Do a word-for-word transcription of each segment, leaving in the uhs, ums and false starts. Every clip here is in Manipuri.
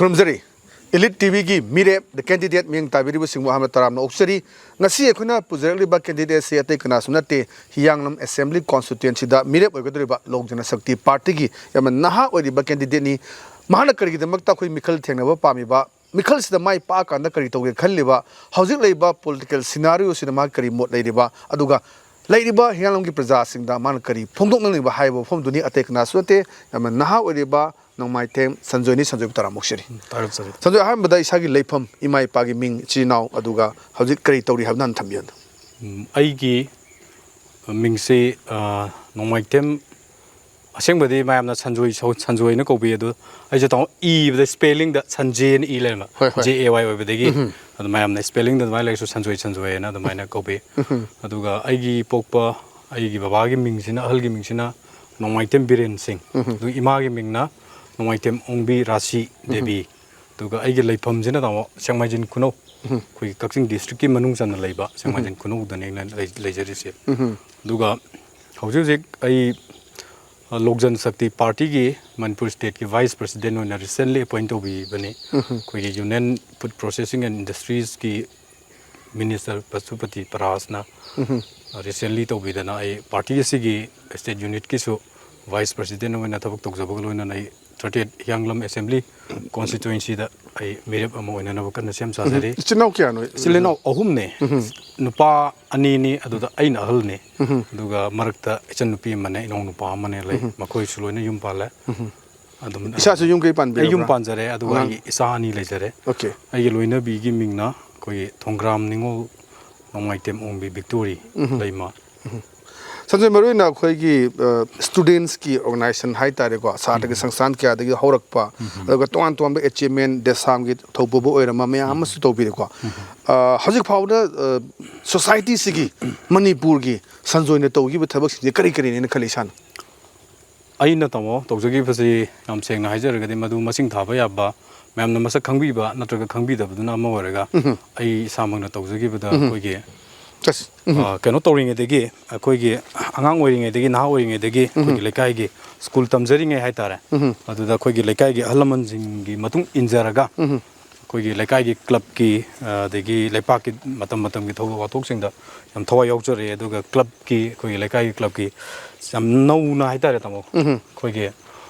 ꯈꯨꯔꯨꯝꯖꯔꯤ꯫ Elite ꯇꯤ ꯚꯤꯒꯤ ꯃꯤꯔꯦꯞ, The Candidate, ꯃꯤꯠꯌꯦꯡ ꯇꯥꯕꯤꯔꯤꯕꯁꯤꯡꯕꯨ ꯑꯍꯥꯟꯕ ꯇꯔꯥꯝꯅ ꯑꯣꯛꯆꯔꯤ꯫ ꯉꯁꯤ ꯑꯩꯈꯣꯏꯅ ꯄꯨꯖꯔꯛꯂꯤꯕ candidateꯁꯤ ꯑꯇꯩ ꯀꯅꯥꯁꯨ ꯅꯠꯇꯦ, ꯍꯤꯌꯥꯡꯂꯝ Assembly Constituencyꯗ ꯃꯤꯔꯦꯞ ꯑꯣꯏꯒꯗꯧꯔꯤꯕ ꯂꯣꯛ ꯖꯅꯁꯛꯇꯤ ꯄꯥꯔꯇꯤꯒꯤ ꯌꯥꯝꯅ ꯅꯍꯥ ꯑꯣꯏꯔꯤꯕ candidateꯅꯤ꯫ ꯃꯍꯥꯛꯅ ꯀꯔꯤꯒꯤꯗꯃꯛꯇ ꯑꯩꯈꯣꯏ ꯃꯤꯈꯜ ꯊꯦꯡꯅꯕ ꯄꯥꯝꯃꯤꯕ, ꯃꯤꯈꯜꯁꯤꯗ ꯃꯥꯏ ꯄꯥꯛꯑꯀꯥꯟꯗ ꯀꯔꯤ ꯇꯧꯒꯦ ꯈꯜꯂꯤꯕ, ꯍꯧꯖꯤꯛ ꯂꯩꯔꯤꯕ political scenarioꯁꯤꯗ ꯃꯍꯥꯛ ꯀꯔꯤ ꯃꯣꯠ ꯂꯩꯔꯤꯕ, ꯑꯗꯨꯒ ꯂꯩꯔꯤꯕ ꯍꯤꯌꯥꯡꯂꯝꯒꯤ ꯄ꯭ꯔꯖꯥꯁꯤꯡꯗ ꯃꯥꯅ ꯀꯔꯤ ꯐꯣꯡꯗꯣꯛꯅꯤꯡꯂꯤꯕ ꯍꯥꯏꯕ ꯋꯥꯐꯝꯗꯨꯅꯤ꯫ ꯑꯇꯩ ꯀꯅꯥꯁꯨ ꯅꯠꯇꯦ, ꯌꯥꯝꯅ ꯅꯍꯥ ꯑꯣꯏꯔꯤꯕ ꯅꯣꯡꯃꯥꯏꯊꯦꯝ ꯁꯟꯖꯣꯏꯅꯤ꯫ ꯁꯟꯖꯣꯏꯕꯨ ꯇꯔꯥꯝꯅ ꯑꯣꯛꯆꯔꯤ꯫ ꯊꯥꯒꯠꯆꯔꯤ꯫ ꯁꯟꯖꯣꯏ, ꯑꯍꯥꯟꯕꯗ ꯏꯁꯥꯒꯤ ꯂꯩꯐꯝ, ꯏꯃꯥ ꯏꯄꯥꯒꯤ ꯃꯤꯡ, ꯏꯆꯤꯜ ꯏꯅꯥꯎ, ꯑꯗꯨꯒ ꯍꯧꯖꯤꯛ ꯀꯔꯤ ꯇꯧꯔꯤ ꯍꯥꯏꯕꯗꯨ ꯍꯥꯟꯅ ꯊꯝꯕꯤꯌꯨ꯫ ꯎꯝ, ꯑꯩꯒꯤ ꯃꯤꯡꯁꯤ, ꯑ, ꯅꯣꯡꯃꯥꯏꯊꯦꯝ, ꯑꯁꯦꯡꯕꯗꯤ ꯃꯌꯥꯝꯅ ꯁꯟꯖꯣꯏ ꯁꯧ-, ꯁꯟꯖꯣꯏꯅ ꯀꯧꯕꯤ, ꯑꯗꯣ ꯑꯩꯁꯦ ꯇꯥꯃꯣ ꯏꯕꯗ spellingꯗ ꯁꯟꯖꯦꯅ ꯏ ꯂꯩꯔꯝꯕ, ꯍꯣꯏ, ꯍꯣꯏ꯫ J A Y ꯑꯣꯏꯕꯗꯒꯤ꯫ ꯎꯝ꯫ ꯑꯗꯨ ꯃꯌꯥꯝꯅ spellingꯗ ꯑꯗꯨꯃꯥꯏꯅ ꯂꯩꯔꯁꯨ ꯁꯟꯖꯣꯏ, ꯁꯟꯖꯣꯏꯅ ꯑꯗꯨꯃꯥꯏꯅ ꯀꯧꯕꯤ꯫ ꯎꯝ꯫ ꯑꯗꯨꯒ ꯑꯩꯒꯤ ꯄꯣꯛꯄ, ꯑꯩꯒꯤ ꯕꯕꯥꯒꯤ ꯃꯤꯡꯁꯤꯅ, ꯑꯍꯜꯒꯤ ꯃꯤꯡꯁꯤꯅ ꯅꯣꯡꯃꯥꯏꯊꯦꯝ ꯕꯤꯔꯦꯟ ꯁꯤꯡ꯫ ꯎꯝ꯫ ꯑꯗꯨꯒ ꯏꯃꯥꯒꯤ ꯃꯤꯡꯅ ꯅꯣꯡꯃꯥꯏꯊꯦꯝ ꯑꯣꯡꯕꯤ ꯔꯥꯁꯤ ꯎꯝ꯫ ꯗꯦꯕꯤ꯫ ꯑꯗꯨꯒ ꯑꯩꯒꯤ ꯂꯩꯐꯝꯁꯤꯅ ꯇꯥꯃꯣ ꯁꯦꯛꯃꯥꯏꯖꯤꯡ ꯈꯨꯅꯧ, ꯎꯝ꯫ ꯑꯩꯈꯣꯏꯒꯤ ꯀꯛꯆꯤꯡ districtꯀꯤ ꯃꯅꯨꯡ ꯆꯟꯅ ꯂꯩꯕ ꯁꯦꯛꯃꯥꯏꯖꯤꯡ ꯎꯝ꯫ ꯈꯨꯅꯧꯗꯅꯦ ꯑꯩꯅ ꯂꯩ-, ꯂꯩꯖꯔꯤꯁꯦ꯫ ꯎꯝ꯫ ꯑꯗꯨꯒ ꯍꯧꯖꯤꯛ ꯍꯧꯖꯤꯛ ꯑꯩ, ꯑ, ꯂꯣꯛ ꯖꯟ ꯁꯛꯇꯤ ꯄꯥꯔꯇꯤꯒꯤ ꯃꯅꯤꯄꯨꯔ stateꯀꯤ vice president ꯑꯣꯏꯅ recently appoint ꯇꯧꯕꯤꯕꯅꯤ꯫ ꯎꯝ꯫ ꯑꯩꯈꯣꯏꯒꯤ Union Food Processing and Industriesꯀꯤ minister ꯄꯁꯨꯄꯇꯤ ꯄꯔꯥꯁꯅ, ꯎꯝ꯫ ꯑ, recently ꯇꯧꯕꯤꯗꯅ ꯑꯩ ꯄꯥꯔꯇꯤ ꯑꯁꯤꯒꯤ state unitꯀꯤꯁꯨ vice president ꯑꯣꯏꯅ ꯊꯕꯛ ꯇꯧꯖꯕꯒ ꯂꯣꯏꯅꯅ ꯑꯩ thirty-eight ꯍꯤꯌꯥꯡꯂꯝ Assembly Constituencyꯗ ꯑꯩ ꯃꯤꯔꯦꯞ ꯑꯃ ꯑꯣꯏꯅꯅꯕ ꯀꯟꯅ ꯁꯦꯝ ꯁꯥꯖꯔꯤ꯫ ꯎꯝ꯫ ꯏꯆꯤꯟ ꯏꯅꯥꯎ ꯀꯌꯥꯅꯣ? ꯏꯆꯤꯜ ꯏꯅꯥꯎ ꯑꯍꯨꯝꯅꯦ꯫ ꯎꯝ꯫ ꯅꯨꯄꯥ ꯑꯅꯤꯅꯤ, ꯑꯗꯨꯗ ꯑꯩꯅ ꯑꯍꯜꯅꯤ꯫ ꯎꯝ꯫ ꯑꯗꯨꯒ ꯃꯔꯛꯇ ꯏꯆꯟꯅꯨꯄꯤ ꯑꯃꯅꯦ, ꯏꯅꯥꯎꯅꯨꯄꯥ ꯑꯃꯅꯦ ꯂꯩ꯫ ꯎꯝ꯫ ꯃꯈꯣꯏꯁꯨ ꯂꯣꯏꯅ ꯌꯨꯝ ꯄꯥꯜꯂꯦ꯫ ꯎꯝ꯫ ꯑꯗꯨꯝ ꯏꯁꯥꯁꯨ ꯌꯨꯝ ꯀꯩ ꯑꯩ ꯌꯨꯝ ꯄꯥꯟꯕꯤꯔꯕ꯭ꯔꯥ? ꯄꯥꯟꯖꯔꯦ, ꯑꯗꯨꯒ ꯑꯉꯥꯡ? ꯑꯩꯒꯤ ꯏꯆꯥ ꯑꯅꯤ ꯂꯩꯖꯔꯦ꯫ Okay꯫ ꯑꯩꯒꯤ ꯂꯣꯏꯅꯕꯤꯒꯤ ꯃꯤꯡꯅ ꯑꯩꯈꯣꯏꯒꯤ ꯊꯣꯡꯒ꯭ꯔꯥꯝ ꯅꯤꯉꯣꯜ ꯅꯣꯡꯃꯥꯏꯇꯦꯝ ꯑꯣꯡꯕꯤ ꯕꯤꯛꯇꯣꯔꯤ ꯎꯝ꯫ ꯂꯩꯃ꯫ ꯎꯝ꯫ ꯁꯟꯖꯣꯏ, ꯃꯔꯨꯑꯣꯏꯅ ꯑꯩꯈꯣꯏꯒꯤ, ꯑ, studentsꯀꯤ organization ꯍꯥꯏ ꯇꯥꯔꯦꯀꯣ, ꯁꯥꯇ꯭ꯔꯒꯤ ꯎꯝ꯫ ꯁꯪꯁꯊꯥꯟ ꯀꯌꯥꯗꯒꯤ ꯍꯧꯔꯛꯄ, ꯎꯝ꯫ ꯑꯗꯨꯒ ꯇꯣꯉꯥꯟ ꯇꯣꯉꯥꯟꯕ achievement, ꯗꯦꯁꯥꯝꯒꯤ ꯊꯧꯄꯨꯕ ꯑꯣꯏꯔꯝꯕ ꯃꯌꯥꯝ ꯎꯝ꯫ ꯑꯃꯁꯨ ꯇꯧꯕꯤꯔꯦꯀꯣ꯫ ꯎꯝ꯫ ꯑ, ꯍꯧꯖꯤꯛ ꯐꯥꯎꯕꯗ, ꯑ, societyꯁꯤꯒꯤ, ꯃꯅꯤꯄꯨꯔꯒꯤ ꯁꯟꯖꯣꯏꯅ ꯇꯧꯈꯤꯕ ꯊꯕꯛꯁꯤꯡꯁꯦ ꯀꯔꯤ ꯀꯔꯤꯅꯦꯅ ꯈꯜꯂꯤ ꯏꯁꯥꯅ? ꯑꯩꯅ, ꯇꯥꯃꯣ, ꯇꯧꯖꯈꯤꯕꯁꯤ ꯌꯥꯝ ꯁꯦꯡꯅ ꯍꯥꯏꯖꯔꯒꯗꯤ ꯃꯗꯨ ꯃꯁꯤꯡ ꯊꯥꯕ ꯌꯥꯕ, ꯃꯌꯥꯝꯅ ꯃꯁꯛ ꯈꯪꯕꯤꯕ ꯅꯠꯇ꯭ꯔꯒ ꯈꯪꯕꯤꯗꯕꯗꯨꯅ ꯑꯃ ꯑꯣꯏꯔꯒ, ꯎꯝ꯫ ꯑꯩ ꯏꯁꯥꯃꯛꯅ ꯇꯧꯖꯈꯤꯕꯗ ꯎꯝ꯫ ꯑꯩꯈꯣꯏꯒꯤ ꯑꯁ, ꯎꯝ꯫ ꯑ, ꯀꯩꯅꯣ ꯇꯧꯔꯤꯉꯩꯗꯒꯤ, ꯑꯩꯈꯣꯏꯒꯤ ꯑꯉꯥꯡ ꯑꯣꯏꯔꯤꯉꯩꯗꯒꯤ, ꯅꯍꯥ ꯑꯣꯏꯔꯤꯉꯩꯗꯒꯤ ꯑꯩꯈꯣꯏꯒꯤ ꯎꯝ꯫ ꯂꯩꯀꯥꯏꯒꯤ ꯁ꯭ꯀꯨꯜ ꯇꯝꯖꯔꯤꯉꯩ ꯍꯥꯏꯇꯥꯔꯦ, ꯎꯝ꯫ ꯑꯗꯨꯗ ꯑꯩꯈꯣꯏꯒꯤ ꯂꯩꯀꯥꯏꯒꯤ ꯑꯍꯜ ꯂꯃꯟꯁꯤꯡꯒꯤ ꯃꯇꯨꯡ ꯏꯟꯖꯔꯒ ꯎꯝ꯫ ꯑꯩꯈꯣꯏꯒꯤ ꯂꯩꯀꯥꯏꯒꯤ ꯀ꯭ꯂꯕꯀꯤ, ꯑ, ꯑꯗꯒꯤ ꯂꯩꯄꯥꯛꯀꯤ ꯃꯇꯝ ꯃꯇꯝꯒꯤ ꯊꯧꯗꯣꯛ ꯋꯥꯊꯣꯛꯁꯤꯡꯗ ꯌꯥꯝ ꯊꯋꯥꯏ ꯌꯥꯎꯖꯔꯛꯑꯦ꯫ ꯑꯗꯨꯒ ꯀ꯭ꯂꯕꯀꯤ, ꯑꯩꯈꯣꯏꯒꯤ ꯂꯩꯀꯥꯏꯒꯤ ꯀ꯭ꯂꯕꯀꯤ ꯌꯥꯝ ꯅꯧꯅ ꯍꯥꯏꯇꯥꯔꯦ, ꯇꯥꯃꯣ, ꯎꯝ꯫ ꯑꯩꯈꯣꯏꯒꯤ,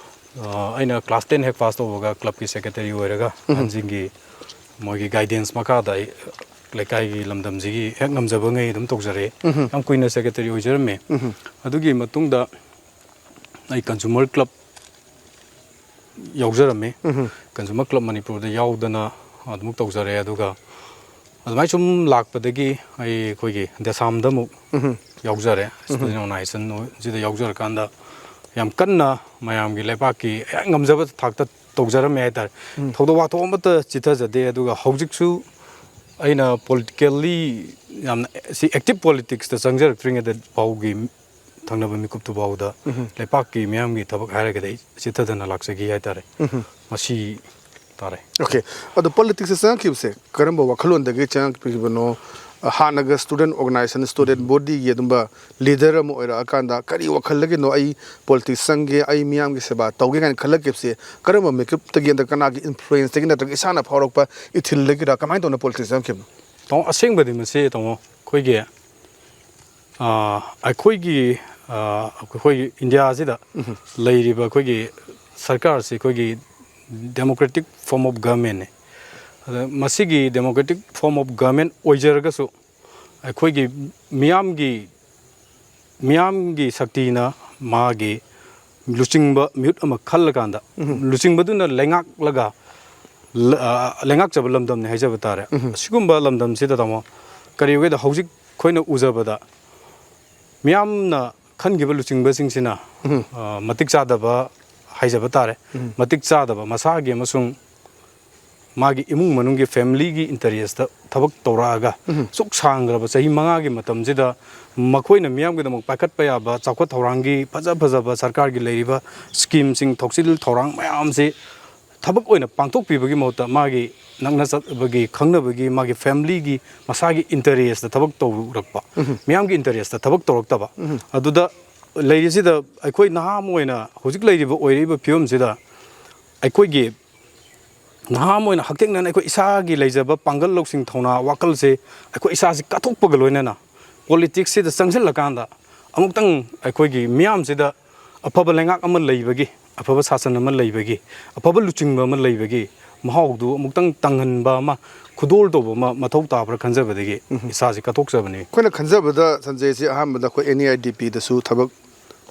ꯑ, ꯑꯩꯅ ꯀ꯭ꯂꯥꯁ ꯇꯦꯟ ꯍꯦꯛ ꯄꯥꯁ ꯇꯧꯕꯒ ꯀ꯭ꯂꯕꯀꯤ ꯁꯦꯀ꯭ꯔꯦꯇꯔꯤ ꯑꯣꯏꯔꯒ ꯎꯝ꯫ ꯑꯍꯟꯁꯤꯡꯒꯤ ꯃꯣꯏꯒꯤ ꯒꯥꯏꯗꯦꯟꯁ ꯃꯈꯥꯗ ꯑꯩ ꯂꯩꯀꯥꯏꯒꯤ ꯂꯝꯗꯝꯁꯤꯒꯤ ꯍꯦꯛ ꯉꯝꯖꯕꯉꯩ ꯑꯗꯨꯝ ꯇꯧꯖꯔꯛꯑꯦ꯫ ꯎꯝ꯫ ꯌꯥꯝ ꯀꯨꯏꯅ ꯁꯦꯀ꯭ꯔꯦꯇꯔꯤ ꯑꯣꯏꯖꯔꯝꯃꯦ꯫ ꯎꯝ꯫ ꯑꯗꯨꯒꯤ ꯃꯇꯨꯡꯗ ꯑꯩ ꯀꯟꯖꯨꯃꯔ ꯀ꯭ꯂꯕ ꯌꯥꯎꯖꯔꯝꯃꯤ꯫ ꯎꯝ꯫ ꯀꯟꯖꯨꯃꯔ ꯀ꯭ꯂꯕ ꯃꯅꯤꯄꯨꯔꯗ ꯌꯥꯎꯗꯅ ꯑꯗꯨꯃꯛ ꯇꯧꯖꯔꯦ꯫ ꯑꯗꯨꯒ ꯑꯗꯨꯃꯥꯏꯅ ꯁꯨꯝ ꯂꯥꯛꯄꯗꯒꯤ ꯑꯩ ꯑꯩꯈꯣꯏꯒꯤ ꯗꯦꯁꯥꯝꯗ ꯑꯃꯨꯛ ꯎꯝ꯫ ꯌꯥꯎꯖꯔꯦ꯫ ꯎꯝ꯫ ꯁ꯭ꯇꯨꯗꯦꯟ ꯑꯣꯔꯒꯅꯥꯏꯖꯦꯁꯟꯁꯤꯗ ꯌꯥꯎꯖꯔꯀꯥꯟꯗ ꯌꯥꯝ ꯀꯟꯅ ꯃꯌꯥꯝꯒꯤ ꯂꯩꯕꯥꯛꯀꯤ ꯍꯦꯛ ꯉꯝꯖꯕ ꯊꯥꯛꯇ ꯇꯧꯖꯔꯝꯃꯦ ꯍꯥꯏꯇꯥꯔꯦ꯫ ꯎꯝ꯫ ꯊꯧꯗꯣꯛ ꯋꯥꯊꯣꯛ ꯑꯃꯠꯇ ꯆꯤꯠꯊꯖꯗꯦ꯫ ꯑꯗꯨꯒ ꯍꯧꯖꯤꯛꯁꯨ ꯑꯩꯅ ꯄꯣꯂꯤꯇꯤꯀꯦꯜꯂꯤ ꯌꯥꯝꯅ ꯁꯤ ꯑꯦꯛꯇꯤꯞ ꯄꯣꯂꯤꯇꯤꯛꯁꯇ ꯆꯪꯖꯔꯛꯇ꯭ꯔꯤꯉꯩꯗ ꯐꯥꯎꯒꯤ ꯊꯪꯅꯕ ꯃꯤꯀꯨꯞꯇꯨ ꯐꯥꯎꯗ ꯎꯝ꯫ ꯂꯩꯄꯥꯛꯀꯤ ꯃꯤꯌꯥꯝꯒꯤ ꯊꯕꯛ ꯍꯥꯏꯔꯒꯗꯤ ꯑꯩ ꯆꯤꯠꯊꯗꯅ ꯂꯥꯛꯆꯈꯤ ꯍꯥꯏꯇꯥꯔꯦ꯫ ꯎꯝ꯫ ꯃꯁꯤ ꯇꯥꯔꯦ꯫ ꯑꯣꯀꯦ꯫ ꯑꯗꯣ ꯄꯣꯂꯤꯇꯤꯛꯁꯇ ꯆꯪꯉꯛꯈꯤꯕꯁꯦ ꯀꯔꯝꯕ ꯋꯥꯈꯜꯂꯣꯟꯗꯒꯤ ꯆꯪꯉꯛꯈꯤꯕꯅꯣ? ꯍꯥꯟꯅꯒ ꯁ꯭ꯇꯨꯗꯦꯟ ꯑꯣꯔꯒꯅꯥꯏꯖꯦꯁꯟ, ꯁ꯭ꯇꯨꯗꯦꯟ ꯕꯣꯗꯤꯒꯤ ꯑꯗꯨꯝꯕ ꯂꯤꯗꯔ ꯑꯃ ꯑꯣꯏꯔꯛꯑꯀꯥꯟꯗ ꯀꯔꯤ ꯋꯥꯈꯜꯗꯒꯤꯅꯣ ꯑꯩ ꯄꯣꯂꯤꯇꯤꯛꯁ ꯆꯪꯒꯦ, ꯑꯩ ꯃꯤꯌꯥꯝꯒꯤ ꯁꯦꯕꯥ ꯇꯧꯒꯦ ꯀꯥꯏꯅ ꯈꯜꯂꯛꯈꯤꯕꯁꯦ ꯀꯔꯝꯕ ꯃꯤꯀꯨꯞꯇꯒꯤ, ꯅꯠꯇ꯭ꯔꯒ ꯀꯅꯥꯒꯤ ꯏꯟꯐ꯭ꯂꯨꯌꯦꯟꯁꯇꯒꯤ, ꯅꯠꯇ꯭ꯔꯒ ꯏꯁꯥꯅ ꯐꯥꯎꯔꯛꯄ ꯏꯊꯤꯜꯗꯒꯤꯔ? ꯀꯃꯥꯏꯅ ꯇꯧꯅ ꯄꯣꯂꯤꯇꯤꯛꯁ ꯆꯪꯉꯛꯈꯤꯕꯅꯣ? ꯇꯥꯃꯣ, ꯑꯁꯦꯡꯕꯗꯤ ꯃꯁꯤ, ꯇꯥꯃꯣ, ꯑꯩꯈꯣꯏꯒꯤ, ꯑ, ꯑꯩꯈꯣꯏꯒꯤ, ꯑ, ꯑꯩꯈꯣꯏꯒꯤ ꯏꯟꯗꯤꯌꯥꯁꯤꯗ ꯎꯝ꯫ ꯂꯩꯔꯤꯕ ꯑꯩꯈꯣꯏꯒꯤ ꯁꯔꯀꯥꯔꯁꯤ ꯑꯩꯈꯣꯏꯒꯤ democratic form of governmentꯅꯤ꯫ ꯑꯗ ꯃꯁꯤꯒꯤ democratic form of government ꯑꯣꯏꯖꯔꯒꯁꯨ ꯑꯩꯈꯣꯏꯒꯤ ꯃꯤꯌꯥꯝꯒꯤ, ꯃꯤꯌꯥꯝꯒꯤ ꯁꯛꯇꯤꯅ ꯃꯥꯒꯤ ꯂꯨꯆꯤꯡꯕ ꯃꯤꯍꯨꯠ ꯑꯃ ꯈꯜꯂꯀꯥꯟꯗ, ꯎꯝ꯫ ꯂꯨꯆꯤꯡꯕꯗꯨꯅ ꯂꯩꯉꯥꯛꯂꯒ ꯂ-, ꯑ, ꯂꯩꯉꯥꯛꯆꯕ ꯂꯝꯗꯝꯅꯤ ꯍꯥꯏꯖꯕ ꯇꯥꯔꯦ꯫ ꯎꯝ꯫ ꯑꯁꯤꯒꯨꯝꯕ ꯂꯝꯗꯝꯁꯤꯗ, ꯇꯥꯃꯣ, ꯀꯔꯤꯒꯨꯝꯕꯗ ꯍꯧꯖꯤꯛ ꯑꯩꯈꯣꯏꯅ ꯎꯖꯕꯗ ꯃꯤꯌꯥꯝꯅ ꯈꯟꯈꯤꯕ ꯂꯨꯆꯤꯡꯕꯁꯤꯡꯁꯤꯅ, ꯎꯝ꯫ ꯑ, ꯃꯇꯤꯛ ꯆꯥꯗꯕ ꯍꯥꯏꯖꯕ ꯇꯥꯔꯦ, ꯎꯝ꯫ ꯃꯇꯤꯛ ꯆꯥꯗꯕ ꯃꯁꯥꯒꯤ ꯑꯃꯁꯨꯡ ꯃꯥꯒꯤ ꯏꯃꯨꯡ ꯃꯅꯨꯡꯒꯤ, ꯐꯦꯃꯤꯂꯤꯒꯤ ꯏꯟꯇꯔꯦꯁꯇ ꯊꯕꯛ ꯇꯧꯔꯛꯑꯒ ꯎꯝ꯫ ꯁꯨꯛ ꯁꯥꯡꯈ꯭ꯔꯕ ꯆꯍꯤ ꯃꯉꯥꯒꯤ ꯃꯇꯝꯁꯤꯗ ꯃꯈꯣꯏꯅ ꯃꯤꯌꯥꯝꯒꯤꯗꯃꯛ ꯄꯥꯏꯈꯠꯄ ꯌꯥꯕ ꯆꯥꯎꯈꯠ ꯊꯧꯔꯥꯡꯒꯤ ꯐꯖ ꯐꯖꯕ ꯁꯔꯀꯥꯔꯒꯤ ꯂꯩꯔꯤꯕ ꯁ꯭ꯀꯤꯝꯁꯤꯡ, ꯊꯧꯁꯤꯜ ꯊꯧꯔꯥꯡ ꯃꯌꯥꯝꯁꯤ ꯊꯕꯛ ꯑꯣꯏꯅ ꯄꯥꯡꯊꯣꯛꯄꯤꯕꯒꯤ ꯃꯍꯨꯠꯇ ꯃꯥꯒꯤ ꯅꯛꯅ ꯆꯠꯄꯒꯤ, ꯈꯪꯅꯕꯒꯤ, ꯃꯥꯒꯤ ꯐꯦꯃꯤꯂꯤꯒꯤ, ꯃꯁꯥꯒꯤ ꯏꯟꯇꯔꯦꯁꯇ ꯊꯕꯛ ꯇꯧꯔꯛꯄ, ꯃꯤꯌꯥꯝꯒꯤ ꯏꯟꯇꯔꯦꯁꯇ ꯊꯕꯛ ꯇꯧꯔꯛꯇꯕ, ꯑꯗꯨꯗ ꯂꯩꯔꯤꯁꯤꯗ ꯑꯩꯈꯣꯏ ꯅꯍꯥ ꯑꯃ ꯑꯣꯏꯅ ꯍꯧꯖꯤꯛ ꯂꯩꯔꯤꯕ, ꯑꯣꯏꯔꯛꯏꯕ ꯐꯤꯕꯝꯁꯤꯗ ꯑꯩꯈꯣꯏꯒꯤ ꯅꯍꯥ ꯑꯃ ꯑꯣꯏꯅ ꯍꯛꯊꯦꯡꯅꯅ ꯑꯩꯈꯣꯏ ꯏꯁꯥꯒꯤ ꯂꯩꯖꯕ ꯄꯥꯡꯒꯜ, ꯂꯧꯁꯤꯡ, ꯊꯧꯅꯥ, ꯋꯥꯈꯜꯁꯦ ꯑꯩꯈꯣꯏ ꯏꯁꯥꯁꯤ ꯀꯠꯊꯣꯛꯄꯒ ꯂꯣꯏꯅꯅ ꯄꯣꯂꯤꯇꯤꯛꯁꯁꯤꯗ ꯆꯪꯁꯤꯜꯂꯀꯥꯟꯗ ꯑꯃꯨꯛꯇꯪ ꯑꯩꯈꯣꯏꯒꯤ ꯃꯤꯌꯥꯝꯁꯤꯗ ꯑꯐꯕ ꯂꯩꯉꯥꯛ ꯑꯃ ꯂꯩꯕꯒꯤ, ꯑꯐꯕ ꯁꯥꯁꯟ ꯑꯃ ꯂꯩꯕꯒꯤ, ꯑꯐꯕ ꯂꯨꯆꯤꯡꯕ ꯑꯃ ꯂꯩꯕꯒꯤ ꯃꯍꯥꯎꯗꯨ ꯑꯃꯨꯛꯇꯪ ꯇꯪꯍꯟꯕ ꯑꯃ, ꯈꯨꯗꯣꯜ ꯇꯧꯕ ꯑꯃ ꯃꯊꯧ ꯇꯥꯕ꯭ꯔꯥ ꯈꯟꯖꯕꯗꯒꯤ ꯏꯁꯥꯁꯤ ꯀꯠꯊꯣꯛꯆꯕꯅꯤ꯫ ꯑꯩꯈꯣꯏꯅ ꯈꯟꯖꯕꯗ, ꯁꯟꯖꯦꯁꯤ ꯑꯍꯥꯟꯕꯗ ꯑꯩꯈꯣꯏ ꯑꯦꯟ ꯏ ꯑꯥꯏ ꯗꯤ ꯄꯤꯗꯁꯨ ꯊꯕꯛ,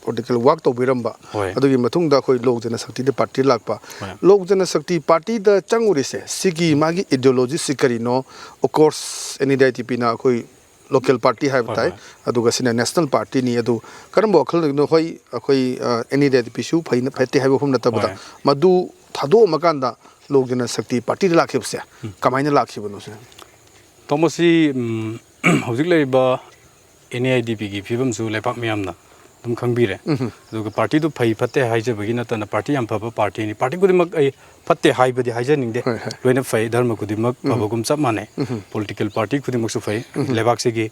ꯄꯣꯂꯤꯇꯤꯀꯦꯜ ꯋꯥꯛ ꯇꯧꯕꯤꯔꯝꯕ, ꯍꯣꯏ꯫ ꯑꯗꯨꯒꯤ ꯃꯇꯨꯡꯗ ꯑꯩꯈꯣꯏ ꯂꯣꯛ ꯖꯅ ꯁꯛꯇꯤꯗ ꯄꯥꯔꯇꯤ ꯂꯥꯛꯄ꯫ ꯍꯣꯏ꯫ ꯂꯣꯛ ꯖꯅ ꯁꯛꯇꯤ ꯄꯥꯔꯇꯤꯗ ꯆꯪꯉꯨꯔꯤꯁꯦ, ꯁꯤꯒꯤ ꯃꯥꯒꯤ ꯏꯗꯤꯑꯣꯂꯣꯖꯤꯁꯤ ꯀꯔꯤꯅꯣ? Of course, N E D I D ꯄꯤꯅ ꯑꯩꯈꯣꯏ ꯂꯣꯀꯦꯜ ꯄꯥꯔꯇꯤ ꯍꯥꯏꯕ ꯍꯣꯏ, ꯇꯥꯏ, ꯍꯣꯏ꯫ ꯑꯗꯨꯒ ꯁꯤꯅ ꯅꯦꯁꯅꯦꯜ ꯄꯥꯔꯇꯤꯅꯤ꯫ ꯑꯗꯨ ꯀꯔꯝꯕ ꯋꯥꯈꯜꯂꯣꯟꯅꯣ? ꯍꯣꯏ, ꯑꯩꯈꯣꯏ, ꯑ, ꯑꯦꯟ ꯏ ꯗꯤ ꯑꯥꯏ ꯗꯤ ꯄꯤꯁꯨ ꯐꯩꯅ, ꯐꯠꯇꯦ ꯍꯥꯏꯕ ꯋꯥꯐꯝ ꯅꯠꯇꯕꯗ, ꯍꯣꯏ꯫ ꯃꯗꯨ ꯊꯥꯗꯣꯛꯑꯝꯃꯀꯥꯟꯗ ꯂꯣꯛ ꯖꯅ ꯁꯛꯇꯤ ꯄꯥꯔꯇꯤꯗ ꯂꯥꯛꯈꯤꯕꯁꯦ ꯀꯃꯥꯏꯅ ꯂꯥꯛꯈꯤꯕꯅꯣ ꯁꯤꯅ? ꯇꯥꯃꯣ, ꯁꯤ, ꯎꯝ, ꯍꯧꯖꯤꯛ ꯂꯩꯔꯤꯕ ꯑꯦꯟ ꯏ ꯑꯥꯏ ꯗꯤ ꯄꯤꯒꯤ ꯐꯤꯕꯝꯁꯨ ꯂꯩꯄꯥꯛ ꯃꯤꯌꯥꯝꯅ ꯑꯗꯨꯝ ꯈꯪꯕꯤꯔꯦ꯫ ꯎꯝ꯫ ꯑꯗꯨꯒ ꯄꯥꯔꯇꯤꯗꯨ ꯐꯩ ꯐꯠꯇꯦ ꯍꯥꯏꯖꯕꯒꯤ ꯅꯠꯇꯅ, ꯄꯥꯔꯇꯤ ꯌꯥꯝ ꯐꯕ ꯄꯥꯔꯇꯤꯅꯤ꯫ ꯄꯥꯔꯇꯤ ꯈꯨꯗꯤꯡꯃꯛ ꯑꯩ ꯐꯠꯇꯦ ꯍꯥꯏꯕꯗꯤ ꯍꯥꯏꯖꯅꯤꯡꯗꯦ꯫ ꯍꯣꯏ, ꯍꯣꯏ꯫ ꯂꯣꯏꯅ ꯐꯩ, ꯙꯔꯃ ꯈꯨꯗꯤꯡꯃꯛ ꯎꯝ꯫ ꯐꯕꯒꯨꯝ ꯆꯞ ꯃꯥꯟꯅꯩ꯫ ꯎꯝ꯫ ꯄꯣꯂꯤꯇꯤꯀꯦꯜ ꯄꯥꯔꯇꯤ ꯈꯨꯗꯤꯡꯃꯛꯁꯨ ꯐꯩ꯫ ꯎꯝ꯫ ꯂꯩꯕꯥꯛꯁꯤꯒꯤ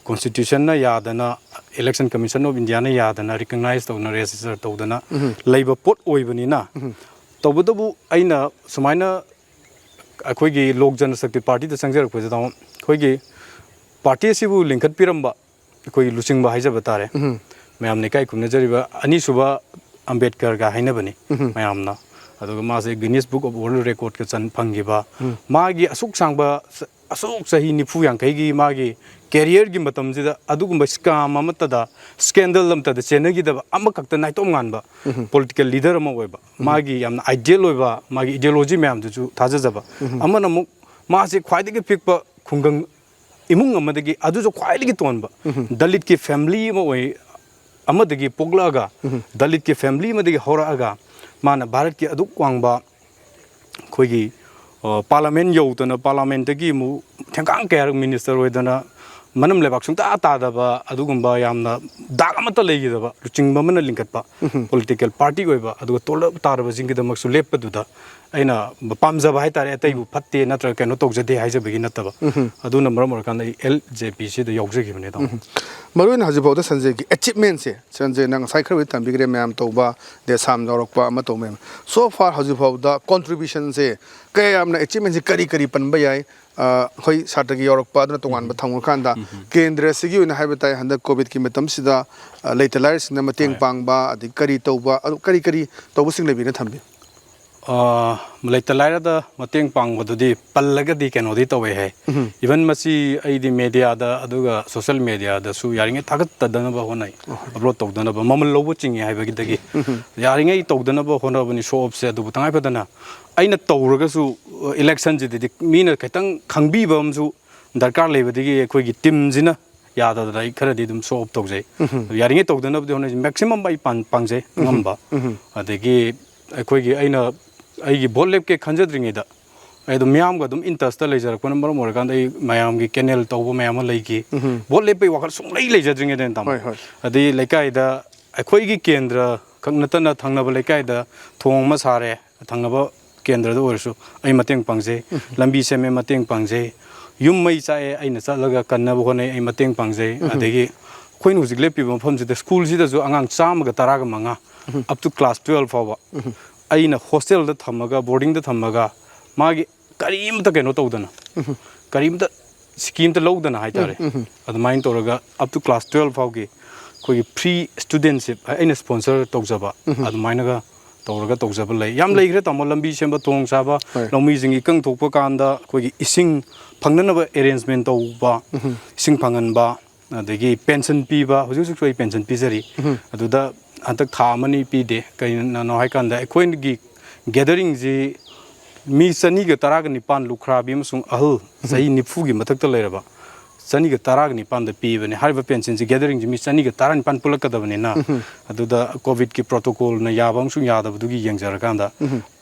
ꯀꯣꯟꯁꯇꯤꯇ꯭ꯌꯨꯁꯟꯅ ꯌꯥꯗꯅ, Election Commission of Indiaꯅ ꯌꯥꯗꯅ, ꯔꯤꯀꯛꯅꯥꯏꯁ ꯇꯧꯅ, ꯔꯦꯖꯤꯁꯇꯔ ꯇꯧꯗꯅ ꯎꯝ꯫ ꯂꯩꯕ ꯄꯣꯠ ꯑꯣꯏꯕꯅꯤꯅ, ꯎꯝ꯫ ꯇꯧꯕꯇꯕꯨ ꯑꯩꯅ ꯁꯨꯃꯥꯏꯅ ꯑꯩꯈꯣꯏꯒꯤ ꯂꯣꯛ ꯖꯅ ꯁꯛꯇꯤ ꯄꯥꯔꯇꯤꯗ ꯆꯪꯖꯔꯛꯄꯁꯤꯗ ꯑꯩꯈꯣꯏꯒꯤ ꯄꯥꯔꯇꯤ ꯑꯁꯤꯕꯨ ꯂꯤꯡꯈꯠꯄꯤꯔꯝꯕ ꯑꯩꯈꯣꯏꯒꯤ ꯂꯨꯆꯤꯡꯕ ꯍꯥꯏꯖꯕ ꯇꯥꯔꯦ꯫ ꯎꯝ꯫ ꯃꯌꯥꯝꯅ ꯏꯀꯥꯏ ꯈꯨꯝꯅꯖꯔꯤꯕ ꯑꯅꯤꯁꯨꯕ ꯑꯝꯕꯦꯗꯀꯔꯒ ꯍꯥꯏꯅꯕꯅꯤ ꯎꯝ꯫ ꯃꯌꯥꯝꯅ꯫ ꯑꯗꯨꯒ ꯃꯥꯁꯦ Guinness Book of World Recordꯀ ꯆꯟ ꯐꯪꯈꯤꯕ, ꯎꯝ꯫ ꯃꯥꯒꯤ ꯑꯁꯨꯛ ꯁꯥꯡꯕ ꯆ-, ꯑꯁꯨꯛ ꯆꯍꯤ ꯅꯤꯐꯨ ꯌꯥꯡꯈꯩꯒꯤ ꯃꯥꯒꯤ ꯀꯦꯔꯤꯌꯔꯒꯤ ꯃꯇꯝꯁꯤꯗ ꯑꯗꯨꯒꯨꯝꯕ ꯁ꯭ꯀꯥꯝ ꯑꯃꯠꯇꯗ, ꯁ꯭ꯀꯦꯟꯗꯜ ꯑꯃꯠꯇꯗ ꯆꯦꯟꯅꯈꯤꯗꯕ, ꯑꯃꯈꯛꯇ ꯅꯥꯏꯇꯣꯝ ꯉꯥꯟꯕ ꯎꯝ꯫ ꯄꯣꯂꯤꯇꯤꯀꯦꯜ ꯂꯤꯗꯔ ꯑꯃ ꯑꯣꯏꯕ, ꯎꯝ꯫ ꯃꯥꯒꯤ ꯌꯥꯝꯅ ꯑꯥꯏꯗꯤꯌꯦꯜ ꯑꯣꯏꯕ, ꯃꯥꯒꯤ ꯏꯗꯤꯑꯣꯂꯣꯖꯤ ꯃꯌꯥꯝꯗꯨꯁꯨ ꯊꯥꯖꯖꯕ꯫ ꯎꯝ꯫ ꯑꯃꯅ ꯑꯃꯨꯛ ꯃꯥꯁꯦ ꯈ꯭ꯋꯥꯏꯗꯒꯤ ꯄꯤꯛꯄ ꯈꯨꯡꯒꯪ ꯏꯃꯨꯡ ꯑꯃꯗꯒꯤ, ꯑꯗꯨꯁꯨ ꯈ꯭ꯋꯥꯏꯗꯒꯤ ꯇꯣꯟꯕ ꯎꯝ꯫ ꯗꯂꯤꯠꯀꯤ ꯐꯦꯃꯤꯂꯤ ꯑꯃ ꯑꯣꯏ, ꯑꯃꯗꯒꯤ ꯄꯣꯛꯂꯛꯑꯒ, ꯎꯝ꯫ ꯗꯂꯤꯠꯀꯤ ꯐꯦꯃꯤꯂꯤ ꯑꯃꯗꯒꯤ ꯍꯧꯔꯛꯑꯒ, ꯃꯥꯅ ꯚꯥꯔꯠꯀꯤ ꯑꯗꯨꯛ ꯋꯥꯡꯕ ꯑꯩꯈꯣꯏꯒꯤ, ꯑ, ꯄꯥꯔꯂꯥꯃꯦꯟ ꯌꯧꯗꯅ, ꯄꯥꯔꯂꯥꯃꯦꯟꯗꯒꯤ ꯑꯃꯨꯛ ꯊꯦꯡꯀꯥꯡ ꯀꯌꯥꯔꯛ ꯃꯤꯅꯤꯁꯇꯔ ꯑꯣꯏꯗꯅ, ꯃꯅꯝ ꯂꯩꯕꯥꯛ ꯁꯨꯡꯇꯥ ꯇꯥꯗꯕ, ꯑꯗꯨꯒꯨꯝꯕ ꯌꯥꯝꯅ ꯗꯥꯛ ꯑꯃꯠꯇ ꯂꯩꯈꯤꯗꯕ ꯂꯨꯆꯤꯡꯕ ꯑꯃꯅ ꯂꯤꯡꯈꯠꯄ ꯎꯝ꯫ ꯄꯣꯂꯤꯇꯤꯀꯦꯜ ꯄꯥꯔꯇꯤ ꯑꯣꯏꯕ, ꯑꯗꯨꯒ ꯇꯣꯂꯞ ꯇꯥꯔꯕꯁꯤꯡꯒꯤꯗꯃꯛꯁꯨ ꯂꯦꯞꯄꯗꯨꯗ ꯑꯩꯅ ꯄꯥꯝꯖꯕ ꯍꯥꯏꯇꯥꯔꯦ, ꯑꯇꯩꯕꯨ ꯐꯠꯇꯦ ꯅꯠꯇ꯭ꯔꯒ ꯀꯩꯅꯣ ꯇꯧꯖꯗꯦ ꯍꯥꯏꯖꯕꯒꯤ ꯅꯠꯇꯕ꯫ ꯑꯗꯨꯅ ꯃꯔꯝ ꯑꯣꯏꯔꯀꯥꯟꯗ ꯑꯩ ꯑꯦꯜ ꯖꯦ ꯄꯤꯁꯤꯗ ꯌꯥꯎꯖꯈꯤꯕꯅꯦ, ꯇꯥꯃꯣ꯫ ꯃꯔꯨꯑꯣꯏꯅ ꯍꯧꯖꯤꯛꯐꯥꯎꯗ ꯁꯟꯖꯦꯒꯤ ꯑꯦꯆꯤꯞꯃꯦꯟꯁꯦ, ꯁꯟꯖꯦꯅ ꯉꯁꯥꯏ ꯈꯔꯕꯨꯗꯤ ꯊꯝꯕꯤꯈ꯭ꯔꯦ, ꯃꯌꯥꯝ ꯇꯧꯕ, ꯗꯦꯁꯥꯝ ꯌꯥꯎꯔꯛꯄ, ꯑꯃ ꯇꯧꯕ ꯃꯌꯥꯝ꯫ So far ꯍꯧꯖꯤꯛꯐꯥꯎꯗ ꯀꯣꯟꯇ꯭ꯔꯤꯕ꯭ꯌꯨꯁꯟꯁꯦ ꯀꯌꯥ ꯌꯥꯝꯅ, ꯑꯦꯆꯤꯞꯃꯦꯟꯁꯦ ꯀꯔꯤ ꯀꯔꯤ ꯄꯟꯕ ꯌꯥꯏ? ꯑ, ꯑꯩꯈꯣꯏ ꯁꯥꯇ꯭ꯔꯒꯤ ꯌꯥꯎꯔꯛꯄ ꯑꯗꯨꯅ ꯇꯣꯉꯥꯟꯕ ꯊꯝꯈ꯭ꯔꯀꯥꯟꯗ, ꯀꯦꯟꯗ꯭ꯔꯁꯤꯒꯤ ꯑꯣꯏꯅ ꯍꯥꯏꯕ ꯇꯥꯏ, ꯍꯟꯗꯛ ꯀꯣꯚꯤꯗꯀꯤ ꯃꯇꯝꯁꯤꯗ, ꯑ, ꯂꯩꯇ ꯂꯥꯏꯔꯁꯤꯡꯅ ꯃꯇꯦꯡ ꯍꯣꯏ꯫ ꯄꯥꯡꯕ, ꯑꯗꯒꯤ ꯀꯔꯤ ꯇꯧꯕ, ꯑꯗꯨ ꯀꯔꯤ ꯀꯔꯤ ꯇꯧꯕꯁꯤꯡ ꯂꯩꯕꯤꯅ ꯊꯝꯕꯤ? ꯑ, ꯂꯩꯇ ꯂꯥꯏꯔꯗ ꯃꯇꯦꯡ ꯄꯥꯡꯕꯗꯨꯗꯤ ꯄꯜꯂꯒꯗꯤ ꯀꯩꯅꯣꯗꯤ ꯇꯧꯋꯦ ꯍꯥꯏ꯫ ꯏꯚꯟ ꯃꯁꯤ ꯑꯩꯗꯤ ꯃꯦꯗꯤꯌꯥꯗ ꯑꯗꯨꯒ ꯁꯣꯁꯦꯜ ꯃꯦꯗꯤꯌꯥꯗꯁꯨ ꯌꯥꯔꯤꯉꯩ ꯊꯥꯒꯠꯇꯗꯅꯕ ꯍꯣꯠꯅꯩ, ꯑꯞꯂꯣꯗ ꯇꯧꯗꯅꯕ, ꯃꯃꯜ ꯂꯧꯕ ꯆꯤꯡꯉꯦ ꯍꯥꯏꯕꯒꯤꯗꯒꯤ꯫ ꯌꯥꯔꯤꯉꯩ ꯇꯧꯗꯅꯕ ꯍꯣꯠꯅꯕꯅꯤ ꯁꯣ ꯑꯣꯞꯁꯦ꯫ ꯑꯗꯨꯕꯨ ꯇꯉꯥꯏ ꯐꯗꯅ ꯑꯩꯅ ꯇꯧꯔꯒꯁꯨ, ꯑ, ꯏꯂꯦꯛꯁꯟꯁꯤꯗꯗꯤ ꯃꯤꯅ ꯈꯤꯇꯪ ꯈꯪꯕꯤꯕ ꯑꯃꯁꯨ ꯗꯔꯀꯥꯔ ꯂꯩꯕꯗꯒꯤ ꯑꯩꯈꯣꯏꯒꯤ ꯇꯤꯝꯁꯤꯅ ꯌꯥꯗꯗꯅ ꯑꯩ ꯈꯔꯗꯤ ꯑꯗꯨꯝ ꯁꯣ ꯑꯣꯞ ꯇꯧꯖꯩ꯫ ꯑꯗꯨ ꯌꯥꯔꯤꯉꯩ ꯇꯧꯗꯅꯕꯗꯤ ꯍꯣꯠꯅꯩ, ꯃꯦꯛꯁꯤꯃꯝ ꯑꯩ ꯄꯥꯡ-, ꯄꯥꯡꯖꯩ ꯑꯉꯝꯕ꯫ ꯑꯗꯒꯤ ꯑꯩꯈꯣꯏꯒꯤ ꯑꯩꯅ, ꯑꯩꯒꯤ ꯚꯣꯠ ꯂꯦꯞꯀꯦ ꯈꯟꯖꯗ꯭ꯔꯤꯉꯩꯗ ꯑꯩ ꯑꯗꯨꯝ ꯃꯤꯌꯥꯝꯒ ꯑꯗꯨꯝ ꯏꯟ ꯇꯁꯇ ꯂꯩꯖꯔꯛꯄꯅ ꯃꯔꯝ ꯑꯣꯏꯔꯀꯥꯟꯗ ꯑꯩ ꯃꯌꯥꯝꯒꯤ ꯀꯦꯅꯦꯜ ꯇꯧꯕ ꯃꯌꯥꯝ ꯑꯃ ꯂꯩꯈꯤ꯫ ꯚꯣꯠ ꯂꯦꯞꯄꯒꯤ ꯋꯥꯈꯜ ꯁꯨꯡꯂꯩ ꯂꯩꯖꯗ꯭ꯔꯤꯉꯩꯗ, ꯇꯥꯃꯣ꯫ ꯍꯣꯏ, ꯍꯣꯏ꯫ ꯑꯗꯩ ꯂꯩꯀꯥꯏꯗ ꯑꯩꯈꯣꯏꯒꯤ ꯀꯦꯟꯗ꯭ꯔ ꯈꯛ ꯅꯠꯇꯅ ꯊꯪꯅꯕ ꯂꯩꯀꯥꯏꯗ ꯊꯣꯡ ꯑꯃ ꯁꯥꯔꯦ, ꯊꯪꯅꯕ ꯀꯦꯟꯗ꯭ꯔꯗ ꯑꯣꯏꯔꯁꯨ ꯑꯩ ꯃꯇꯦꯡ ꯄꯥꯡꯖꯩ꯫ ꯂꯝꯕꯤ ꯁꯦꯝꯃꯦ, ꯃꯇꯦꯡ ꯄꯥꯡꯖꯩ꯫ ꯌꯨꯝ ꯃꯩ ꯆꯥꯛꯑꯦ, ꯑꯩꯅ ꯆꯠꯂꯒ ꯀꯟꯅꯕ ꯍꯣꯠꯅꯩ, ꯑꯩ ꯃꯇꯦꯡ ꯄꯥꯡꯖꯩ꯫ ꯑꯗꯒꯤ ꯑꯩꯈꯣꯏꯅ ꯍꯧꯖꯤꯛ ꯂꯦꯞꯄꯤꯕ ꯃꯐꯝꯁꯤꯗ ꯁ꯭ꯀꯨꯜꯁꯤꯗꯁꯨ ꯑꯉꯥꯡ ꯆꯥꯝꯃꯒ ꯇꯔꯥꯒ ꯃꯉꯥ, up to class twelve ꯐꯥꯎꯕ, ꯑꯩꯅ ꯍꯣꯁꯇꯦꯜꯗ ꯊꯝꯃꯒ, ꯕꯣꯔꯗꯤꯡꯗ ꯊꯝꯃꯒ, ꯃꯥꯒꯤ ꯀꯔꯤꯝꯇ ꯀꯩꯅꯣ ꯇꯧꯗꯅ, ꯀꯔꯤꯝꯇ ꯁ꯭ꯀꯤꯝꯇ ꯂꯧꯗꯅ ꯍꯥꯏꯇꯥꯔꯦ, ꯑꯗꯨꯃꯥꯏꯅ ꯇꯧꯔꯒ up to class twelve ꯐꯥꯎꯒꯤ ꯑꯩꯈꯣꯏꯒꯤ free studentship, ꯑꯩꯅ ꯁ꯭ꯄꯣꯟꯁꯔ ꯇꯧꯖꯕ, ꯑꯗꯨꯃꯥꯏꯅꯒ ꯇꯧꯔꯒ ꯇꯧꯖꯕ ꯂꯩ꯫ ꯌꯥꯝ ꯂꯩꯈ꯭ꯔꯦ, ꯇꯥꯃꯣ꯫ ꯂꯝꯕꯤ ꯁꯦꯝꯕ, ꯊꯣꯡ ꯁꯥꯕ, ꯍꯣꯏ꯫ ꯂꯧꯃꯤꯁꯤꯡ ꯏꯀꯪ ꯊꯣꯛꯄ ꯀꯥꯟꯗ ꯑꯩꯈꯣꯏꯒꯤ ꯏꯁꯤꯡ ꯐꯪꯅꯅꯕ ꯑꯦꯔꯦꯟꯖꯃꯦꯟ ꯇꯧꯕ, ꯏꯁꯤꯡ ꯐꯪꯍꯟꯕ, ꯑꯗꯒꯤ ꯄꯦꯟꯁꯟ ꯄꯤꯕ꯫ ꯍꯧꯖꯤꯛ ꯍꯧꯖꯤꯛꯁꯨ ꯑꯩ ꯄꯦꯟꯁꯟ ꯄꯤꯖꯔꯤ꯫ ꯑꯗꯨꯗ ꯍꯟꯗꯛ ꯊꯥ ꯑꯃꯅꯤ ꯄꯤꯗꯦ꯫ ꯀꯩꯅꯣ ꯍꯥꯏꯀꯥꯟꯗ ꯑꯩꯈꯣꯏꯒꯤ ꯒꯦꯗꯔꯤꯡꯁꯤ ꯃꯤ ꯆꯅꯤꯒ ꯇꯔꯥꯒ ꯅꯤꯄꯥꯟ, ꯂꯨꯈ꯭ꯔꯥꯕꯤ ꯑꯃꯁꯨꯡ ꯑꯍꯜ ꯆꯍꯤ ꯅꯤꯐꯨꯒꯤ ꯃꯊꯛꯇ ꯂꯩꯔꯕ ꯆꯅꯤꯒ ꯇꯔꯥꯒ ꯅꯤꯄꯥꯟꯗ ꯄꯤꯕꯅꯤ꯫ ꯍꯥꯏꯔꯤꯕ ꯄꯦꯟꯁꯟꯁꯤ, ꯒꯦꯗꯔꯤꯡꯁꯤ ꯃꯤ ꯆꯅꯤꯒ ꯇꯔꯥꯅꯤꯄꯥꯟ ꯄꯨꯜꯂꯛꯀꯗꯕꯅꯤꯅ, ꯑꯗꯨꯗ ꯀꯣꯚꯤꯗꯀꯤ ꯄ꯭ꯔꯣꯇꯣꯀꯣꯜꯅ ꯌꯥꯕ ꯑꯃꯁꯨꯡ ꯌꯥꯗꯕꯗꯨꯒꯤ ꯌꯦꯡꯖꯔꯀꯥꯟꯗ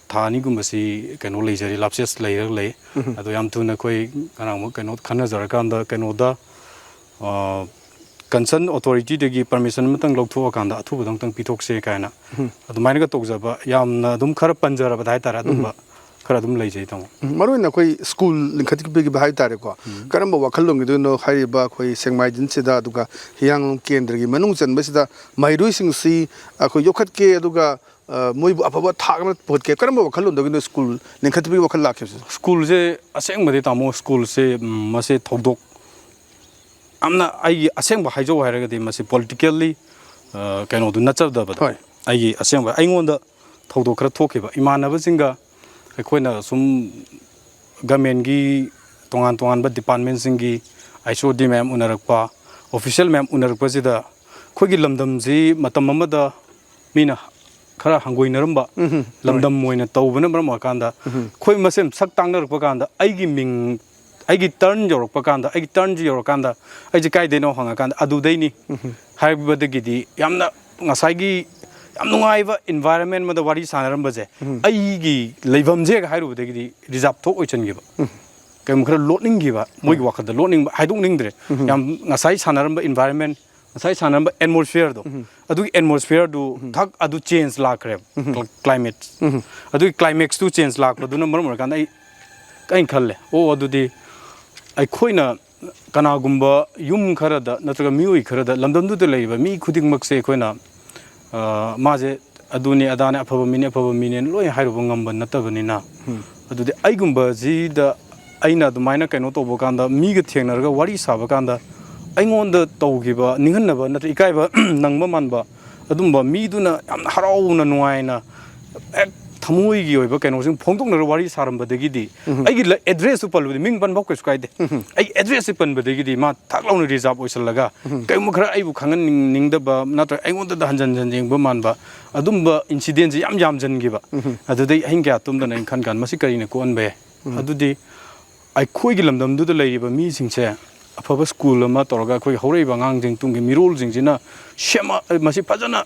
ꯊꯥ ꯑꯅꯤꯒꯨꯝꯕꯁꯤ ꯀꯩꯅꯣ ꯂꯩꯖꯔꯤ, ꯂꯥꯞꯁꯦꯁ ꯂꯩꯔꯒ ꯂꯩ꯫ ꯑꯗꯣ ꯌꯥꯝ ꯊꯨꯅ ꯑꯩꯈꯣꯏ ꯉꯔꯥꯡꯃꯨꯛ ꯀꯩꯅꯣ ꯈꯟꯅꯖꯔꯀꯥꯟꯗ ꯀꯩꯅꯣꯗ, ꯑ, ꯀꯟꯁꯔꯟ ꯑꯣꯊꯣꯔꯤꯇꯤꯗꯒꯤ ꯄꯔꯃꯤꯁꯟ ꯑꯃꯇꯪ ꯂꯧꯊꯣꯛꯑꯀꯥꯟꯗ ꯑꯊꯨꯕꯗ ꯑꯃꯇꯪ ꯄꯤꯊꯣꯛꯁꯦ ꯀꯥꯏꯅ ꯑꯗꯨꯃꯥꯏꯅꯒ ꯇꯧꯖꯕ, ꯌꯥꯝꯅ ꯑꯗꯨꯝ ꯈꯔ ꯄꯟꯖꯔꯕꯗ ꯍꯥꯏꯇꯥꯔꯦ, ꯑꯗꯨꯝꯕ ꯈꯔ ꯑꯗꯨꯝ ꯂꯩꯖꯩ, ꯇꯥꯃꯣ꯫ ꯎꯝ, ꯃꯔꯨ ꯑꯣꯏꯅ ꯑꯩꯈꯣꯏ ꯁ꯭ꯀꯨꯜ ꯂꯤꯡꯈꯠꯄꯤꯈꯤꯕ ꯍꯥꯏ ꯇꯥꯔꯦꯀꯣ꯫ ꯀꯔꯝꯕ ꯋꯥꯈꯜꯂꯣꯟꯒꯤꯗꯨꯅꯣ ꯍꯥꯏꯔꯤꯕ ꯑꯩꯈꯣꯏ ꯁꯦꯛꯃꯥꯏꯖꯤꯟꯁꯤꯗ, ꯑꯗꯨꯒ ꯍꯤꯌꯥꯡꯂꯝ ꯀꯦꯟꯗ꯭ꯔꯒꯤ ꯃꯅꯨꯡ ꯆꯟꯕꯁꯤꯗ ꯃꯍꯩꯔꯣꯏꯁꯤꯡꯁꯤ ꯑꯩꯈꯣꯏ ꯌꯣꯛꯈꯠꯀꯦ, ꯑꯗꯨꯒ ꯑ, ꯃꯣꯏꯕꯨ ꯑꯐꯕ ꯊꯥꯛꯅ ꯄꯨꯈꯠꯀꯦ, ꯀꯔꯝꯕ ꯋꯥꯈꯜꯂꯣꯟꯗꯒꯤꯅꯣ ꯁ꯭ꯀꯨꯜ ꯂꯤꯡꯈꯠꯄꯒꯤ ꯋꯥꯈꯜ ꯂꯥꯛꯈꯤꯕꯁꯦ? ꯁ꯭ꯀꯨꯜꯁꯦ ꯑꯁꯦꯡꯕꯗꯤ, ꯇꯥꯃꯣ, ꯁ꯭ꯀꯨꯜꯁꯦ, ꯎꯝ, ꯃꯁꯤ ꯊꯧꯗꯣꯛ ꯌꯥꯝꯅ, ꯑꯩꯒꯤ ꯑꯁꯦꯡꯕ ꯍꯥꯏꯖꯧ ꯍꯥꯏꯔꯒꯗꯤ, ꯃꯁꯤ ꯄꯣꯂꯤꯇꯤꯀꯦꯜꯂꯤ ꯀꯩꯅꯣꯗꯨ ꯅꯠꯆꯗꯕꯗ, ꯍꯣꯏ꯫ ꯑꯩꯒꯤ ꯑꯁꯦꯡꯕ, ꯑꯩꯉꯣꯟꯗ ꯊꯧꯗꯣꯛ ꯈꯔ ꯊꯣꯛꯈꯤꯕ, ꯏꯃꯥꯟꯅꯕꯁꯤꯡꯒ ꯑꯩꯈꯣꯏꯅ ꯁꯨꯝ ꯒꯃꯦꯟꯒꯤ ꯇꯣꯉꯥꯟ ꯇꯣꯉꯥꯟꯕ ꯗꯤꯄꯥꯔꯠꯃꯦꯟꯁꯤꯡꯒꯤ ꯑꯩꯆ ꯑꯣ ꯗꯤ ꯃꯌꯥꯝ ꯎꯅꯔꯛꯄ, ꯑꯣꯐꯤꯁꯤꯌꯦꯜ ꯃꯌꯥꯝ ꯎꯅꯔꯛꯄꯁꯤꯗ, ꯑꯩꯈꯣꯏꯒꯤ ꯂꯝꯗꯝꯁꯤ ꯃꯇꯝ ꯑꯃꯗ ꯃꯤꯅ ꯈꯔ ꯍꯪꯒꯣꯏꯅꯔꯝꯕ ꯎꯝ, ꯍꯣꯏ꯫ ꯂꯝꯗꯝ ꯑꯣꯏꯅ ꯇꯧꯕꯅ ꯃꯔꯝ ꯑꯣꯏꯔꯀꯥꯟꯗ, ꯎꯝ꯫ ꯑꯩꯈꯣꯏ ꯃꯁꯦꯟ ꯁꯛ ꯇꯥꯡꯅꯔꯛꯄ ꯀꯥꯟꯗ, ꯑꯩꯒꯤ ꯃꯤꯡ, ꯑꯩꯒꯤ ꯇꯔꯟ ꯌꯧꯔꯛꯄ ꯀꯥꯟꯗ, ꯑꯩꯒꯤ ꯇꯔꯟꯁꯤ ꯌꯧꯔꯀꯥꯟꯗ, ꯑꯩꯁꯦ ꯀꯥꯏꯗꯩꯅꯣ ꯍꯪꯉꯀꯥꯟꯗ, "ꯑꯗꯨꯗꯩꯅꯤ" ꯍꯥꯏꯕꯗꯒꯤꯗꯤ, ꯌꯥꯝꯅ ꯉꯁꯥꯏꯒꯤ ꯌꯥꯝ ꯅꯨꯡꯉꯥꯏꯕ ꯏꯟꯚꯥꯏꯔꯟꯃꯦꯟ ꯑꯃꯗ ꯋꯥꯔꯤ ꯁꯥꯟꯅꯔꯝꯕꯁꯦ, ꯎꯝ꯫ ꯑꯩꯒꯤ ꯂꯩꯐꯝꯁꯦꯒ ꯍꯥꯏꯔꯨꯕꯗꯒꯤꯗꯤ ꯔꯤꯖꯥꯞ ꯊꯣꯛ ꯑꯣꯏꯁꯤꯟꯈꯤꯕ꯫ ꯎꯝ꯫ ꯀꯩꯒꯨꯝꯕ ꯈꯔ ꯂꯣꯠꯅꯤꯡꯈꯤꯕ, ꯃꯣꯏꯒꯤ ꯋꯥꯈꯜꯗ ꯂꯣꯠꯅꯤꯡꯕ, ꯍꯥꯏꯗꯣꯛꯅꯤꯡꯗ꯭ꯔꯦ꯫ ꯌꯥꯝ ꯉꯁꯥꯏ ꯁꯥꯟꯅꯔꯝꯕ ꯏꯟꯚꯥꯏꯔꯟꯃꯦꯟ, ꯉꯁꯥꯏ ꯁꯥꯟꯅꯔꯝꯕ ꯑꯦꯠꯃꯣꯁꯐꯤꯌꯔꯗꯣ, ꯑꯗꯨꯒꯤ ꯑꯦꯠꯃꯣꯁꯐꯤꯌꯔꯗꯨ ꯊꯛ ꯑꯗꯨ ꯆꯦꯟꯖ ꯂꯥꯛꯈ꯭ꯔꯦꯕ꯫ ꯀ꯭ꯂꯥꯏꯃꯦꯠ꯫ ꯑꯗꯨꯒꯤ ꯀ꯭ꯂꯥꯏꯃꯦꯛꯁꯇꯨ ꯆꯦꯟꯖ ꯂꯥꯛꯄꯗꯨꯅ ꯃꯔꯝ ꯑꯣꯏꯔꯀꯥꯟꯗ ꯑꯩ, ꯑꯩꯅ ꯈꯜꯂꯦ, "ꯑꯣ, ꯑꯗꯨꯗꯤ ꯑꯩꯈꯣꯏꯅ ꯀꯅꯥꯒꯨꯝꯕ ꯌꯨꯝ ꯈꯔꯗ ꯅꯠꯇ꯭ꯔꯒ ꯃꯤꯑꯣꯏ ꯈꯔꯗ, ꯂꯝꯗꯝꯗꯨꯗ ꯂꯩꯔꯤꯕ ꯃꯤ ꯈꯨꯗꯤꯡꯃꯛꯁꯦ ꯑꯩꯈꯣꯏꯅ, ꯑ, ꯃꯥꯁꯦ ꯑꯗꯨꯅꯤ ꯑꯗꯥꯅꯤ, ꯑꯐꯕ ꯃꯤꯅꯤ, ꯑꯐꯕ ꯃꯤꯅꯦꯅ ꯂꯣꯏ ꯍꯥꯏꯔꯨꯕ ꯉꯝꯕ ꯅꯠꯇꯕꯅꯤꯅ, ꯑꯗꯨꯗꯤ ꯑꯩꯒꯨꯝꯕꯁꯤꯗ ꯑꯩꯅ ꯑꯗꯨꯃꯥꯏꯅ ꯀꯩꯅꯣ ꯇꯧꯕ ꯀꯥꯟꯗ, ꯃꯤꯒ ꯊꯦꯡꯅꯔꯒ ꯋꯥꯔꯤ ꯁꯥꯕ ꯀꯥꯟꯗ, ꯑꯩꯉꯣꯟꯗ ꯇꯧꯈꯤꯕ ꯅꯤꯡꯍꯟꯅꯕ ꯅꯠꯇ꯭ꯔ ꯏꯀꯥꯏꯕ ꯅꯪꯕ ꯃꯥꯟꯕ ꯑꯗꯨꯝꯕ ꯃꯤꯗꯨꯅ ꯌꯥꯝꯅ ꯍꯔꯥꯎꯅ, ꯅꯨꯡꯉꯥꯏꯅ, ꯍꯦꯛ ꯊꯃꯣꯏꯒꯤ ꯑꯣꯏꯕ ꯀꯩꯅꯣꯁꯤꯡ ꯐꯣꯡꯗꯣꯛꯅꯔꯒ ꯋꯥꯔꯤ ꯁꯥꯔꯝꯕꯗꯒꯤꯗꯤ, ꯑꯩꯒꯤ ꯑꯦꯗ꯭ꯔꯦꯁꯇꯨ ꯄꯜꯂꯨꯕꯗꯤ, ꯃꯤꯡ ꯄꯟꯕ ꯀꯩꯁꯨ ꯀꯥꯏꯗꯦ, ꯑꯩ ꯑꯦꯗ꯭ꯔꯦꯁꯁꯤ ꯄꯟꯕꯗꯒꯤꯗꯤ ꯃꯥ ꯊꯛ ꯂꯥꯎꯅ ꯔꯤꯖꯥꯞ ꯑꯣꯏꯁꯜꯂꯒ, ꯀꯩꯒꯨꯝꯕ ꯈꯔ ꯑꯩꯕꯨ ꯈꯪꯍꯟꯅꯤꯡꯗꯕ ꯅꯠꯇ꯭ꯔꯒ ꯑꯩꯉꯣꯟꯗꯗ ꯍꯟꯖꯟ ꯍꯟꯖꯟ ꯌꯦꯡꯕ ꯃꯥꯟꯕ ꯑꯗꯨꯝꯕ ꯏꯟꯁꯤꯗꯦꯟꯁꯤ ꯌꯥꯝ ꯌꯥꯝꯖꯟꯈꯤꯕ꯫ ꯑꯗꯨꯗꯩ ꯑꯍꯤꯡ ꯀꯌꯥ ꯇꯨꯝꯗꯅ ꯑꯩꯅ ꯈꯟ ꯀꯥꯟꯗ, "ꯃꯁꯤ ꯀꯔꯤꯅ ꯀꯣꯛꯍꯟꯕ ꯌꯥꯏ?" ꯑꯗꯨꯗꯤ ꯑꯩꯈꯣꯏꯒꯤ ꯂꯝꯗꯝꯗꯨꯗ ꯂꯩꯔꯤꯕ ꯃꯤꯁꯤꯡꯁꯦ ꯑꯐꯕ ꯁ꯭ꯀꯨꯜ ꯑꯃ ꯇꯧꯔꯒ, ꯑꯩꯈꯣꯏꯒꯤ ꯍꯧꯔꯛꯏꯕ ꯑꯉꯥꯡꯁꯤꯡ, ꯇꯨꯡꯒꯤ ꯃꯤꯔꯣꯜꯁꯤꯡꯁꯤꯅ ꯁꯦꯝꯃ-, ꯃꯁꯤ ꯐꯖꯅ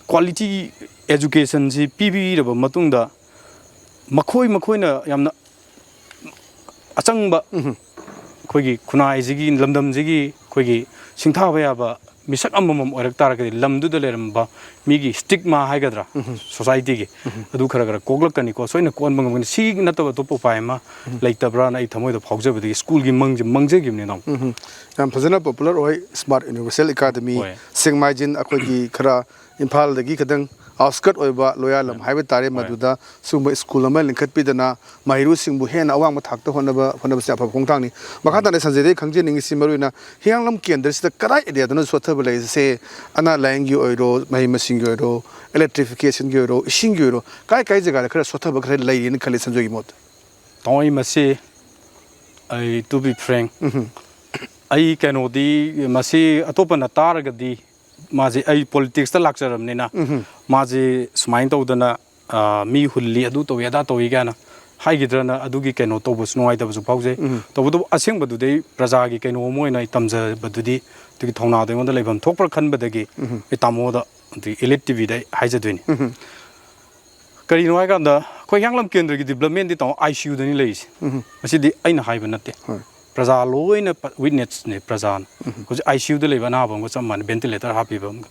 ꯀ꯭ꯋꯥꯂꯤꯇꯤ ꯑꯦꯖꯨꯀꯦꯁꯟꯁꯤ ꯄꯤꯕꯤꯔꯕ ꯃꯇꯨꯡꯗ, ꯃꯈꯣꯏ ꯃꯈꯣꯏꯅ ꯌꯥꯝꯅ ꯑꯆꯪꯕ ꯑꯩꯈꯣꯏꯒꯤ ꯈꯨꯟꯅꯥꯏꯁꯤꯒꯤ, ꯂꯝꯗꯝꯁꯤꯒꯤ ꯑꯩꯈꯣꯏꯒꯤ ꯁꯤꯡꯊꯥꯕ ꯌꯥꯕ ꯃꯤꯁꯛ ꯑꯃꯃꯝ ꯑꯣꯏꯔꯛ ꯇꯥꯔꯒꯗꯤ, ꯂꯝꯗꯨꯗ ꯂꯩꯔꯝꯕ ꯃꯤꯒꯤ stigma ꯍꯥꯏꯒꯗ꯭ꯔꯥ, society ꯒꯤ, ꯑꯗꯨ ꯈꯔ ꯈꯔ ꯀꯣꯛꯂꯛꯀꯅꯤꯀꯣ, ꯁꯣꯏꯅ ꯀꯣꯟꯕ ꯉꯝꯒꯅꯤ꯫ ꯁꯤ ꯅꯠꯇꯕ ꯑꯇꯣꯞꯄ ꯎꯄꯥꯏ ꯑꯃ ꯂꯩꯇꯕ꯭ꯔꯥꯅ ꯑꯩ ꯊꯃꯣꯏꯗ ꯐꯥꯎꯖꯕꯗꯒꯤ school ꯒꯤ ꯃꯪꯁꯦ ꯃꯪꯖꯈꯤꯕꯅꯤ, ꯏꯅꯥꯎ꯫ ꯎꯝ꯫ ꯌꯥꯝ ꯐꯖꯅ popular ꯑꯣꯏ Smart Universal Academy꯫ ꯍꯣꯏ꯫ ꯁꯦꯡꯃꯥꯏꯖꯤꯟ ꯑꯩꯈꯣꯏꯒꯤ ꯈꯔ ꯏꯝꯐꯥꯜꯗꯒꯤ ꯈꯤꯇꯪ outskirt ꯑꯣꯏꯕ ꯂꯣꯌꯥꯂꯝ ꯍꯥꯏꯕ ꯇꯥꯔꯦ, ꯃꯗꯨꯗ ꯁꯤꯒꯨꯝꯕ school ꯑꯃ ꯂꯤꯡꯈꯠꯄꯤꯗꯅ ꯃꯍꯩꯔꯣꯏꯁꯤꯡꯕꯨ ꯍꯦꯟꯅ ꯑꯋꯥꯡꯕ ꯊꯥꯛꯇ ꯍꯣꯠꯅꯕ, ꯍꯣꯠꯅꯕꯁꯦ ꯑꯐꯕ ꯈꯣꯡꯊꯥꯡꯅꯤ꯫ ꯃꯈꯥ ꯇꯥꯅ ꯁꯟꯖꯦꯗꯒꯤ ꯈꯪꯖꯅꯤꯡꯉꯤꯁꯤ, ꯃꯔꯨꯑꯣꯏꯅ ꯍꯤꯌꯥꯡꯂꯝ ꯀꯦꯟꯗ꯭ꯔꯁꯤꯗ ꯀꯗꯥꯏ area ꯗꯅ ꯁꯣꯠꯊꯕ ꯂꯩꯔꯤꯁꯦ? ꯑꯅꯥ ꯂꯥꯏꯌꯦꯡꯒꯤ ꯑꯣꯏꯔꯣ, ꯃꯍꯩ ꯃꯁꯤꯡꯒꯤ ꯑꯣꯏꯔꯣ, electrification ꯒꯤ ꯑꯣꯏꯔꯣ, ꯏꯁꯤꯡꯒꯤ ꯑꯣꯏꯔꯣ, ꯀꯥꯏ ꯀꯥꯏ ꯖꯒꯥꯗ ꯈꯔ ꯁꯣꯠꯊꯕ ꯈꯔ ꯂꯩꯔꯤꯅ ꯈꯜꯂꯤ ꯁꯟꯖꯣꯏꯒꯤ ꯃꯣꯠꯇ? ꯇꯥꯃꯣ, ꯑꯩ ꯃꯁꯤ, ꯑꯩ, to be frank, ꯑꯩ ꯀꯩꯅꯣꯗꯤ, ꯃꯁꯤ ꯑꯇꯣꯞꯄꯅ ꯇꯥꯔꯒꯗꯤ, ꯃꯥꯁꯦ, ꯑꯩ politics ꯇ ꯂꯥꯛꯆꯔꯕꯅꯤꯅ, ꯃꯥꯁꯦ ꯁꯨꯃꯥꯏꯅ ꯇꯧꯗꯅ, ꯑ, ꯃꯤ ꯍꯨꯜꯂꯤ, ꯑꯗꯨ ꯇꯧꯏ, ꯑꯗꯥ ꯇꯧꯏ ꯀꯥꯏꯅ ꯍꯥꯏꯈꯤꯗ꯭ꯔꯅ, ꯑꯗꯨꯒꯤ ꯀꯩꯅꯣ ꯇꯧꯕꯁꯨ, ꯅꯨꯡꯉꯥꯏꯇꯕꯁꯨ ꯐꯥꯎꯖꯩ꯫ ꯇꯧꯕꯇꯕꯨ ꯑꯁꯦꯡꯕꯗꯨꯗꯤ ꯑꯩ ꯄ꯭ꯔꯖꯥꯒꯤ ꯀꯩꯅꯣ ꯑꯃ ꯑꯣꯏꯅ ꯑꯩ ꯇꯝꯖꯕꯗꯨꯗꯤ, ꯑꯗꯨꯒꯤ ꯊꯧꯅꯥꯗꯣ ꯑꯩꯉꯣꯟꯗ ꯂꯩꯐꯝ ꯊꯣꯛꯄ꯭ꯔꯥ ꯈꯟꯕꯗꯒꯤ ꯑꯩ ꯇꯥꯃꯣꯗ, ꯑꯗꯒꯤ Elite TV ꯗ ꯑꯩ ꯍꯥꯏꯖꯗꯣꯏꯅꯤ꯫ ꯀꯔꯤꯅꯣ ꯍꯥꯏꯀꯥꯟꯗ, ꯑꯩꯈꯣꯏ ꯍꯤꯌꯥꯡꯂꯝ ꯀꯦꯟꯗ꯭ꯔꯒꯤ development ꯗꯤ, ꯇꯥꯃꯣ, ICU ꯗꯅꯤ ꯂꯩꯔꯤꯁꯦ꯫ ꯃꯁꯤꯗꯤ ꯑꯩꯅ ꯍꯥꯏꯕ ꯅꯠꯇꯦ꯫ ꯄ꯭ꯔꯖꯥ ꯂꯣꯏꯅ ꯄ-, witness ꯅꯦ ꯄ꯭ꯔꯖꯥꯅ꯫ ꯍꯧꯖꯤꯛ ICU ꯗ ꯂꯩꯕ ꯑꯅꯥꯕ ꯑꯃꯒ ꯆꯞ ꯃꯥꯟꯅꯩ, ventilator ꯍꯥꯞꯄꯤꯕ ꯑꯃꯒ꯫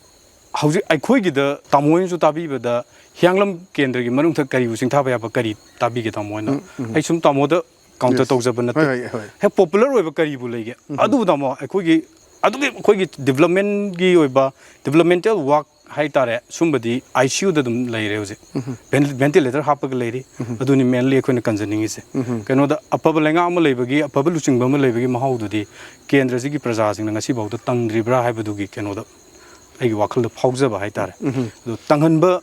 ꯍꯧꯖꯤꯛ ꯑꯩꯈꯣꯏꯒꯤꯗ, ꯇꯥꯃꯣ ꯍꯣꯏꯅꯁꯨ ꯇꯥꯕꯤꯕꯗ, ꯍꯤꯌꯥꯡꯂꯝ ꯀꯦꯟꯗ꯭ꯔꯒꯤ ꯃꯅꯨꯡꯗ ꯀꯔꯤꯕꯨ ꯁꯤꯡꯊꯥꯕ ꯌꯥꯕ ꯀꯔꯤ ꯇꯥꯕꯤꯒꯦ, ꯇꯥꯃꯣ ꯍꯣꯏꯅ? ꯑꯩ ꯁꯨꯝ ꯇꯥꯃꯣꯗ counter ꯇꯧꯖꯕ ꯅꯠꯇꯦ꯫ ꯍꯣꯏ, ꯍꯣꯏ, ꯍꯣꯏ꯫ ꯍꯦꯛ popular ꯑꯣꯏꯕ ꯀꯔꯤꯕꯨ ꯂꯩꯒꯦ? ꯑꯗꯨꯕꯨ, ꯇꯥꯃꯣ, ꯑꯩꯈꯣꯏꯒꯤ, ꯑꯗꯨꯒꯤ ꯑꯩꯈꯣꯏꯒꯤ development ꯀꯤ ꯑꯣꯏꯕ, developmental work ꯍꯥꯏꯇꯥꯔꯦ, ꯁꯨꯝꯕꯗꯤ ICU ꯗ ꯑꯗꯨꯝ ꯂꯩꯔꯦ ꯍꯧꯖꯤꯛ꯫ Ven-, ventilator ꯍꯥꯞꯄꯒ ꯂꯩꯔꯤ꯫ ꯑꯗꯨꯅꯤ mainly ꯑꯩꯈꯣꯏꯅ ꯀꯟꯖꯅꯤꯡꯉꯤꯁꯦ꯫ ꯀꯩꯅꯣꯗ ꯑꯐꯕ ꯂꯩꯉꯥꯛ ꯑꯃ ꯂꯩꯕꯒꯤ, ꯑꯐꯕ ꯂꯨꯆꯤꯡꯕ ꯑꯃ ꯂꯩꯕꯒꯤ ꯃꯍꯥꯎꯗꯨꯗꯤ ꯀꯦꯟꯗ꯭ꯔꯁꯤꯒꯤ ꯄ꯭ꯔꯖꯥꯁꯤꯡꯅ ꯉꯁꯤꯐꯥꯎꯗ ꯇꯪꯗ꯭ꯔꯤꯕ꯭ꯔꯥ ꯍꯥꯏꯕꯗꯨꯒꯤ ꯀꯩꯅꯣꯗ ꯑꯩꯒꯤ ꯋꯥꯈꯜꯗ ꯐꯥꯎꯖꯕ ꯍꯥꯏꯇꯥꯔꯦ꯫ ꯑꯗꯣ ꯇꯪꯍꯟꯕ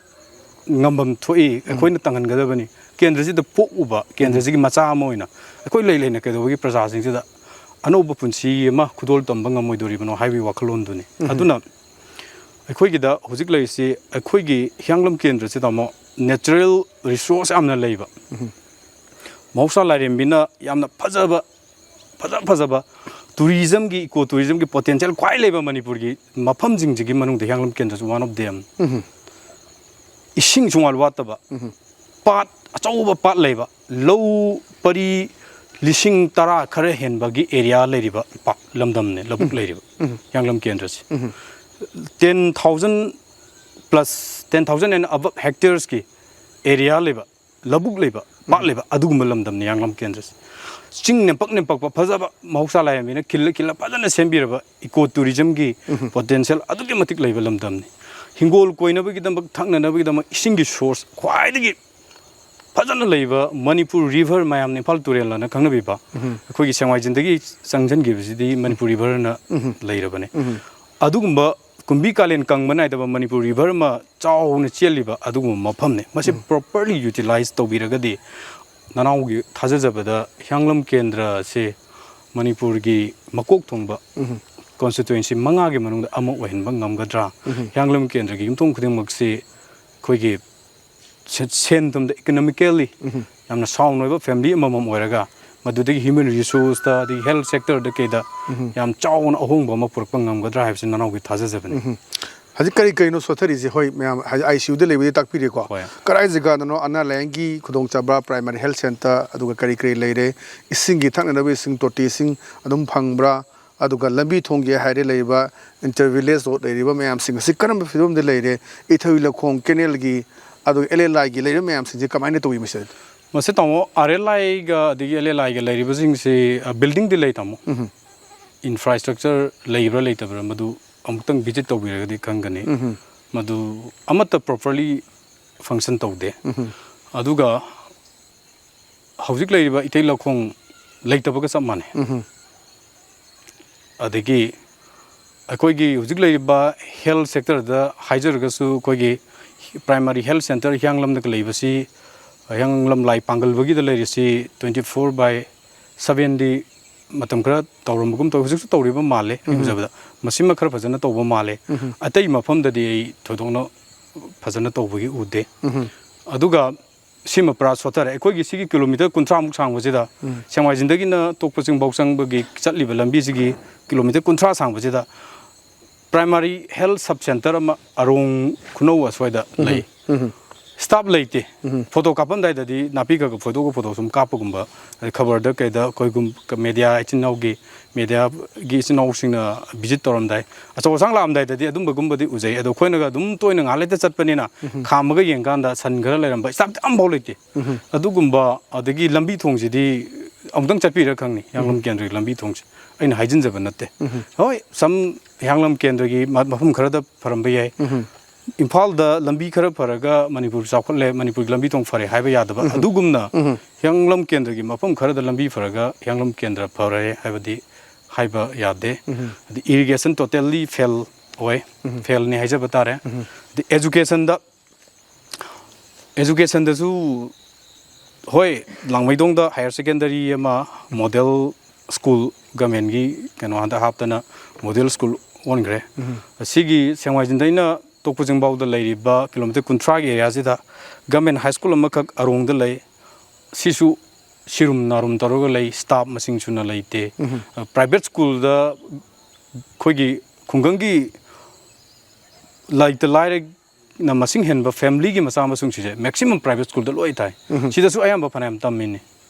ꯉꯝꯐꯝ ꯊꯣꯛꯏ, ꯑꯩꯈꯣꯏꯅ ꯇꯪꯍꯟꯒꯗꯕꯅꯤ꯫ ꯀꯦꯟꯗ꯭ꯔꯁꯤꯗ ꯄꯣꯛꯎꯕ, ꯀꯦꯟꯗ꯭ꯔꯁꯤꯒꯤ ꯃꯆꯥ ꯑꯃ ꯑꯣꯏꯅ ꯑꯩꯈꯣꯏ ꯂꯩ ꯂꯩꯅ ꯀꯩꯗꯧꯕꯒꯤ ꯄ꯭ꯔꯖꯥꯁꯤꯡꯁꯤꯗ ꯑꯅꯧꯕ ꯄꯨꯟꯁꯤ ꯑꯃ ꯈꯨꯗꯣꯜ ꯇꯝꯕ ꯉꯝꯃꯣꯏꯗꯣꯔꯤꯕꯅꯣ ꯍꯥꯏꯕꯒꯤ ꯋꯥꯈꯜꯂꯣꯟꯗꯨꯅꯤ꯫ ꯑꯗꯨꯅ ꯑꯩꯈꯣꯏꯒꯤꯗ ꯍꯧꯖꯤꯛ ꯂꯩꯔꯤꯁꯤ, ꯑꯩꯈꯣꯏꯒꯤ ꯍꯤꯌꯥꯡꯂꯝ ꯀꯦꯟꯗ꯭ꯔꯁꯤꯗ ꯑꯃꯨꯛ natural resource ꯌꯥꯝꯅ ꯂꯩꯕ, ꯃꯍꯧꯁꯥ ꯂꯥꯏꯔꯦꯝꯕꯤꯅ ꯌꯥꯝꯅ ꯐꯖꯕ, ꯐꯖ ꯐꯖꯕ tourism ꯒꯤ, eco tourism ꯒꯤ potential ꯈ꯭ꯋꯥꯏ ꯂꯩꯕ ꯃꯅꯤꯄꯨꯔꯒꯤ ꯃꯐꯝꯁꯤꯡꯁꯤꯒꯤ ꯃꯅꯨꯡꯗ ꯍꯤꯌꯥꯡꯂꯝ ꯀꯦꯟꯗ꯭ꯔꯁꯨ one of them꯫ ꯏꯁꯤꯡ ꯁꯨꯡꯋꯥꯠ ꯋꯥꯠꯇꯕ, ꯄꯥꯠ, ꯑꯆꯧꯕ ꯄꯥꯠ ꯂꯩꯕ, ꯂꯧ ꯄꯔꯤ ꯂꯤꯁꯤꯡ ꯇꯔꯥ ꯈꯔ ꯍꯦꯟꯕꯒꯤ ꯑꯦꯔꯤꯌꯥ ꯂꯩꯔꯤꯕ ꯄꯥꯛ ꯂꯝꯗꯝꯅꯦ, ꯂꯧꯕꯨꯛ ꯂꯩꯔꯤꯕ ꯍꯤꯌꯥꯡꯂꯝ ꯀꯦꯟꯗ꯭ꯔꯁꯦ꯫ Ten thousand plus, ten thousand and above hectaresꯀꯤ ꯑꯦꯔꯤꯌꯥ ꯂꯩꯕ, ꯂꯧꯕꯨꯛ ꯂꯩꯕ, ꯄꯥꯠ ꯂꯩꯕ ꯑꯗꯨꯒꯨꯝꯕ ꯂꯝꯗꯝꯅꯤ ꯍꯤꯌꯥꯡꯂꯝ ꯀꯦꯟꯗ꯭ꯔꯁꯦ꯫ ꯆꯤꯡ ꯅꯦꯝꯄꯛ ꯅꯦꯝꯄꯛꯄ ꯐꯖꯕ, ꯃꯍꯧꯁꯥ ꯂꯥꯏꯔꯦꯝꯕꯤꯅ ꯈꯤꯜꯂ ꯈꯤꯜꯂ ꯐꯖꯅ ꯁꯦꯝꯕꯤꯔꯕ ꯏꯀꯣ ꯇꯨꯔꯤꯖꯝꯒꯤ ꯄꯣꯇꯦꯟꯁꯤꯌꯦꯜ ꯑꯗꯨꯛꯀꯤ ꯃꯇꯤꯛ ꯂꯩꯕ ꯂꯝꯗꯝꯅꯤ꯫ ꯍꯤꯡꯒꯣꯜ ꯀꯣꯏꯅꯕꯒꯤꯗꯃꯛ, ꯊꯛꯅꯅꯕꯒꯤꯗꯃꯛ ꯏꯁꯤꯡꯒꯤ ꯁꯣꯔꯁ ꯈ꯭ꯋꯥꯏꯗꯒꯤ ꯐꯖꯅ ꯂꯩꯕ ꯃꯅꯤꯄꯨꯔ ꯔꯤꯚꯔ, ꯃꯌꯥꯝꯅ ꯏꯝꯐꯥꯜ ꯇꯨꯔꯦꯜ ꯑꯅ ꯈꯪꯅꯕꯤꯕ, ꯑꯩꯈꯣꯏꯒꯤ ꯁꯦꯡꯃꯥꯏꯖꯤꯟꯗꯒꯤ ꯆꯪꯁꯤꯟꯈꯤꯕꯁꯤꯗꯤ ꯃꯅꯤꯄꯨꯔ ꯔꯤꯚꯔꯅ ꯂꯩꯔꯕꯅꯦ꯫ ꯑꯗꯨꯒꯨꯝꯕ ꯀꯨꯝꯕꯤ ꯀꯥꯂꯦꯟ ꯀꯪꯕ ꯅꯥꯏꯗꯕ ꯃꯅꯤꯄꯨꯔ ꯔꯤꯚꯔ ꯑꯃ ꯆꯥꯎꯅ ꯆꯦꯜꯂꯤꯕ ꯑꯗꯨꯒꯨꯝꯕ ꯃꯐꯝꯅꯤ꯫ ꯃꯁꯤ ꯄ꯭ꯔꯣꯄꯔꯂꯤ ꯌꯨꯇꯤꯂꯥꯏꯁ ꯇꯧꯕꯤꯔꯒꯗꯤ, ꯅꯅꯥꯎꯒꯤ ꯊꯥꯖꯖꯕꯗ ꯍꯤꯌꯥꯡꯂꯝ ꯀꯦꯟꯗ꯭ꯔꯁꯦ ꯃꯅꯤꯄꯨꯔꯒꯤ ꯃꯀꯣꯛ ꯊꯣꯡꯕ ꯀꯣꯟꯁꯇꯤꯇ꯭ꯋꯦꯟꯁꯤ ꯃꯉꯥꯒꯤ ꯃꯅꯨꯡꯗ ꯑꯃ ꯑꯣꯏꯍꯟꯕ ꯉꯝꯒꯗ꯭ꯔꯥ? ꯍꯤꯌꯥꯡꯂꯝ ꯀꯦꯟꯗ꯭ꯔꯒꯤ ꯌꯨꯝꯊꯣꯡ ꯈꯨꯗꯤꯡꯃꯛꯁꯤ ꯑꯩꯈꯣꯏꯒꯤ ꯁꯦ-, ꯁꯦꯟ ꯊꯨꯝꯗ, ꯏꯀꯣꯅꯣꯃꯤꯀꯦꯜꯂꯤ ꯌꯥꯝꯅ ꯁꯥꯎꯟ ꯑꯣꯏꯕ ꯐꯦꯃꯤꯂꯤ ꯑꯃꯃꯝ ꯑꯣꯏꯔꯒ, ꯃꯗꯨꯗꯒꯤ ꯍ꯭ꯌꯨꯃꯦꯟ ꯔꯤꯁꯣꯔꯁꯇ, ꯑꯗꯒꯤ ꯍꯦꯜꯊ ꯁꯦꯛꯇꯔꯗ ꯀꯩꯗ ꯌꯥꯝ ꯆꯥꯎꯅ ꯑꯍꯣꯡꯕ ꯑꯃ ꯄꯨꯔꯛꯄ ꯉꯝꯒꯗ꯭ꯔꯥ ꯍꯥꯏꯕꯁꯤ ꯅꯅꯥꯎꯒꯤ ꯊꯥꯖꯖꯕꯅꯤ꯫ ꯍꯧꯖꯤꯛ ꯀꯔꯤ ꯀꯔꯤꯅꯣ ꯁꯣꯠꯊꯔꯤꯁꯦ? ꯍꯣꯏ, ꯃꯌꯥꯝ ꯍꯥꯏꯗꯤ ꯑꯥꯏ ꯁꯤ ꯌꯨꯗ ꯂꯩꯕꯗꯤ ꯇꯥꯛꯄꯤꯔꯦꯀꯣ꯫ ꯍꯣꯏ꯫ ꯀꯔꯥꯏ ꯖꯒꯥꯗꯅꯣ ꯑꯅꯥ ꯂꯥꯏꯌꯦꯡꯒꯤ ꯈꯨꯗꯣꯡꯆꯥꯕ, ꯄ꯭ꯔꯥꯏꯃꯥꯔꯤ ꯍꯦꯜꯊ ꯁꯦꯟꯇꯔ, ꯑꯗꯨꯒ ꯀꯔꯤ ꯀꯔꯤ ꯂꯩꯔꯦ? ꯏꯁꯤꯡꯒꯤ, ꯊꯛꯅꯅꯕ ꯏꯁꯤꯡ, ꯇꯣꯇꯤ ꯏꯁꯤꯡ ꯑꯗꯨꯝ ꯐꯪꯕ꯭ꯔꯥ? ꯑꯗꯨꯒ ꯂꯝꯕꯤ ꯊꯣꯡꯒꯤ ꯍꯥꯏꯔꯦ, ꯂꯩꯔꯤꯕ ꯏꯟꯇꯔ ꯚꯤꯂꯦꯖ ꯔꯣꯗ ꯂꯩꯔꯤꯕ ꯃꯌꯥꯝꯁꯤꯡ ꯑꯁꯤ ꯀꯔꯝꯕ ꯐꯤꯕꯝꯗ ꯂꯩꯔꯦ? ꯏꯊꯩ ꯂꯧꯈꯣꯡ, ꯀꯦꯅꯦꯜꯒꯤ, ꯑꯗꯨꯒ ꯑꯦꯜ ꯑꯦꯜ ꯑꯥꯏꯒꯤ ꯂꯩꯔꯤꯕ ꯃꯌꯥꯝꯁꯤꯡꯁꯦ ꯀꯃꯥꯏꯅ ꯇꯧꯏ ꯃꯁꯤꯗ? ꯃꯁꯤ ꯇꯥꯃꯣ, ꯑꯥꯔ ꯑꯦꯜ ꯑꯥꯏꯒ ꯑꯗꯒꯤ ꯑꯦꯜ ꯑꯦꯜ ꯑꯥꯏꯒ ꯂꯩꯔꯤꯕꯁꯤꯡꯁꯤ, ꯑ, ꯕꯤꯜꯗꯤꯡꯗꯤ ꯂꯩ, ꯇꯥꯃꯣ꯫ ꯏꯟꯐ꯭ꯔꯥꯁ꯭ꯇ꯭ꯔꯛꯆꯔ ꯂꯩꯕ꯭ꯔꯥ ꯂꯩꯇꯕ꯭ꯔꯥ, ꯃꯗꯨ ꯑꯃꯨꯛꯇꯪ ꯚꯤꯖꯤꯠ ꯇꯧꯕꯤꯔꯒꯗꯤ ꯈꯪꯒꯅꯤ꯫ ꯃꯗꯨ ꯑꯃꯠꯇ ꯄ꯭ꯔꯣꯄꯔꯂꯤ ꯐꯪꯁꯟ ꯇꯧꯗꯦ꯫ ꯑꯗꯨꯒ ꯍꯧꯖꯤꯛ ꯂꯩꯔꯤꯕ ꯏꯊꯩ ꯂꯧꯈꯣꯡ ꯂꯩꯇꯕꯒ ꯆꯞ ꯃꯥꯟꯅꯩ꯫ ꯑꯗꯒꯤ ꯑꯩꯈꯣꯏꯒꯤ ꯍꯧꯖꯤꯛ ꯂꯩꯔꯤꯕ ꯍꯦꯜꯊ ꯁꯦꯛꯇꯔꯗ ꯍꯥꯏꯖꯔꯒꯁꯨ, ꯑꯩꯈꯣꯏꯒꯤ ꯄ꯭ꯔꯥꯏꯃꯥꯔꯤ ꯍꯦꯜꯊ ꯁꯦꯟꯇꯔ ꯍꯤꯌꯥꯡꯂꯝꯗꯒ ꯂꯩꯕꯁꯤ, ꯍꯤꯌꯥꯡꯂꯝ ꯂꯥꯏ ꯄꯥꯡꯒꯜꯕꯒꯤꯗ ꯂꯩꯔꯤꯁꯤ twenty four by sevenꯗꯤ ꯃꯇꯝ ꯈꯔ ꯇꯧꯔꯝꯕꯒꯨꯝ ꯇꯧꯏ, ꯍꯧꯖꯤꯛꯁꯨ ꯇꯧꯔꯤꯕ ꯃꯥꯜꯂꯦ ꯑꯩꯅ ꯎꯖꯕꯗ꯫ ꯃꯁꯤꯃ ꯈꯔ ꯐꯖꯅ ꯇꯧꯕ ꯃꯥꯜꯂꯦ꯫ ꯑꯇꯩ ꯃꯐꯝꯗꯗꯤ ꯑꯩ ꯊꯣꯏꯗꯣꯛꯅ ꯐꯖꯅ ꯇꯧꯕꯒꯤ ꯎꯗꯦ꯫ ꯑꯗꯨꯒ ꯁꯤꯃ ꯄꯨꯔꯥ ꯁꯣꯠꯊꯔꯦ꯫ ꯑꯩꯈꯣꯏꯒꯤ ꯁꯤꯒꯤ ꯀꯤꯂꯣꯃꯤꯇꯔ ꯀꯨꯟꯊ꯭ꯔꯥꯃꯨꯛ ꯁꯥꯡꯕꯁꯤꯗ, ꯁꯦꯡꯃꯥꯏꯖꯤꯟꯗꯒꯤꯅ ꯇꯣꯛꯄ ꯆꯤꯡꯐꯧ ꯆꯪꯕꯒꯤ ꯆꯠꯂꯤꯕ ꯂꯝꯕꯤꯁꯤꯒꯤ ꯀꯤꯂꯣꯃꯤꯇꯔ ꯀꯨꯟꯊ꯭ꯔꯥ ꯁꯥꯡꯕꯁꯤꯗ ꯄ꯭ꯔꯥꯏꯃꯥꯔꯤ ꯍꯦꯜꯊ ꯁꯕ ꯁꯦꯟꯇꯔ ꯑꯃ ꯑꯔꯣꯡ ꯈꯨꯅꯧ ꯑꯁ꯭ꯋꯥꯏꯗ ꯂꯩ꯫ ꯁ꯭ꯇꯥꯐ ꯂꯩꯇꯦ꯫ ꯐꯣꯇꯣ ꯀꯥꯞꯄꯝꯗꯥꯏꯗꯗꯤ ꯅꯥꯄꯤ ꯈꯔ ꯈꯔ ꯐꯣꯏꯗꯣꯛꯑꯒ ꯐꯣꯇꯣ ꯁꯨꯝ ꯀꯥꯞꯄꯒꯨꯝꯕ, ꯑꯗꯩ ꯈꯕꯔꯗ ꯀꯩꯗ ꯑꯩꯈꯣꯏꯒꯨꯝ ꯃꯦꯗꯤꯌꯥ ꯏꯆꯤꯟ ꯏꯅꯥꯎꯒꯤ, ꯃꯦꯗꯤꯌꯥꯒꯤ ꯏꯆꯤꯟ ꯏꯅꯥꯎꯁꯤꯡꯅ ꯚꯤꯖꯤꯠ ꯇꯧꯔꯝꯗꯥꯏ, ꯑꯆꯧ ꯑꯁꯥꯡ ꯂꯥꯛꯑꯝꯗꯥꯏꯗꯗꯤ ꯑꯗꯨꯝꯕꯒꯨꯝꯕꯗꯤ ꯎꯖꯩ꯫ ꯑꯗꯣ ꯑꯩꯈꯣꯏꯅꯒ ꯑꯗꯨꯝ ꯇꯣꯏꯅ ꯉꯥꯏꯍꯥꯛ ꯂꯩꯇ ꯆꯠꯄꯅꯤꯅ ꯈꯥꯝꯃꯒ ꯌꯦꯡꯀꯥꯟꯗ ꯁꯟ ꯈꯔ ꯂꯩꯔꯝꯕ, ꯁ꯭ꯇꯥꯐꯇꯤ ꯑꯝꯐꯥꯎ ꯂꯩꯇꯦ꯫ ꯑꯗꯨꯒꯨꯝꯕ, ꯑꯗꯒꯤ ꯂꯝꯕꯤ ꯊꯣꯡꯁꯤꯗꯤ ꯑꯃꯨꯛꯇꯪ ꯆꯠꯄꯤꯔ ꯈꯪꯅꯤ, ꯍꯤꯌꯥꯡꯂꯝ ꯀꯦꯟꯗ꯭ꯔꯒꯤ ꯂꯝꯕꯤ ꯊꯣꯡꯁꯦ꯫ ꯑꯩꯅ ꯍꯥꯏꯖꯤꯟꯖꯕ ꯅꯠꯇꯦ꯫ ꯍꯣꯏ, ꯁꯝ ꯍꯤꯌꯥꯡꯂꯝ ꯀꯦꯟꯗ꯭ꯔꯒꯤ ꯃ-, ꯃꯐꯝ ꯈꯔꯗ ꯐꯔꯝꯕ ꯌꯥꯏ꯫ ꯏꯝꯐꯥꯜꯗ ꯂꯝꯕꯤ ꯈꯔ ꯐꯔꯒ ꯃꯅꯤꯄꯨꯔ ꯆꯥꯎꯈꯠꯂꯦ, ꯃꯅꯤꯄꯨꯔꯒꯤ ꯂꯝꯕꯤ ꯊꯣꯡ ꯐꯔꯦ ꯍꯥꯏꯕ ꯌꯥꯗꯕ꯫ ꯑꯗꯨꯒꯨꯝꯅ ꯍꯤꯌꯥꯡꯂꯝ ꯀꯦꯟꯗ꯭ꯔꯒꯤ ꯃꯐꯝ ꯈꯔꯗ ꯂꯝꯕꯤ ꯐꯔꯒ ꯍꯤꯌꯥꯡꯂꯝ ꯀꯦꯟꯗ꯭ꯔ ꯐꯔꯦ ꯍꯥꯏꯕꯗꯤ ꯍꯥꯏꯕ ꯌꯥꯗꯦ꯫ ꯑꯗꯩ ꯏꯔꯤꯒꯦꯁꯟ ꯇꯣꯇꯦꯜꯂꯤ ꯐꯦꯜ ꯑꯣꯏ, ꯐꯦꯜꯅꯤ ꯍꯥꯏꯖꯕ ꯇꯥꯔꯦ꯫ ꯑꯗꯩ ꯑꯦꯖꯨꯀꯦꯁꯟꯗ, ꯑꯦꯖꯨꯀꯦꯁꯟꯗꯁꯨ ꯍꯣꯏ, ꯂꯥꯡꯃꯩꯗꯣꯡꯗ ꯍꯥꯌꯔ ꯁꯦꯀꯦꯟꯗꯔꯤ ꯑꯃ, ꯃꯣꯗꯦꯜ ꯁ꯭ꯀꯨꯜ, ꯒꯃꯦꯟꯒꯤ ꯀꯩꯅꯣ ꯍꯟꯗꯛ ꯍꯥꯞꯇꯅ ꯃꯣꯗꯦꯜ ꯁ꯭ꯀꯨꯜ ꯑꯣꯟꯈ꯭ꯔꯦ꯫ ꯁꯤꯒꯤ ꯁꯦꯡꯃꯥꯏꯖꯤꯡꯗꯩꯅ ꯇꯣꯛꯄ ꯆꯤꯡꯐꯥꯎꯗ ꯂꯩꯔꯤꯕ ꯀꯤꯂꯣꯃꯤꯇꯔ ꯀꯨꯟꯊ꯭ꯔꯥꯒꯤ ꯑꯦꯔꯤꯌꯥꯁꯤꯗ ꯒꯃꯦꯟ ꯍꯥꯏ ꯁ꯭ꯀꯨꯜ ꯑꯃꯈꯛ ꯑꯔꯣꯡꯗ ꯂꯩ꯫ ꯁꯤꯁꯨ ꯁꯤꯔꯨꯝ ꯅꯥꯔꯨꯝ ꯇꯧꯔꯒ ꯂꯩ, ꯁ꯭ꯇꯥꯐ ꯃꯁꯤꯡ ꯁꯨꯅ ꯂꯩꯇꯦ꯫ ꯄ꯭ꯔꯥꯏꯚꯦꯠ ꯁ꯭ꯀꯨꯜꯗ ꯑꯩꯈꯣꯏꯒꯤ ꯈꯨꯡꯒꯪꯒꯤ ꯂꯩꯇ ꯂꯥꯏꯔꯅ ꯃꯁꯤꯡ ꯍꯦꯟꯕ ꯐꯦꯃꯤꯂꯤꯒꯤ ꯃꯆꯥ ꯃꯁꯨꯁꯤꯡꯁꯦ ꯃꯦꯛꯁꯤꯃꯝ ꯄ꯭ꯔꯥꯏꯚꯦꯠ ꯁ꯭ꯀꯨꯜꯗ ꯂꯣꯏ ꯊꯥꯏ꯫ ꯁꯤꯗꯁꯨ ꯑꯌꯥꯝꯕ ꯐꯅꯌꯥꯝ ꯇꯝꯃꯤꯅꯤ꯫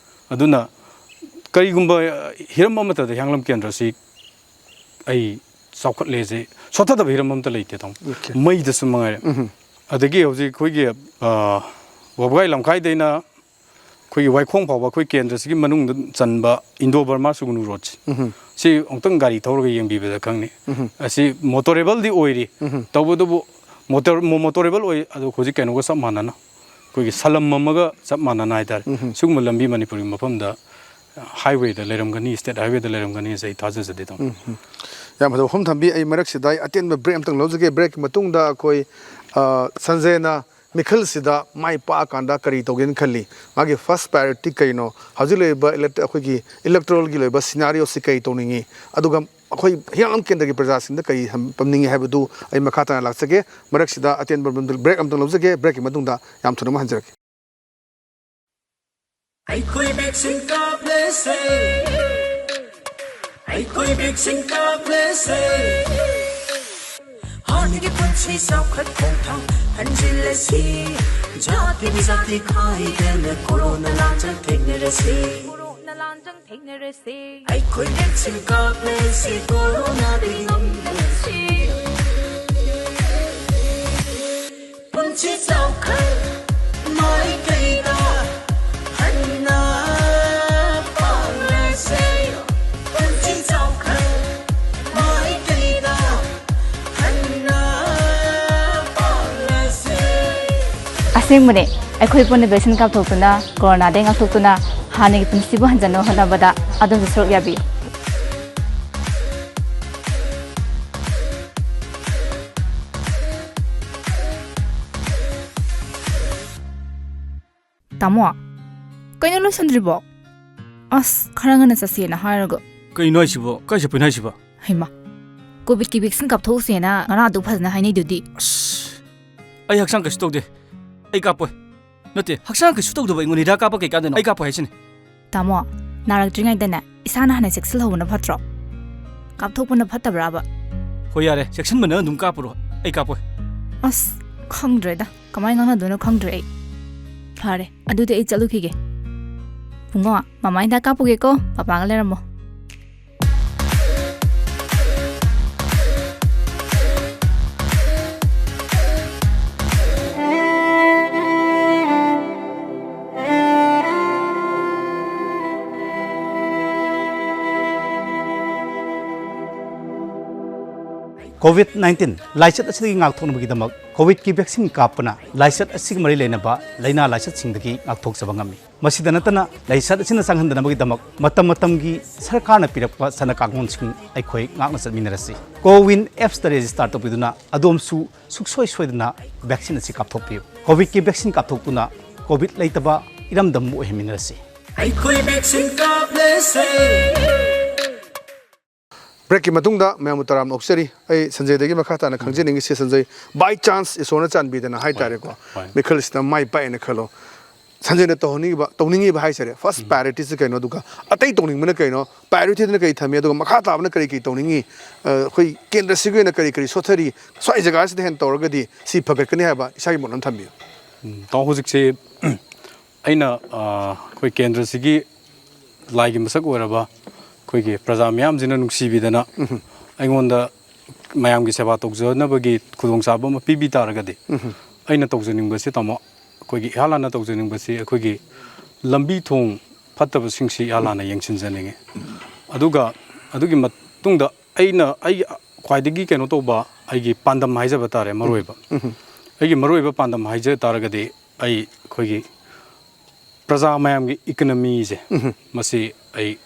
ꯑꯗꯨꯅ ꯀꯔꯤꯒꯨꯝꯕ, ꯑ, ꯍꯤꯔꯝ ꯑꯃꯠꯇꯗ ꯍꯤꯌꯥꯡꯂꯝ ꯀꯦꯟꯗ꯭ꯔꯁꯤ ꯑꯩ ꯆꯥꯎꯈꯠꯂꯦꯁꯦ ꯁꯣꯠꯊꯗꯕ ꯍꯤꯔꯝ ꯑꯃꯠꯇ ꯂꯩꯇꯦ, ꯇꯥꯃꯣ꯫ ꯃꯩꯗꯁꯨ ꯃꯉꯥꯏꯔꯦ꯫ ꯑꯗꯒꯤ ꯍꯧꯖꯤꯛ ꯑꯩꯈꯣꯏꯒꯤ, ꯑ, ꯋꯥꯕꯒꯥꯏ ꯂꯝꯈꯥꯏꯗꯩꯅ ꯑꯩꯈꯣꯏꯒꯤ ꯋꯥꯏꯈꯣꯡ ꯐꯥꯎꯕ ꯑꯩꯈꯣꯏ ꯀꯦꯟꯗ꯭ꯔꯁꯤꯒꯤ ꯃꯅꯨꯡꯗ ꯆꯟꯕ ꯏꯟꯗꯣ ꯕꯔꯃꯥ ꯁꯨꯒꯨꯅꯨ ꯔꯣꯗꯁꯦ, ꯁꯤ ꯑꯃꯨꯛꯇꯪ ꯒꯥꯔꯤ ꯊꯧꯔꯒ ꯌꯦꯡꯕꯤꯕꯗ ꯈꯪꯅꯤ꯫ ꯑꯁꯤ ꯃꯣꯇꯣꯔꯦꯕꯜꯗꯤ ꯑꯣꯏꯔꯤ, ꯇꯧꯕꯇꯕꯨ ꯃꯣꯇꯣꯔ-, ꯃꯣ-, ꯃꯣꯇꯣꯔꯦꯕꯜ ꯑꯣꯏ, ꯑꯗꯣ ꯍꯧꯖꯤꯛ ꯀꯩꯅꯣꯒ ꯆꯞ ꯃꯥꯟꯅꯅ, ꯑꯩꯈꯣꯏꯒꯤ ꯁꯂꯝ ꯑꯃꯒ ꯆꯞ ꯃꯥꯟꯅꯅ ꯍꯥꯏꯇꯥꯔꯦ꯫ ꯁꯤꯒꯨꯝꯕ ꯂꯝꯕꯤ ꯃꯅꯤꯄꯨꯔꯒꯤ ꯃꯐꯝꯗ ꯍꯥꯏꯋꯦꯗ ꯂꯩꯔꯝꯒꯅꯤ, ꯁ꯭ꯇꯦꯠ ꯍꯥꯏꯋꯦꯗ ꯂꯩꯔꯝꯒꯅꯤ ꯍꯥꯏꯁꯦ ꯑꯩ ꯊꯥꯖꯖꯗꯦ, ꯇꯥꯃꯣ꯫ ꯌꯥꯝ ꯐꯖꯕ ꯋꯥꯐꯝ ꯊꯝꯕꯤ꯫ ꯑꯩ ꯃꯔꯛꯁꯤꯗ ꯑꯩ ꯑꯇꯦꯟꯕ ꯕ꯭ꯔꯦꯛ ꯑꯃꯇꯪ ꯂꯧꯖꯒꯦ꯫ ꯕ꯭ꯔꯦꯛꯀꯤ ꯃꯇꯨꯡꯗ ꯑꯩꯈꯣꯏ, ꯑ, ꯁꯟꯖꯦꯅ ꯃꯤꯈꯜꯁꯤꯗ ꯃꯥꯏ ꯄꯥꯛꯑꯀꯥꯟꯗ ꯀꯔꯤ ꯇꯧꯒꯦꯅ ꯈꯜꯂꯤ? ꯃꯥꯒꯤ ꯐꯥꯔꯁ ꯄ꯭ꯔꯥꯏꯌꯣꯔꯤꯇꯤ ꯀꯩꯅꯣ? ꯍꯧꯖꯤꯛ ꯂꯩꯔꯤꯕ ꯏꯂꯦꯛ-, ꯑꯩꯈꯣꯏꯒꯤ ꯏꯂꯦꯛꯇꯣꯔꯦꯜꯒꯤ ꯂꯩꯕ ꯁꯤꯅꯥꯔꯤꯑꯣꯁꯤ ꯀꯔꯤ ꯇꯧꯅꯤꯡꯉꯤ? ꯑꯗꯨꯒ ꯑꯩꯈꯣꯏ ꯍꯤꯌꯥꯡꯂꯝ ꯀꯦꯟꯗ꯭ꯔꯒꯤ ꯄ꯭ꯔꯖꯥꯁꯤꯡꯗ ꯀꯔꯤ ꯍꯝ-, ꯇꯝꯅꯤꯡꯉꯤ ꯍꯥꯏꯕꯗꯨ ꯑꯩ ꯃꯈꯥ ꯇꯥꯅ ꯂꯥꯛꯆꯒꯦ꯫ ꯃꯔꯛꯁꯤꯗ ꯑꯇꯦꯟꯕ ꯕ꯭ꯔꯦꯛ ꯑꯃꯇꯪ ꯂꯧꯖꯒꯦ꯫ ꯕ꯭ꯔꯦꯛꯀꯤ ꯃꯇꯨꯡꯗ ꯌꯥꯝ ꯊꯨꯅ ꯑꯃꯨꯛ ꯍꯟꯖꯔꯛꯀꯦ꯫ ꯑꯩꯈꯣꯏ ꯚꯦꯛꯁꯤꯟ ꯀꯥꯞꯂꯁꯦ꯫ ꯑꯩꯈꯣꯏ ꯚꯦꯛꯁꯤꯟ ꯀꯥꯞꯂꯁꯦ꯫ ꯍꯥꯟꯅꯒꯤ ꯄꯨꯟꯁꯤ ꯆꯥꯎꯈꯠ ꯈꯣꯡꯊꯥꯡ ꯍꯟꯖꯤꯜꯂꯁꯤ꯫ ꯖꯥꯇꯤ ꯖꯥꯇꯤ ꯈꯥꯏꯗꯅ ꯀꯣꯔꯣꯅꯥ ꯂꯥꯟꯖꯪ ꯊꯦꯡꯅꯔꯁꯤ꯫ ꯀꯣꯔꯣꯅꯥ ꯂꯥꯟꯖꯪ ꯊꯦꯡꯅꯔꯁꯤ꯫ ꯑꯩꯈꯣꯏ ꯚꯦꯛꯁꯤꯟ ꯀꯥꯞꯂꯁꯤ, ꯀꯣꯔꯣꯅꯥꯗꯒꯤ ꯉꯝꯂꯁꯤ꯫ ꯄꯨꯟꯁꯤ ꯆꯥꯎꯈꯠ ꯃꯥꯏꯀꯩꯗ ꯍꯟꯅ ꯄꯥꯡꯂꯁꯤ꯫ ꯄꯨꯟꯁꯤ ꯆꯥꯎꯈꯠ ꯃꯥꯏꯀꯩꯗ ꯍꯟꯅ ꯄꯥꯡꯂꯁꯤ꯫ ꯑꯁꯦꯡꯕꯅꯦ, ꯑꯩꯈꯣꯏ ꯄꯨꯟꯅ ꯚꯦꯛꯁꯤꯟ ꯀꯥꯞꯊꯣꯛꯇꯨꯅ, ꯀꯣꯔꯣꯅꯥꯗꯒꯤ ꯉꯥꯛꯊꯣꯛꯇꯨꯅ, ꯍꯥꯟꯅꯒꯤ ꯄꯨꯟꯁꯤꯕꯨ ꯍꯟꯖꯟꯅꯕ ꯍꯣꯠꯅꯕꯗ ꯑꯗꯣꯝꯁꯨ ꯁꯔꯨꯛ ꯌꯥꯕꯤꯌꯨ꯫ ꯇꯥꯃꯣ, ꯀꯩꯅꯣ ꯂꯣꯏꯁꯟꯗ꯭ꯔꯤꯕꯣ? ꯑꯁ, ꯈꯔ ꯉꯟꯅ ꯆꯠꯁꯦꯅ ꯍꯥꯏꯔꯒ꯫ ꯀꯩꯅꯣ ꯍꯥꯏꯁꯤꯕꯣ? ꯀꯥꯏ ꯆꯠꯄꯩꯅꯣ ꯍꯥꯏꯁꯤꯕꯣ? ꯍꯩꯃꯥ, ꯀꯣꯚꯤꯗꯀꯤ ꯚꯦꯛꯁꯤꯟ ꯀꯥꯞꯊꯣꯛꯎꯁꯦꯅ ꯉꯔꯥꯡ ꯑꯗꯨ ꯐꯖꯅ ꯍꯥꯏꯅꯩꯗꯨꯗꯤ꯫ ꯑꯁ, ꯑꯩ ꯍꯛꯆꯥꯡ ꯀꯩꯁꯨ ꯇꯧꯗꯦ꯫ ꯑꯩ ꯀꯥꯞꯄꯣꯏ꯫ ꯅꯠꯇꯦ, ꯍꯛꯆꯥꯡ ꯀꯩꯁꯨ ꯇꯧꯗꯕ ꯑꯩꯉꯣꯟꯗ ꯍꯤꯗꯥꯛ ꯀꯥꯞꯄ ꯀꯩ ꯀꯥꯟꯗꯅꯣ? ꯑꯩ ꯀꯥꯞꯄꯣꯏ ꯍꯥꯏꯁꯤꯅꯤ꯫ ꯇꯥꯃꯣ, ꯅꯥꯔꯛꯇ꯭ꯔꯤꯉꯩꯗꯅꯦ ꯏꯁꯥꯅ ꯍꯥꯟꯅ ꯆꯦꯛꯁꯤꯜꯍꯧꯕꯅ ꯐꯠꯇ꯭ꯔꯣ? ꯀꯥꯞꯊꯣꯛꯄꯅ ꯐꯠꯇꯕ꯭ꯔꯥꯕ? ꯍꯣꯏ, ꯌꯥꯔꯦ, ꯆꯦꯛꯁꯤꯟꯕ ꯅꯪ ꯑꯗꯨꯝ ꯀꯥꯞꯄꯨꯔꯣ, ꯑꯩ ꯀꯥꯞꯄꯣꯏ꯫ ꯑꯁ, ꯈꯪꯗ꯭ꯔꯦꯗ, ꯀꯃꯥꯏꯅ ꯉꯥꯡꯅꯗꯣꯏꯅꯣ ꯈꯪꯗ꯭ꯔꯦ ꯑꯩ꯫ ꯐꯔꯦ, ꯑꯗꯨꯗꯤ ꯑꯩ ꯆꯠꯂꯨꯈꯤꯒꯦ꯫ ꯄꯨꯡꯉꯣ, ꯃꯃꯥ ꯍꯤꯗꯥꯛ ꯀꯥꯞꯄꯨꯒꯦꯀꯣ, ꯄꯄꯥꯒ ꯂꯩꯔꯝꯃꯣ꯫ ꯀꯣꯚꯤꯗ ꯅꯥꯏꯟꯇꯤꯟ ꯂꯥꯏꯆꯠ ꯑꯁꯤꯗꯒꯤ ꯉꯥꯛꯊꯣꯛꯅꯕꯒꯤꯗꯃꯛ ꯀꯣꯚꯤꯗꯀꯤ ꯚꯦꯛꯁꯤꯟ ꯀꯥꯞꯄꯅ ꯂꯥꯏꯆꯠ ꯑꯁꯤꯒ ꯃꯔꯤ ꯂꯩꯅꯕ ꯂꯥꯏꯅꯥ ꯂꯥꯏꯆꯠꯁꯤꯡꯗꯒꯤ ꯉꯥꯛꯊꯣꯛꯆꯕ ꯉꯝꯃꯤ꯫ ꯃꯁꯤꯗ ꯅꯠꯇꯅ, ꯂꯥꯏꯆꯠ ꯑꯁꯤꯅ ꯆꯪꯍꯟꯗꯅꯕꯒꯤꯗꯃꯛ ꯃꯇꯝ ꯃꯇꯝꯒꯤ ꯁꯔꯀꯥꯔꯅ ꯄꯤꯔꯛꯄ ꯆꯠꯅ ꯀꯥꯡꯂꯣꯟꯁꯤꯡ ꯑꯩꯈꯣꯏ ꯉꯥꯛꯅ ꯆꯠꯃꯤꯟꯅꯔꯁꯤ꯫ ꯀꯣꯋꯤꯟ ꯑꯦꯞꯁꯇ ꯔꯦꯖꯤꯁꯇꯥꯔ ꯇꯧꯕꯤꯗꯨꯅ ꯑꯗꯣꯝꯁꯨ ꯁꯨꯡꯁꯣꯏ ꯁꯣꯏꯗꯅ ꯚꯦꯛꯁꯤꯟ ꯑꯁꯤ ꯀꯥꯞꯊꯣꯛꯄꯤꯌꯨ꯫ ꯀꯣꯚꯤꯗꯀꯤ ꯚꯦꯛꯁꯤꯟ ꯀꯥꯞꯊꯣꯛꯇꯨꯅ ꯀꯣꯚꯤꯗ ꯂꯩꯇꯕ ꯏꯔꯝꯗꯝ ꯑꯃ ꯑꯣꯏꯍꯟꯃꯤꯟꯅꯔꯁꯤ꯫ ꯑꯩꯈꯣꯏ ꯚꯦꯛꯁꯤꯟ ꯀꯥꯞꯂꯁꯦ꯫ ꯕ꯭ꯔꯦꯛꯀꯤ ꯃꯇꯨꯡꯗ ꯃꯌꯥꯝꯕꯨ ꯇꯔꯥꯝꯅ ꯑꯣꯛꯆꯔꯤ꯫ ꯑꯩ ꯁꯟꯖꯌꯗꯒꯤ ꯃꯈꯥ ꯇꯥꯅ ꯈꯪꯖꯅꯤꯡꯉꯤꯁꯦ, ꯁꯟꯖꯌ, by chance ꯏꯁꯣꯔꯅ ꯆꯥꯟꯕꯤꯗꯅ ꯍꯥꯏꯇꯥꯔꯦꯀꯣ, ꯍꯣꯏ꯫ ꯃꯤꯈꯜꯁꯤꯗ ꯃꯥꯏ ꯄꯥꯛꯑꯦꯅ ꯈꯜꯂꯣ꯫ ꯁꯟꯖꯌꯅ ꯇꯧꯍꯟꯅꯤꯡꯉꯤꯕ, ꯇꯧꯅꯤꯡꯉꯤꯕ ꯍꯥꯏꯇꯥꯔꯦ, ꯐꯥꯔꯁ ꯎꯝ꯫ ꯄ꯭ꯔꯥꯏꯌꯣꯔꯤꯇꯤꯁꯦ ꯀꯩꯅꯣ, ꯑꯗꯨꯒ ꯑꯇꯩ ꯇꯧꯅꯤꯡꯕꯅ ꯀꯩꯅꯣ, ꯄ꯭ꯔꯥꯏꯌꯣꯔꯤꯇꯤꯗꯅ ꯀꯔꯤ ꯊꯝꯃꯤ, ꯑꯗꯨꯒ ꯃꯈꯥ ꯇꯥꯕꯅ ꯀꯔꯤ ꯀꯔꯤ ꯇꯧꯅꯤꯡꯉꯤ, ꯑ, ꯑꯩꯈꯣꯏ ꯀꯦꯟꯗ꯭ꯔꯁꯤꯒꯤ ꯑꯣꯏꯅ ꯀꯔꯤ ꯀꯔꯤ ꯁꯣꯊꯔꯤ, ꯁ꯭ꯋꯥꯏ ꯖꯒꯥꯁꯤꯗ ꯍꯦꯟꯅ ꯇꯧꯔꯒꯗꯤ ꯁꯤ ꯐꯒꯠꯀꯅꯤ ꯍꯥꯏꯕ ꯏꯁꯥꯒꯤ ꯃꯣꯠ ꯑꯃ ꯊꯝꯕꯤꯌꯨ꯫ ꯎꯝ, ꯇꯥꯎ, ꯍꯧꯖꯤꯛꯁꯤ ꯑꯩꯅ, ꯑ, ꯑꯩꯈꯣꯏ ꯀꯦꯟꯗ꯭ꯔꯁꯤꯒꯤ ꯂꯥꯏꯒꯤ ꯃꯁꯛ ꯑꯣꯏꯔꯕ ꯑꯩꯈꯣꯏꯒꯤ ꯄ꯭ꯔꯖꯥ ꯃꯤꯌꯥꯝꯁꯤꯅ ꯅꯨꯡꯁꯤꯕꯤꯗꯅ ꯑꯩꯉꯣꯟꯗ ꯃꯌꯥꯝꯒꯤ ꯁꯦꯕꯥ ꯇꯧꯖꯅꯕꯒꯤ ꯈꯨꯗꯣꯡꯆꯥꯕ ꯑꯃ ꯄꯤꯕꯤ ꯇꯥꯔꯒꯗꯤ, ꯑꯩꯅ ꯇꯧꯖꯅꯤꯡꯕꯁꯤ, ꯇꯥꯃꯣ, ꯑꯩꯈꯣꯏꯒꯤ ꯏꯍꯥꯟ ꯍꯥꯟꯅ ꯇꯧꯖꯅꯤꯡꯕꯁꯤ ꯑꯩꯈꯣꯏꯒꯤ ꯂꯝꯕꯤ ꯊꯣꯡ ꯐꯠꯇꯕꯁꯤꯡꯁꯤ ꯏꯍꯥꯟ ꯍꯥꯟꯅ ꯌꯦꯡꯁꯤꯟꯖꯅꯤꯡꯉꯤ꯫ ꯑꯗꯨꯒ ꯑꯗꯨꯒꯤ ꯃꯇꯨꯡꯗ ꯑꯩꯅ, ꯑꯩꯒꯤ ꯈ꯭ꯋꯥꯏꯗꯒꯤ ꯀꯩꯅꯣ ꯇꯧꯕ, ꯑꯩꯒꯤ ꯄꯥꯟꯗꯝ ꯍꯥꯏꯖꯕ ꯇꯥꯔꯦ, ꯃꯔꯨ ꯑꯣꯏꯕ, ꯑꯩꯒꯤ ꯃꯔꯨ ꯑꯣꯏꯕ ꯄꯥꯟꯗꯝ ꯍꯥꯏꯖ ꯇꯥꯔꯒꯗꯤ, ꯑꯩ ꯑꯩꯈꯣꯏꯒꯤ ꯄ꯭ꯔꯖꯥ ꯃꯌꯥꯝꯒꯤ ꯏꯀꯅꯃꯤꯁꯦ, ꯃꯁꯤ ꯑꯩ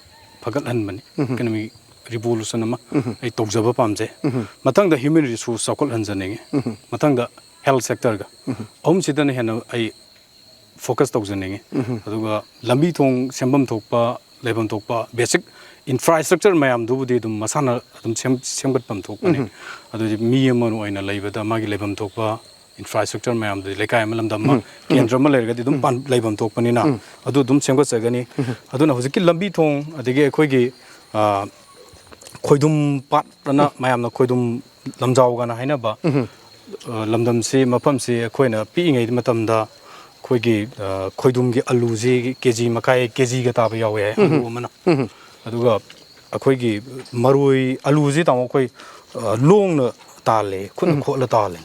ꯐꯒꯠꯍꯟꯕꯅꯤ꯫ ꯏꯀꯅꯃꯤ ꯔꯤꯚꯣꯂꯨꯁꯟ ꯑꯃ ꯑꯩ ꯇꯧꯖꯕ ꯄꯥꯝꯖꯩ꯫ ꯃꯊꯪꯗ ꯍ꯭ꯌꯨꯃꯦꯟ ꯔꯤꯁꯣꯔꯁ ꯆꯥꯎꯈꯠꯍꯟꯖꯅꯤꯡꯉꯤ꯫ ꯃꯊꯪꯗ ꯍꯦꯜꯊ ꯁꯦꯛꯇꯔꯒ, ꯑꯍꯨꯝꯁꯤꯗꯅ ꯍꯦꯟꯅ ꯑꯩ ꯐꯣꯀꯁ ꯇꯧꯖꯅꯤꯡꯉꯤ꯫ ꯑꯗꯨꯒ ꯂꯝꯕꯤ ꯊꯣꯡ ꯁꯦꯝꯐꯝ ꯊꯣꯛꯄ, ꯂꯩꯐꯝ ꯊꯣꯛꯄ ꯕꯦꯁꯤꯛ ꯏꯟꯐ꯭ꯔꯥꯁ꯭ꯇ꯭ꯔꯛꯆꯔ ꯃꯌꯥꯝꯗꯨꯕꯨꯗꯤ ꯑꯗꯨꯝ ꯃꯁꯥꯅ ꯑꯗꯨꯝ ꯁꯦꯝ-, ꯁꯦꯝꯒꯠꯐꯝ ꯊꯣꯛꯄꯅꯤ꯫ ꯑꯗꯨꯗꯤ ꯃꯤ ꯑꯃ ꯑꯣꯏꯅ ꯂꯩꯕꯗ ꯃꯥꯒꯤ ꯂꯩꯐꯝ ꯊꯣꯛꯄ ꯏꯟꯐ꯭ꯔꯥꯁ꯭ꯇ꯭ꯔꯛꯆꯔ ꯃꯌꯥꯝꯗꯨꯗꯤ, ꯂꯩꯀꯥꯏ ꯑꯃ, ꯂꯝꯗꯝ ꯑꯃ, ꯀꯦꯟꯗ꯭ꯔ ꯑꯃ ꯂꯩꯔꯒꯗꯤ ꯑꯗꯨꯝ ꯄꯥꯟ-, ꯂꯩꯐꯝ ꯊꯣꯛꯄꯅꯤꯅ, ꯑꯗꯨ ꯑꯗꯨꯝ ꯁꯦꯝꯒꯠꯆꯒꯅꯤ꯫ ꯑꯗꯨꯅ ꯍꯧꯖꯤꯛꯀꯤ ꯂꯝꯕꯤ ꯊꯣꯡ, ꯑꯗꯒꯤ ꯑꯩꯈꯣꯏꯒꯤ, ꯑ, ꯈꯣꯏꯗꯨꯝ ꯄꯥꯠ ꯑꯅ ꯃꯌꯥꯝꯅ ꯈꯣꯏꯗꯨꯝ ꯂꯝꯖꯥꯎꯒꯅ ꯍꯥꯏꯅꯕ, ꯑ, ꯂꯝꯗꯝꯁꯤ, ꯃꯐꯝꯁꯤ ꯑꯩꯈꯣꯏꯅ ꯄꯤꯛꯏꯉꯩ ꯃꯇꯝꯗ ꯑꯩꯈꯣꯏꯒꯤ, ꯑ, ꯈꯣꯏꯗꯨꯝꯒꯤ ꯑꯂꯨꯁꯤ ꯀꯦ ꯖꯤ ꯃꯈꯥꯏ, ꯀꯦ ꯖꯤꯒ ꯇꯥꯕ ꯌꯥꯎꯋꯦ ꯍꯥꯏ, ꯑꯂꯨ ꯑꯃꯅ꯫ ꯑꯗꯨꯒ ꯑꯩꯈꯣꯏꯒꯤ ꯃꯔꯣꯏ, ꯑꯂꯨꯁꯤ, ꯇꯥꯃꯣ, ꯑꯩꯈꯣꯏ, ꯑ, ꯂꯣꯡꯅ ꯇꯥꯜꯂꯦ, ꯈꯨꯠꯅ ꯈꯣꯠꯂ ꯇꯥꯜꯂꯦ꯫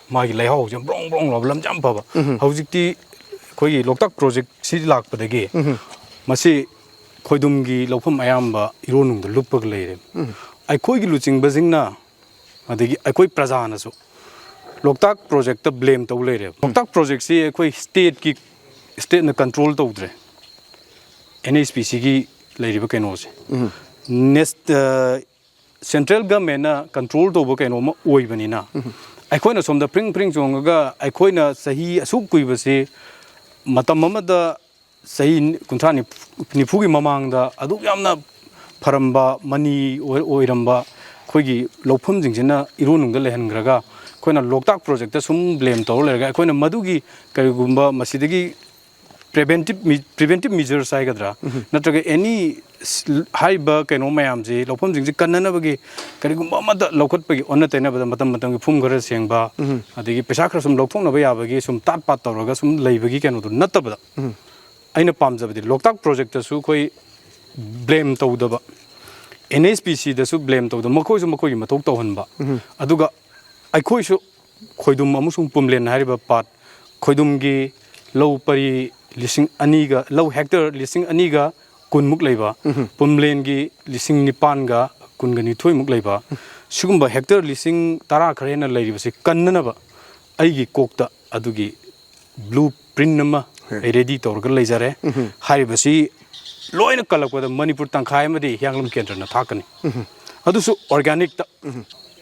ꯃꯥꯒꯤ ꯂꯩꯍꯥꯎꯁꯦ ꯕ꯭ꯔꯣꯡ ꯕ꯭ꯔꯣꯡ ꯂꯥꯎꯕ, ꯂꯝꯁꯦ ꯌꯥꯝ ꯐꯕ꯫ ꯍꯧꯖꯤꯛꯇꯤ ꯑꯩꯈꯣꯏꯒꯤ ꯂꯣꯛꯇꯥꯛ ꯄ꯭ꯔꯣꯖꯦꯛꯁꯤ ꯂꯥꯛꯄꯗꯒꯤ ꯃꯁꯤ ꯈꯣꯏꯗꯨꯝꯒꯤ ꯂꯧꯐꯝ ꯑꯌꯥꯝꯕ ꯏꯔꯣꯟꯅꯨꯡꯗ ꯂꯨꯞꯄꯒ ꯂꯩꯔꯦ꯫ ꯑꯩꯈꯣꯏꯒꯤ ꯂꯨꯆꯤꯡꯕꯁꯤꯡꯅ, ꯑꯗꯒꯤ ꯑꯩꯈꯣꯏ ꯄ꯭ꯔꯖꯥꯅꯁꯨ ꯂꯣꯛꯇꯥꯛ ꯄ꯭ꯔꯣꯖꯦꯛꯇ ꯕ꯭ꯂꯦꯝ ꯇꯧ ꯂꯩꯔꯦꯕ꯫ ꯂꯣꯛꯇꯥꯛ ꯄ꯭ꯔꯣꯖꯦꯛꯁꯤ ꯑꯩꯈꯣꯏ ꯁ꯭ꯇꯦꯠꯀꯤ, ꯁ꯭ꯇꯦꯠꯅ ꯀꯟꯇ꯭ꯔꯣꯜ ꯇꯧꯗ꯭ꯔꯦ, ꯑꯦꯟ ꯑꯩꯆ ꯄꯤ ꯁꯤꯒꯤ ꯂꯩꯔꯤꯕ ꯀꯩꯅꯣꯁꯦ꯫ ꯅꯦꯁ-, ꯑ, ꯁꯦꯟꯇ꯭ꯔꯦꯜ ꯒꯃꯦꯟꯅ ꯀꯟꯇ꯭ꯔꯣꯜ ꯇꯧꯕ ꯀꯩꯅꯣ ꯑꯃ ꯑꯣꯏꯕꯅꯤꯅ, ꯑꯩꯈꯣꯏꯅ ꯁꯣꯝꯗ ꯐ꯭ꯔꯤꯡ ꯐ꯭ꯔꯤꯡ ꯆꯣꯡꯉꯒ ꯑꯩꯈꯣꯏꯅ ꯆꯍꯤ ꯑꯁꯨꯛ ꯀꯨꯏꯕꯁꯤ, ꯃꯇꯝ ꯑꯃꯗ ꯆꯍꯤ ꯀꯨꯟꯊ꯭ꯔꯥ ꯅꯤꯐꯨ, ꯅꯤꯐꯨꯒꯤ ꯃꯃꯥꯡꯗ ꯑꯗꯨꯛ ꯌꯥꯝꯅ ꯐꯔꯝꯕ, ꯃꯅꯤ ꯑꯣꯏ-, ꯑꯣꯏꯔꯝꯕ ꯑꯩꯈꯣꯏꯒꯤ ꯂꯧꯐꯝꯁꯤꯡꯁꯤꯅ ꯏꯔꯣꯟꯅꯨꯡꯗ ꯂꯩꯍꯟꯈ꯭ꯔꯒ, ꯑꯩꯈꯣꯏꯅ ꯂꯣꯛꯇꯥꯛ ꯄ꯭ꯔꯣꯖꯦꯛꯇ ꯁꯨꯝ ꯕ꯭ꯂꯦꯝ ꯇꯧꯔ ꯂꯩꯔꯒ, ꯑꯩꯈꯣꯏꯅ ꯃꯗꯨꯒꯤ ꯀꯔꯤꯒꯨꯝꯕ ꯃꯁꯤꯗꯒꯤ ꯄ꯭ꯔꯤꯚꯦꯟꯇꯤꯞ ꯄ꯭ꯔꯤꯚꯦꯟꯇꯤꯞ ꯃꯤꯖꯔꯁ ꯍꯥꯏꯒꯗ꯭ꯔꯥ, ꯅꯠꯇ꯭ꯔꯒ ꯑꯦꯅꯤ ꯍꯥꯏꯔꯤꯕ ꯀꯩꯅꯣ ꯃꯌꯥꯝꯁꯤ, ꯂꯧꯐꯝꯁꯤꯡꯁꯤ ꯀꯟꯅꯅꯕꯒꯤ ꯀꯔꯤꯒꯨꯝꯕ ꯑꯃꯠꯇ ꯂꯧꯈꯠꯄꯒꯤ ꯑꯣꯟꯅ ꯇꯩꯅꯕꯗ ꯃꯇꯝ ꯃꯇꯝꯒꯤ ꯐꯨꯝ ꯈꯔ ꯁꯦꯡꯕ, ꯑꯗꯒꯤ ꯄꯩꯁꯥ ꯈꯔ ꯁꯨꯝ ꯂꯧꯊꯣꯛꯅꯕ ꯌꯥꯕꯒꯤ ꯁꯨꯝ ꯇꯥꯠ ꯄꯥꯠ ꯇꯧꯔꯒ ꯁꯨꯝ ꯂꯩꯕꯒꯤ ꯀꯩꯅꯣꯗꯨ ꯅꯠꯇꯕꯗ, ꯑꯩꯅ ꯄꯥꯝꯖꯕꯗꯤ ꯂꯣꯛꯇꯥꯛ ꯄ꯭ꯔꯣꯖꯦꯛꯇꯁꯨ ꯑꯩꯈꯣꯏ ꯕ꯭ꯂꯦꯝ ꯇꯧꯗꯕ, ꯑꯦꯟ ꯑꯩꯆ ꯄꯤ ꯁꯤꯗꯁꯨ ꯕ꯭ꯂꯦꯝ ꯇꯧꯗꯕ, ꯃꯈꯣꯏꯁꯨ ꯃꯈꯣꯏꯒꯤ ꯃꯊꯧ ꯇꯧꯍꯟꯕ, ꯑꯗꯨꯒ ꯑꯩꯈꯣꯏꯁꯨ ꯈꯣꯏꯗꯨꯝ ꯑꯃꯁꯨꯡ ꯄꯨꯝꯂꯦꯟ ꯍꯥꯏꯔꯤꯕ ꯄꯥꯠ, ꯈꯣꯏꯗꯨꯝꯒꯤ ꯂꯧ ꯄꯔꯤ ꯂꯤꯁꯤꯡ ꯑꯅꯤꯒ, ꯂꯧ ꯍꯦꯛꯇꯔ ꯂꯤꯁꯤꯡ ꯑꯅꯤꯒ ꯀꯨꯟꯃꯨꯛ ꯂꯩꯕ, ꯄꯨꯝꯂꯦꯟꯒꯤ ꯂꯤꯁꯤꯡ ꯅꯤꯄꯥꯟꯒ ꯀꯨꯟꯒ ꯅꯤꯊꯣꯏꯃꯨꯛ ꯂꯩꯕ, ꯁꯤꯒꯨꯝꯕ ꯍꯦꯛꯇꯔ ꯂꯤꯁꯤꯡ ꯇꯔꯥ ꯈꯔ ꯍꯦꯟꯅ ꯂꯩꯔꯤꯕꯁꯤ ꯀꯟꯅꯅꯕ ꯑꯩꯒꯤ ꯀꯣꯛꯇ ꯑꯗꯨꯒꯤ ꯕ꯭ꯂꯨ ꯄ꯭ꯔꯤꯟ ꯑꯃ ꯑꯩ ꯔꯦꯗꯤ ꯇꯧꯔꯒ ꯂꯩꯖꯔꯦ꯫ ꯍꯥꯏꯔꯤꯕꯁꯤ ꯂꯣꯏꯅ ꯀꯜꯂꯛꯄꯗ ꯃꯅꯤꯄꯨꯔ ꯇꯪꯈꯥꯏ ꯑꯃꯗꯤ ꯍꯤꯌꯥꯡꯂꯝ ꯀꯦꯟꯗ꯭ꯔꯅ ꯊꯥꯛꯀꯅꯤ꯫ ꯑꯗꯨꯁꯨ ꯑꯣꯔꯒꯥꯅꯤꯛꯇ꯫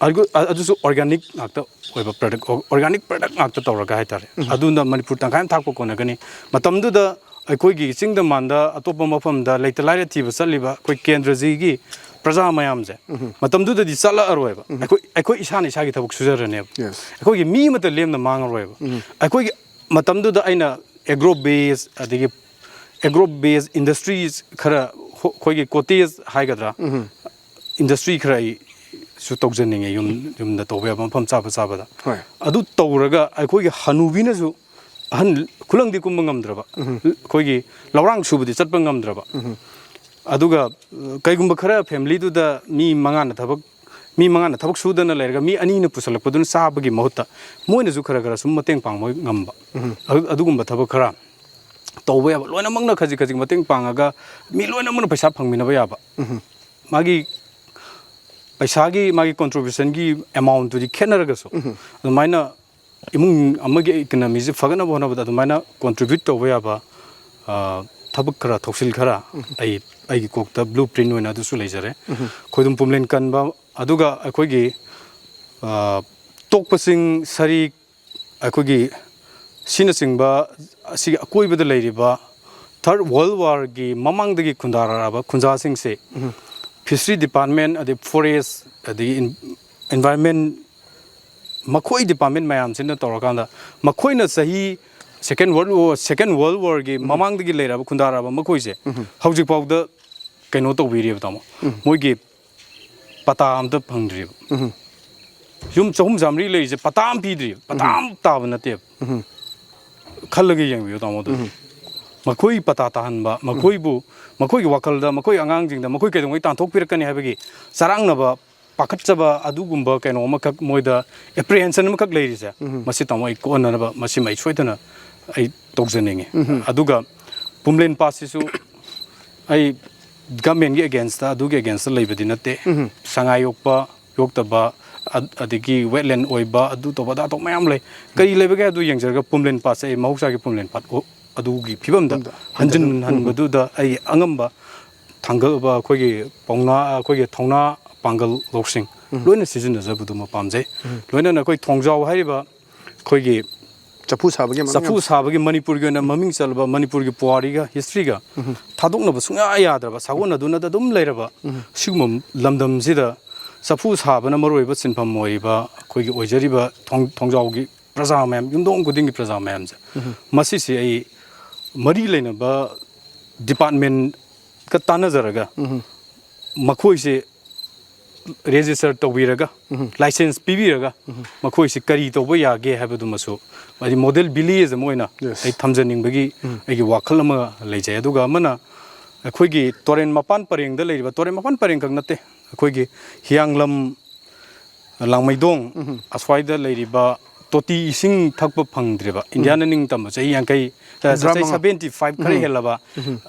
ꯑꯗꯨ-, ꯑꯗꯨꯁꯨ ꯑꯣꯔꯒꯥꯅꯤꯛ ꯉꯥꯛꯇ ꯑꯣꯏꯕ ꯄ꯭ꯔꯗꯛ, ꯑꯣꯔꯒꯥꯅꯤꯛ ꯄ꯭ꯔꯗꯛ ꯉꯥꯛꯇ ꯇꯧꯔꯒ ꯍꯥꯏꯇꯥꯔꯦ꯫ ꯑꯗꯨꯅ ꯃꯅꯤꯄꯨꯔ ꯇꯪꯈꯥꯏ ꯑꯃ ꯊꯥꯛꯄ ꯀꯣꯟꯅꯒꯅꯤ꯫ ꯃꯇꯝꯗꯨꯗ ꯑꯩꯈꯣꯏꯒꯤ ꯆꯤꯡꯗ ꯃꯥꯟꯗ ꯑꯇꯣꯞꯄ ꯃꯐꯝꯗ ꯂꯩꯇ ꯂꯥꯏꯔ ꯊꯤꯕ ꯆꯠꯂꯤꯕ ꯑꯩꯈꯣꯏ ꯀꯦꯟꯗ꯭ꯔꯁꯤꯒꯤ ꯄ꯭ꯔꯖꯥ ꯃꯌꯥꯝꯁꯦ ꯃꯇꯝꯗꯨꯗꯗꯤ ꯆꯠꯂꯛꯑꯔꯣꯏꯕ꯫ ꯑꯩꯈꯣꯏ, ꯑꯩꯈꯣꯏ ꯏꯁꯥꯅ ꯏꯁꯥꯒꯤ ꯊꯕꯛ ꯁꯨꯖꯔꯅꯦꯕ꯫ ꯑꯩꯈꯣꯏꯒꯤ ꯃꯤ ꯑꯃꯠꯇ ꯂꯦꯝꯅ ꯃꯥꯡꯉꯔꯣꯏꯕ꯫ ꯑꯩꯈꯣꯏꯒꯤ ꯃꯇꯝꯗꯨꯗ ꯑꯩꯅ ꯑꯦꯒ꯭ꯔꯣ ꯕꯦꯁ, ꯑꯗꯒꯤ ꯑꯦꯒ꯭ꯔꯣ ꯕꯦꯁ ꯏꯟꯗꯁꯇ꯭ꯔꯤꯁ ꯈꯔ, ꯍꯣ-, ꯑꯩꯈꯣꯏꯒꯤ ꯀꯣꯇꯦꯖ ꯍꯥꯏꯒꯗ꯭ꯔꯥ, ꯏꯟꯗꯁꯇ꯭ꯔꯤ ꯈꯔ ꯑꯩꯁꯨ ꯇꯧꯖꯅꯤꯡꯉꯦ, ꯌꯨꯝ, ꯌꯨꯝꯗ ꯇꯧꯕ ꯌꯥꯕ ꯃꯐꯝ ꯆꯥꯕ ꯆꯥꯕꯗ꯫ ꯍꯣꯏ꯫ ꯑꯗꯨ ꯇꯧꯔꯒ ꯑꯩꯈꯣꯏꯒꯤ ꯍꯅꯨꯕꯤꯅꯁꯨ, ꯑꯍꯟ ꯈꯨꯂꯪꯗꯤ ꯀꯨꯝꯕ ꯉꯝꯗ꯭ꯔꯕ, ꯑꯩꯈꯣꯏꯒꯤ ꯂꯧꯔꯥꯡ ꯁꯨꯕꯗꯤ ꯆꯠꯄ ꯉꯝꯗ꯭ꯔꯕ, ꯑꯗꯨꯒ, ꯑ, ꯀꯩꯒꯨꯝꯕ ꯈꯔ ꯐꯦꯃꯤꯂꯤꯗꯨꯗ ꯃꯤ ꯃꯉꯥꯅ ꯊꯕꯛ, ꯃꯤ ꯃꯉꯥꯅ ꯊꯕꯛ ꯁꯨꯗꯅ ꯂꯩꯔꯒ ꯃꯤ ꯑꯅꯤꯅ ꯄꯨꯁꯜꯂꯛꯄꯗꯨꯅ ꯆꯥꯕꯒꯤ ꯃꯍꯨꯠꯇ ꯃꯣꯏꯅꯁꯨ ꯈꯔ ꯈꯔ ꯁꯨꯝ ꯃꯇꯦꯡ ꯄꯥꯡꯕ ꯉꯝꯕ, ꯑꯗꯨ-, ꯑꯗꯨꯒꯨꯝꯕ ꯊꯕꯛ ꯈꯔ ꯇꯧꯕ ꯌꯥꯕ, ꯂꯣꯏꯅꯃꯛꯅ ꯈꯖꯤꯛ ꯈꯖꯤꯛ ꯃꯇꯦꯡ ꯄꯥꯡꯉꯒ ꯃꯤ ꯂꯣꯏꯅꯃꯛꯅ ꯄꯩꯁꯥ ꯐꯪꯃꯤꯟꯅꯕ ꯌꯥꯕ꯫ ꯃꯥꯒꯤ ꯄꯩꯁꯥꯒꯤ, ꯃꯥꯒꯤ ꯀꯣꯟꯇ꯭ꯔꯤꯕ꯭ꯌꯨꯁꯟꯒꯤ ꯑꯦꯃꯥꯎꯟꯇꯨꯗꯤ ꯈꯦꯠꯅꯔꯒꯁꯨ, ꯑꯗꯨꯃꯥꯏꯅ ꯏꯃꯨꯡ ꯑꯃꯒꯤ ꯏꯀꯅꯃꯤꯁꯦ ꯐꯒꯠꯅꯕ ꯍꯣꯠꯅꯕꯗ ꯑꯗꯨꯃꯥꯏꯅ ꯀꯣꯟꯇ꯭ꯔꯤꯕ꯭ꯌꯨꯠ ꯇꯧꯕ ꯌꯥꯕ, ꯑ, ꯊꯕꯛ ꯈꯔ, ꯊꯧꯁꯤꯜ ꯈꯔ ꯑꯩ, ꯑꯩꯒꯤ ꯀꯣꯛꯇ ꯕ꯭ꯂꯨ ꯄ꯭ꯔꯤꯟ ꯑꯣꯏꯅ ꯑꯗꯨꯁꯨ ꯂꯩꯖꯔꯦ꯫ ꯈꯣꯏꯗꯨꯝ ꯄꯨꯝꯂꯦꯟ ꯀꯟꯕ, ꯑꯗꯨꯒ ꯑꯩꯈꯣꯏꯒꯤ, ꯑ, ꯇꯣꯛꯄꯁꯤꯡ, ꯁꯔꯤꯛ, ꯑꯩꯈꯣꯏꯒꯤ ꯁꯤꯅꯆꯤꯡꯕ ꯑꯁꯤꯒꯤ ꯑꯀꯣꯏꯕꯗ ꯂꯩꯔꯤꯕ ꯊꯔꯠ ꯋꯥꯔꯜ ꯋꯥꯔꯒꯤ ꯃꯃꯥꯡꯗꯒꯤ ꯈꯨꯟꯗꯥꯔꯛꯂꯕ ꯈꯨꯟꯖꯥꯁꯤꯡꯁꯦ ꯐꯤꯁꯔꯤ ꯗꯤꯄꯥꯔꯠꯃꯦꯟ, ꯑꯗꯩ ꯐꯣꯔꯦꯁ, ꯑꯗꯒꯤ ꯏꯟ-, ꯏꯟꯚꯥꯏꯔꯟꯃꯦꯟ, ꯃꯈꯣꯏ ꯗꯤꯄꯥꯔꯠꯃꯦꯟ ꯃꯌꯥꯝꯁꯤꯅ ꯇꯧꯔꯀꯥꯟꯗ ꯃꯈꯣꯏꯅ ꯆꯍꯤ second world war, second world warꯒꯤ ꯃꯃꯥꯡꯗꯒꯤ ꯂꯩꯔꯛꯑꯕ, ꯈꯨꯟꯗꯥꯔꯛꯑꯕ ꯃꯈꯣꯏꯁꯦ ꯍꯧꯖꯤꯛꯐꯥꯎꯗ ꯀꯩꯅꯣ ꯇꯧꯕꯤꯔꯤꯕ, ꯇꯥꯃꯣ꯫ ꯃꯣꯏꯒꯤ ꯄꯇꯥ ꯑꯝꯇ ꯐꯪꯗ꯭ꯔꯤꯕ꯫ ꯌꯨꯝ ꯆꯍꯨꯝ ꯆꯥꯃꯔꯤ ꯂꯩꯔꯤꯁꯦ ꯄꯇꯥ ꯑꯃ ꯄꯤꯗ꯭ꯔꯤꯕ, ꯄꯇꯥ ꯑꯃ ꯇꯥꯕ ꯅꯠꯇꯦꯕ꯫ ꯈꯜꯂꯒ ꯌꯦꯡꯕꯤꯌꯨ, ꯇꯥꯃꯣ, ꯑꯗꯨꯗꯤ꯫ ꯃꯈꯣꯏ ꯄꯇꯥ ꯇꯥꯍꯟꯕ, ꯃꯈꯣꯏꯕꯨ, ꯃꯈꯣꯏꯒꯤ ꯋꯥꯈꯜꯗ, ꯃꯈꯣꯏ ꯑꯉꯥꯡꯁꯤꯡꯗ ꯃꯈꯣꯏ ꯀꯩꯗꯧꯉꯩ ꯇꯥꯟꯊꯣꯛꯄꯤꯔꯛꯀꯅꯤ ꯍꯥꯏꯕꯒꯤ ꯆꯔꯥꯡꯅꯕ, ꯄꯥꯈꯠꯆꯕ, ꯑꯗꯨꯒꯨꯝꯕ ꯀꯩꯅꯣ ꯑꯃꯈꯛ, ꯃꯣꯏꯗ apprehension ꯑꯃꯈꯛ ꯂꯩꯔꯤꯁꯦ, ꯃꯁꯤ, ꯇꯥꯃꯣ, ꯑꯩ ꯀꯣꯛꯍꯟꯅꯅꯕ ꯃꯁꯤꯃ ꯑꯩ ꯁꯣꯏꯗꯅ ꯑꯩ ꯇꯧꯖꯅꯤꯡꯉꯤ꯫ ꯑꯗꯨꯒ ꯄꯨꯝꯂꯦꯟ ꯄꯥꯠꯁꯤꯁꯨ ꯑꯩ governmentꯀꯤ againstꯇ, ꯑꯗꯨꯒꯤ againstꯇ ꯂꯩꯕꯗꯤ ꯅꯠꯇꯦ꯫ ꯁꯉꯥꯏ ꯌꯣꯛꯄ, ꯌꯣꯛꯇꯕ, ꯑ-, ꯑꯗꯒꯤ wetland ꯑꯣꯏꯕ, ꯑꯗꯨ ꯇꯧꯕ, ꯑꯗꯥ ꯇꯧꯕ ꯃꯌꯥꯝ ꯂꯩ꯫ ꯀꯔꯤ ꯂꯩꯕꯒꯦ ꯑꯗꯨ ꯌꯦꯡꯖꯔꯒ ꯄꯨꯝꯂꯦꯟ ꯄꯥꯠꯁꯦ ꯑꯩ ꯃꯍꯧꯁꯥꯒꯤ ꯄꯨꯝꯂꯦꯟ ꯄꯥꯠ ꯑꯣ-, ꯑꯗꯨꯒꯤ ꯐꯤꯕꯝꯗ ꯍꯟꯖꯤꯟꯍꯟꯕꯗꯨꯗ ꯑꯩ ꯑꯉꯝꯕ ꯊꯥꯡꯒꯠ-, ꯑꯩꯈꯣꯏꯒꯤ ꯄꯥꯎꯅꯥ, ꯑꯩꯈꯣꯏꯒꯤ ꯊꯧꯅꯥ ꯄꯥꯡꯒꯜ ꯂꯧꯁꯤꯡ ꯂꯣꯏꯅ ꯁꯤꯖꯤꯟꯅꯖꯕꯗꯨꯃ ꯄꯥꯝꯖꯩ꯫ ꯂꯣꯏꯅꯅ ꯑꯩꯈꯣꯏ ꯊꯣꯡꯖꯥꯎ ꯍꯥꯏꯔꯤꯕ ꯑꯩꯈꯣꯏꯒꯤ ꯆꯐꯨ ꯁꯥꯕꯒꯤ ꯃꯃꯤꯡ ꯆꯐꯨ ꯌꯥꯝ ꯁꯥꯕꯒꯤ ꯃꯅꯤꯄꯨꯔꯒꯤ ꯑꯣꯏꯅ ꯃꯃꯤꯡ ꯆꯠꯂꯕ, ꯃꯅꯤꯄꯨꯔꯒꯤ ꯄꯨꯋꯥꯔꯤꯒ historyꯒ ꯊꯥꯗꯣꯛꯅꯕ ꯁꯨꯡꯌꯥ ꯌꯥꯗ꯭ꯔꯕ, ꯁꯥꯒꯣꯟꯅꯗꯨꯅ ꯑꯗꯨꯝ ꯂꯩꯔꯕ ꯁꯤꯒꯨꯝꯕ ꯂꯝꯗꯝꯁꯤꯗ ꯆꯐꯨ ꯁꯥꯕꯅ ꯃꯔꯨꯑꯣꯏꯕ ꯁꯤꯟꯐꯝ ꯑꯣꯏꯔꯤꯕ ꯑꯩꯈꯣꯏꯒꯤ ꯑꯣꯏꯖꯔꯤꯕ ꯊꯣꯡ-, ꯊꯣꯡꯖꯥꯎꯒꯤ ꯄ꯭ꯔꯖꯥ ꯃꯌꯥꯝ, ꯌꯨꯝꯊꯣꯡ ꯈꯨꯗꯤꯡꯒꯤ ꯄ꯭ꯔꯖꯥ ꯃꯌꯥꯝꯁꯦ, ꯃꯁꯤꯁꯦ ꯑꯩ ꯃꯔꯤ ꯂꯩꯅꯕ departmentꯀ ꯇꯥꯟꯅꯖꯔꯒ ꯃꯈꯣꯏꯁꯦ register ꯇꯧꯕꯤꯔꯒ, license ꯄꯤꯕꯤꯔꯒ, ꯃꯈꯣꯏꯁꯤ ꯀꯔꯤ ꯇꯧꯕ ꯌꯥꯒꯦ ꯍꯥꯏꯕꯗꯨꯃꯁꯨ, ꯍꯥꯏꯗꯤ model village ꯑꯃ ꯑꯣꯏꯅ ꯑꯩ ꯊꯝꯖꯅꯤꯡꯕꯒꯤ ꯑꯩꯒꯤ ꯋꯥꯈꯜ ꯑꯃ ꯂꯩꯖꯩ꯫ ꯑꯗꯨꯒ ꯑꯃꯅ, ꯑꯩꯈꯣꯏꯒꯤ ꯇꯨꯔꯦꯟ ꯃꯄꯥꯟ ꯄꯔꯦꯡꯗ ꯂꯩꯔꯤꯕ, ꯇꯨꯔꯦꯟ ꯃꯄꯥꯟ ꯄꯔꯦꯡ ꯈꯛ ꯅꯠꯇꯦ, ꯑꯩꯈꯣꯏꯒꯤ ꯍꯤꯌꯥꯡꯂꯝ, ꯂꯥꯡꯃꯩꯗꯣꯡ ꯑꯁ꯭ꯋꯥꯏꯗ ꯂꯩꯔꯤꯕ ꯇꯣꯇꯤ ꯏꯁꯤꯡ ꯊꯛꯄ ꯐꯪꯗ꯭ꯔꯤꯕ, ꯏꯟꯗꯤꯌꯥꯅ ꯅꯤꯡꯇꯝꯕ ꯆꯍꯤ ꯌꯥꯡꯈꯩ, ꯑ, ꯆꯍꯤ ꯁꯚꯦꯟꯇꯤ ꯐꯥꯏꯚ ꯈꯔ ꯍꯦꯜꯂꯕ,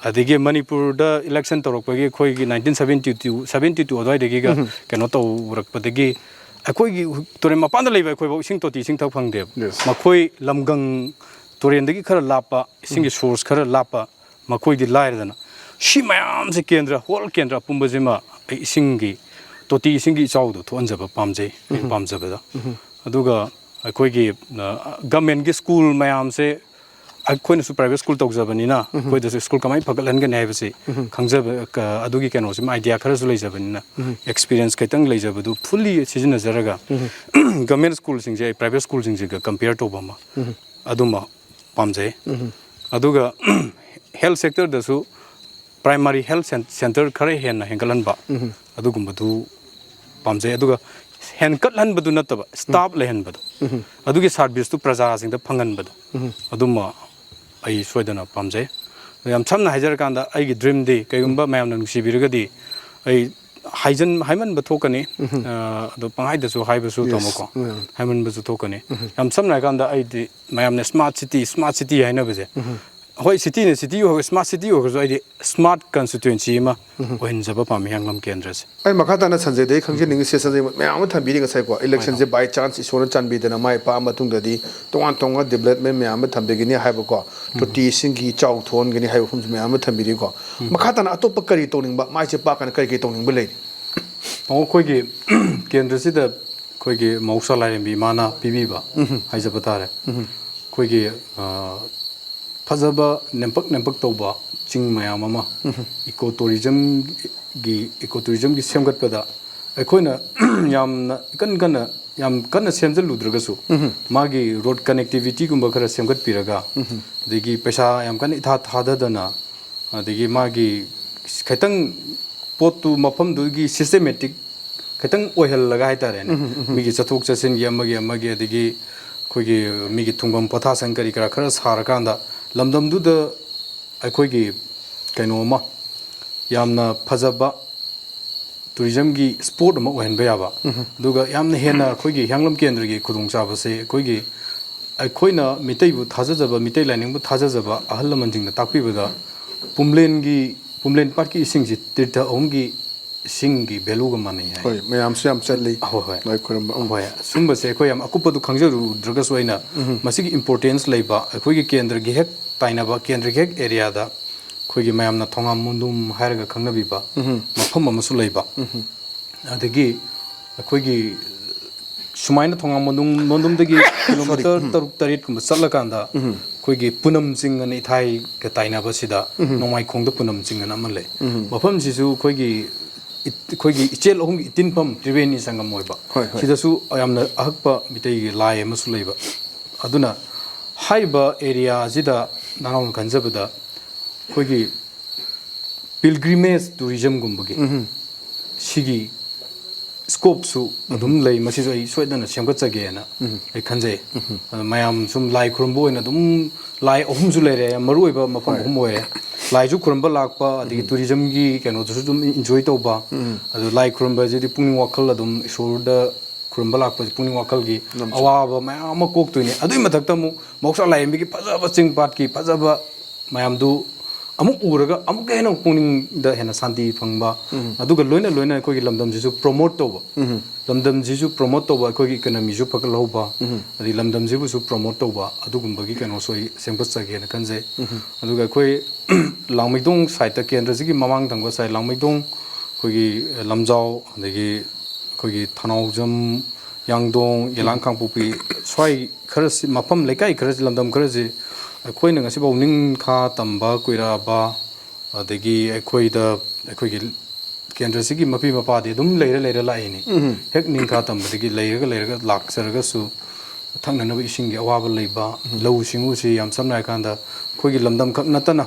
ꯑꯗꯒꯤ ꯃꯅꯤꯄꯨꯔꯗ election ꯇꯧꯔꯛꯄꯒꯤ ꯑꯩꯈꯣꯏꯒꯤ nineteen seventy two, seventy two ꯑꯗꯨꯋꯥꯏꯗꯒꯤꯒ ꯀꯩꯅꯣ ꯇꯧꯔꯛꯄꯗꯒꯤ ꯑꯩꯈꯣꯏꯒꯤ ꯇꯨꯔꯦꯟ ꯃꯄꯥꯟꯗ ꯂꯩꯕ ꯑꯩꯈꯣꯏꯐꯥꯎ ꯏꯁꯤꯡ ꯇꯣꯇꯤ ꯏꯁꯤꯡ ꯊꯛ ꯐꯪꯗꯦꯕ꯫ Yes. ꯃꯈꯣꯏ ꯂꯝꯒꯪ ꯇꯨꯔꯦꯟꯗꯒꯤ ꯈꯔ ꯂꯥꯞꯄ, ꯏꯁꯤꯡꯒꯤ source ꯈꯔ ꯂꯥꯞꯄ, ꯃꯈꯣꯏꯗꯤ ꯂꯥꯏꯔꯗꯅ꯫ ꯁꯤ ꯃꯌꯥꯝꯁꯦ ꯀꯦꯟꯗ꯭ꯔ, whole ꯀꯦꯟꯗ꯭ꯔ ꯑꯄꯨꯝꯕꯁꯤꯃ ꯑꯩ ꯏꯁꯤꯡꯒꯤ, ꯇꯣꯇꯤ ꯏꯁꯤꯡꯒꯤ ꯏꯆꯥꯎꯗꯣ ꯊꯣꯛꯍꯟꯖꯕ ꯄꯥꯝꯖꯩ, ꯑꯩꯅ ꯄꯥꯝꯖꯕꯗ꯫ ꯑꯗꯨꯒ ꯑꯩꯈꯣꯏꯒꯤ, ꯑ, governmentꯀꯤ school ꯃꯌꯥꯝꯁꯦ, ꯑꯩꯈꯣꯏꯅꯁꯨ private school ꯇꯧꯖꯕꯅꯤꯅ, ꯑꯩꯈꯣꯏꯗꯁꯨ school ꯀꯃꯥꯏꯅ ꯐꯒꯠꯍꯟꯒꯅꯤ ꯍꯥꯏꯕꯁꯤ ꯈꯪꯖꯕ, ꯀ-, ꯑꯗꯨꯒꯤ ꯀꯩꯅꯣꯁꯤꯃ idea ꯈꯔꯁꯨ ꯂꯩꯖꯕꯅꯤꯅ, experience ꯈꯤꯇꯪ ꯂꯩꯖꯕꯗꯨ fully ꯁꯤꯖꯤꯟꯅꯖꯔꯒ, government schoolꯁꯤꯡꯁꯦ ꯑꯩ private schoolꯁꯤꯡꯁꯤꯒ compare ꯇꯧꯕ ꯑꯃ, ꯑꯗꯨꯃ ꯄꯥꯝꯖꯩ꯫ ꯑꯗꯨꯒ health sectorꯗꯁꯨ primary health cen- center ꯈꯔ ꯍꯦꯟꯅ ꯍꯦꯟꯒꯠꯍꯟꯕ, ꯑꯗꯨꯒꯨꯝꯕꯗꯨ ꯄꯥꯝꯖꯩ꯫ ꯑꯗꯨꯒ ꯍꯦꯟꯀꯠꯍꯟꯕꯗꯨ ꯅꯠꯇꯕ, staff ꯂꯩꯍꯟꯕꯗꯣ, ꯑꯗꯨꯒꯤ serviceꯇꯨ ꯄ꯭ꯔꯖꯥꯁꯤꯡꯗ ꯐꯪꯍꯟꯕꯗꯣ, ꯑꯗꯨꯃ ꯑꯩ ꯁꯣꯏꯗꯅ ꯄꯥꯝꯖꯩ꯫ ꯑꯗꯣ ꯌꯥꯝ ꯁꯝꯅ ꯍꯥꯏꯖꯔꯀꯥꯟꯗ, ꯑꯩꯒꯤ dreamꯗꯤ ꯀꯩꯒꯨꯝꯕ ꯃꯌꯥꯝꯅ ꯅꯨꯡꯁꯤꯕꯤꯔꯒꯗꯤ, ꯑꯩ ꯍꯥꯏꯖꯟ ꯍꯥꯏꯃꯟꯕ ꯊꯣꯛꯀꯅꯤ꯫ ꯑ, ꯑꯗꯣ ꯄꯪꯍꯥꯏꯗꯁꯨ ꯍꯥꯏꯕꯁꯨ ꯇꯥꯃꯣꯀꯣ, ꯍꯥꯏꯃꯟꯕꯁꯨ ꯊꯣꯛꯀꯅꯤ꯫ ꯌꯥꯝ ꯁꯝꯅ ꯍꯥꯏꯔꯀꯥꯟꯗ, ꯑꯩꯗꯤ ꯃꯌꯥꯝꯅ smart city, smart city ꯍꯥꯏꯅꯕꯁꯦ, ꯍꯣꯏ, cityꯅ city ꯑꯣꯏꯔꯒ, smart city ꯑꯣꯏꯔꯒꯁꯨ, ꯑꯩꯗꯤ smart constituency ꯑꯃ ꯑꯣꯏꯍꯟꯖꯕ ꯄꯥꯝꯃꯤ ꯍꯤꯌꯥꯡꯂꯝ ꯀꯦꯟꯗ꯭ꯔꯁꯦ꯫ ꯑꯩ ꯃꯈꯥ ꯇꯥꯅ ꯁꯟꯖꯦꯗꯒꯤ ꯈꯪꯖꯅꯤꯡꯉꯤꯁꯦ, ꯁꯟꯖꯦ, ꯃꯌꯥꯝ ꯑꯃ ꯊꯝꯕꯤꯔꯤ ꯉꯁꯥꯏꯀꯣ, electionꯁꯦ by chance ꯏꯁꯣꯔꯅ ꯆꯥꯟꯕꯤꯗꯅ ꯃꯥꯏ ꯄꯥꯛꯑ ꯃꯇꯨꯡꯗꯗꯤ ꯇꯣꯉꯥꯟ ꯇꯣꯉꯥꯟꯕ development ꯃꯌꯥꯝ ꯑꯃ ꯊꯝꯕꯤꯒꯅꯤ ꯍꯥꯏꯕꯀꯣ, ꯇꯣꯇꯤ ꯏꯁꯤꯡꯒꯤ ꯆꯥꯎ ꯊꯣꯛꯍꯟꯒꯅꯤ ꯍꯥꯏꯕ ꯋꯥꯐꯝꯁꯨ ꯃꯌꯥꯝ ꯑꯃ ꯊꯝꯕꯤꯔꯤꯀꯣ꯫ ꯃꯈꯥ ꯇꯥꯅ ꯑꯇꯣꯞꯄ ꯀꯔꯤ ꯇꯧꯅꯤꯡꯕ, ꯃꯥꯏꯁꯦ ꯄꯥꯛꯀꯅ ꯀꯔꯤ ꯀꯔꯤ ꯇꯧꯅꯤꯡꯕ ꯂꯩꯔꯤ? ꯑꯣ, ꯑꯩꯈꯣꯏꯒꯤ ꯀꯦꯟꯗ꯭ꯔꯁꯤꯗ ꯑꯩꯈꯣꯏꯒꯤ ꯃꯍꯧꯁꯥ ꯂꯥꯏꯔꯦꯝꯕꯤ ꯏꯃꯥꯅ ꯄꯤꯕꯤꯕ ꯍꯥꯏꯖꯕ ꯇꯥꯔꯦ꯫ ꯑꯩꯈꯣꯏꯒꯤ, ꯑ, ꯐꯖꯕ ꯅꯦꯝꯄꯛ ꯅꯦꯝꯄꯛ ꯇꯧꯕ ꯆꯤꯡ ꯃꯌꯥꯝ ꯑꯃ, eco tourismꯒꯤ, eco tourismꯒꯤ ꯁꯦꯝꯒꯠꯄꯗ ꯑꯩꯈꯣꯏꯅ ꯌꯥꯝꯅ ꯏꯀꯟ ꯀꯟꯅ, ꯌꯥꯝ ꯀꯟꯅ ꯁꯦꯝꯖꯤꯜꯂꯨꯗ꯭ꯔꯒꯁꯨ, ꯃꯥꯒꯤ road connectivityꯒꯨꯝꯕ ꯈꯔ ꯁꯦꯝꯒꯠꯄꯤꯔꯒ, ꯑꯗꯒꯤ ꯄꯩꯁꯥ ꯌꯥꯝ ꯀꯟꯅ ꯏꯊꯥ ꯊꯥꯗꯗꯅ, ꯑꯗꯒꯤ ꯃꯥꯒꯤ ꯈꯤꯇꯪ ꯄꯣꯠꯇꯨ ꯃꯐꯝꯗꯨꯒꯤ systematic ꯈꯤꯇꯪ ꯑꯣꯏꯍꯜꯂꯒ ꯍꯥꯏꯇꯥꯔꯦꯅꯦ, ꯃꯤꯒꯤ ꯆꯠꯊꯣꯛ ꯆꯠꯁꯤꯟꯒꯤ, ꯑꯃꯒꯤ ꯑꯃꯒꯤ, ꯑꯗꯒꯤ ꯑꯩꯈꯣꯏꯒꯤ ꯃꯤꯒꯤ ꯊꯨꯡꯐꯝ ꯄꯣꯊꯥꯁꯪ ꯀꯔꯤ ꯀꯔꯥ ꯈꯔ ꯁꯥꯔꯀꯥꯟꯗ, ꯂꯝꯗꯝꯗꯨꯗ ꯑꯩꯈꯣꯏꯒꯤ ꯀꯩꯅꯣ ꯑꯃ, ꯌꯥꯝꯅ ꯐꯖꯕ tourismꯒꯤ spot ꯑꯃ ꯑꯣꯏꯍꯟꯕ ꯌꯥꯕ, ꯑꯗꯨꯒ ꯌꯥꯝꯅ ꯍꯦꯟꯅ ꯑꯩꯈꯣꯏꯒꯤ ꯍꯤꯌꯥꯡꯂꯝ ꯀꯦꯟꯗ꯭ꯔꯒꯤ ꯈꯨꯗꯣꯡꯆꯥꯕꯁꯦ, ꯑꯩꯈꯣꯏꯒꯤ, ꯑꯩꯈꯣꯏꯅ ꯃꯤꯇꯩꯕꯨ ꯊꯥꯖꯖꯕ, ꯃꯤꯇꯩ ꯂꯥꯏꯅꯤꯡꯕꯨ ꯊꯥꯖꯖꯕ ꯑꯍꯜ ꯂꯃꯟꯁꯤꯡꯅ ꯇꯥꯛꯄꯤꯕꯗ, ꯄꯨꯝꯂꯦꯟꯒꯤ, ꯄꯨꯝꯂꯦꯟ ꯄꯥꯠꯀꯤ ꯏꯁꯤꯡꯁꯤ ꯇꯤꯔꯊ ꯑꯍꯨꯝꯒꯤ ꯏꯁꯤꯡꯒꯤ valueꯒ ꯃꯥꯟꯅꯩ ꯍꯥꯏ꯫ ꯍꯣꯏ, ꯃꯌꯥꯝꯁꯨ ꯌꯥꯝ ꯆꯠꯂꯤ꯫ ꯍꯣꯏ, ꯍꯣꯏ꯫ ꯂꯥꯏ ꯈꯨꯔꯨꯝꯕ꯫ ꯎꯝ꯫ ꯍꯣꯏ, ꯁꯨꯝꯕꯁꯦ ꯑꯩꯈꯣꯏ ꯌꯥꯝ ꯑꯀꯨꯞꯄꯗꯨ ꯈꯪꯖꯔꯨꯗ꯭ꯔꯒꯁꯨ, ꯑꯩꯅ ꯃꯁꯤꯒꯤ importance ꯂꯩꯕ, ꯑꯩꯈꯣꯏꯒꯤ ꯀꯦꯟꯗ꯭ꯔꯒꯤ ꯍꯦꯛ ꯇꯥꯏꯅꯕ, ꯀꯦꯟꯗ꯭ꯔꯒꯤ ꯍꯦꯛ areaꯗ ꯑꯩꯈꯣꯏꯒꯤ ꯃꯌꯥꯝꯅ ꯊꯣꯉꯥꯝ ꯃꯣꯟꯗꯨꯝ ꯍꯥꯏꯔꯒ ꯈꯪꯅꯕꯤꯕ ꯃꯐꯝ ꯑꯃꯁꯨ ꯂꯩꯕ꯫ ꯑꯗꯒꯤ ꯑꯩꯈꯣꯏꯒꯤ ꯁꯨꯃꯥꯏꯅ ꯊꯣꯉꯥꯝ ꯃꯣꯟꯗꯨꯝ, ꯃꯣꯟꯗꯨꯝꯗꯒꯤ kilometre ꯇꯔꯨꯛ ꯇꯔꯦꯠꯀꯨꯝꯕ ꯆꯠꯂꯀꯥꯟꯗ ꯑꯩꯈꯣꯏꯒꯤ ꯄꯨꯅꯝ ꯆꯤꯡ ꯑꯅ ꯏꯊꯥꯏꯒ ꯇꯥꯏꯅꯕꯁꯤꯗ ꯅꯣꯡꯃꯥꯏꯈꯣꯡꯗ ꯄꯨꯅꯝ ꯆꯤꯡ ꯑꯅ ꯑꯃ ꯂꯩ꯫ ꯃꯐꯝꯁꯤꯁꯨ ꯑꯩꯈꯣꯏꯒꯤ ꯏꯠ-, ꯑꯩꯈꯣꯏꯒꯤ ꯏꯆꯦꯜ ꯑꯍꯨꯝꯒꯤ ꯏꯇꯤꯟꯐꯝ ꯇ꯭ꯔꯤꯕꯦꯅꯤ ꯁꯪꯒꯝ ꯑꯣꯏꯕ꯫ ꯍꯣꯏ, ꯍꯣꯏ꯫ ꯁꯤꯗꯁꯨ ꯌꯥꯝꯅ ꯑꯍꯛꯄ ꯃꯤꯇꯩꯒꯤ ꯂꯥꯏ ꯑꯃꯁꯨ ꯂꯩꯕ꯫ ꯑꯗꯨꯅ ꯍꯥꯏꯔꯤꯕ ꯑꯦꯔꯤꯌꯥ ꯑꯁꯤꯗ ꯅꯅꯥꯎꯅ ꯈꯟꯖꯕꯗ ꯑꯩꯈꯣꯏꯒꯤ ꯄꯤꯜꯒ꯭ꯔꯤꯃꯦꯖ ꯇꯨꯔꯤꯖꯝꯒꯨꯝꯕꯒꯤ ꯁꯤꯒꯤ ꯁ꯭ꯀꯣꯞꯁꯨ ꯑꯗꯨꯝ ꯂꯩ꯫ ꯃꯁꯤꯁꯨ ꯑꯩ ꯁꯣꯏꯗꯅ ꯁꯦꯝꯒꯠꯆꯒꯦꯅ ꯑꯩ ꯈꯟꯖꯩ꯫ ꯑꯗꯣ ꯃꯌꯥꯝ ꯁꯨꯝ ꯂꯥꯏ ꯈꯨꯔꯨꯝꯕ ꯑꯣꯏꯅ ꯑꯗꯨꯝ, ꯂꯥꯏ ꯑꯍꯨꯝꯁꯨ ꯂꯩꯔꯦ, ꯌꯥꯝ ꯃꯔꯨ ꯑꯣꯏꯕ ꯃꯐꯝ ꯑꯍꯨꯝ ꯑꯣꯏꯔꯦ꯫ ꯂꯥꯏꯁꯨ ꯈꯨꯔꯨꯝꯕ ꯂꯥꯛꯄ, ꯑꯗꯒꯤ ꯇꯨꯔꯤꯖꯝꯒꯤ ꯀꯩꯅꯣꯗꯨꯁꯨ ꯑꯗꯨꯝ ꯏꯟꯖꯣꯏ ꯇꯧꯕ꯫ ꯑꯗꯣ ꯂꯥꯏ ꯈꯨꯔꯨꯝꯕꯁꯤꯗꯤ ꯄꯨꯛꯅꯤꯡ ꯋꯥꯈꯜ ꯑꯗꯨꯝ ꯏꯁꯣꯔꯗ ꯈꯨꯔꯨꯝꯕ ꯂꯥꯛꯄꯁꯦ ꯄꯨꯛꯅꯤꯡ ꯋꯥꯈꯜꯒꯤ ꯑꯋꯥꯕ ꯃꯌꯥꯝ ꯑꯃ ꯀꯣꯛꯇꯣꯏꯅꯤ꯫ ꯑꯗꯨꯒꯤ ꯃꯊꯛꯇ ꯑꯃꯨꯛ ꯃꯍꯧꯁꯥ ꯂꯥꯏꯔꯦꯝꯕꯤꯒꯤ ꯐꯖꯕ ꯆꯤꯡ ꯄꯥꯠꯀꯤ ꯐꯖꯕ ꯃꯌꯥꯝꯗꯨ ꯑꯃꯨꯛ ꯎꯔꯒ ꯑꯃꯨꯛꯀ ꯍꯦꯟꯅ ꯄꯨꯛꯅꯤꯡꯗ ꯍꯦꯟꯅ ꯁꯥꯟꯇꯤ ꯐꯪꯕ꯫ ꯑꯗꯨꯒ ꯂꯣꯏꯅ ꯂꯣꯏꯅ ꯑꯩꯈꯣꯏꯒꯤ ꯂꯝꯗꯝꯁꯤꯁꯨ ꯄ꯭ꯔꯣꯃꯣꯠ ꯇꯧꯕ, ꯂꯝꯗꯝꯁꯤꯁꯨ ꯄ꯭ꯔꯣꯃꯣꯠ ꯇꯧꯕ, ꯑꯩꯈꯣꯏꯒꯤ ꯏꯀꯅꯃꯤꯁꯨ ꯐꯒꯠꯍꯧꯕ, ꯑꯗꯩ ꯂꯝꯗꯝꯁꯤꯕꯨꯁꯨ ꯄ꯭ꯔꯣꯃꯣꯠ ꯇꯧꯕ, ꯑꯗꯨꯒꯨꯝꯕꯒꯤ ꯀꯩꯅꯣꯁꯨ ꯑꯩ ꯁꯦꯝꯒꯠꯆꯒꯦꯅ ꯈꯟꯖꯩ꯫ ꯑꯗꯨꯒ ꯑꯩꯈꯣꯏ ꯂꯥꯡꯃꯩꯗꯣꯡ ꯁꯥꯏꯠꯇ, ꯀꯦꯟꯗ꯭ꯔꯁꯤꯒꯤ ꯃꯃꯥꯡ ꯊꯪꯕ ꯁꯥꯏꯠ ꯂꯥꯡꯃꯩꯗꯣꯡ, ꯑꯩꯈꯣꯏꯒꯤ ꯂꯝꯖꯥꯎ, ꯑꯗꯒꯤ ꯑꯩꯈꯣꯏꯒꯤ ꯊꯅꯥꯎꯖꯝ, ꯌꯥꯡꯗꯣꯡ, ꯌꯦꯂꯥꯡ ꯀꯥꯡꯄꯣꯛꯄꯤ, ꯁ꯭ꯋꯥꯏ ꯈꯔꯁꯤ, ꯃꯐꯝ ꯂꯩꯀꯥꯏ ꯈꯔꯁꯤ, ꯂꯝꯗꯝ ꯈꯔꯁꯤ ꯑꯩꯈꯣꯏꯅ ꯉꯁꯤꯐꯥꯎ ꯅꯤꯡꯈꯥ ꯇꯝꯕ ꯀꯨꯏꯔꯛꯑꯕ, ꯑꯗꯒꯤ ꯑꯩꯈꯣꯏꯗ, ꯑꯩꯈꯣꯏꯒꯤ ꯀꯦꯟꯗ꯭ꯔꯁꯤꯒꯤ ꯃꯄꯤ ꯃꯄꯥꯗꯤ ꯑꯗꯨꯝ ꯂꯩꯔ ꯂꯩꯔ ꯂꯥꯛꯏꯅꯤ꯫ ꯍꯦꯛ ꯅꯤꯡꯈꯥ ꯇꯝꯕꯗꯒꯤ ꯂꯩꯔꯒ ꯂꯩꯔꯒ ꯂꯥꯛꯆꯔꯒꯁꯨ, ꯊꯛꯅꯅꯕ ꯏꯁꯤꯡꯒꯤ ꯑꯋꯥꯕ ꯂꯩꯕ, ꯂꯧꯎ ꯁꯤꯡꯎꯁꯤ ꯌꯥꯝ ꯁꯝꯅ ꯍꯥꯏꯔꯀꯥꯟꯗ ꯑꯩꯈꯣꯏꯒꯤ ꯂꯝꯗꯝ ꯈꯛ ꯅꯠꯇꯅ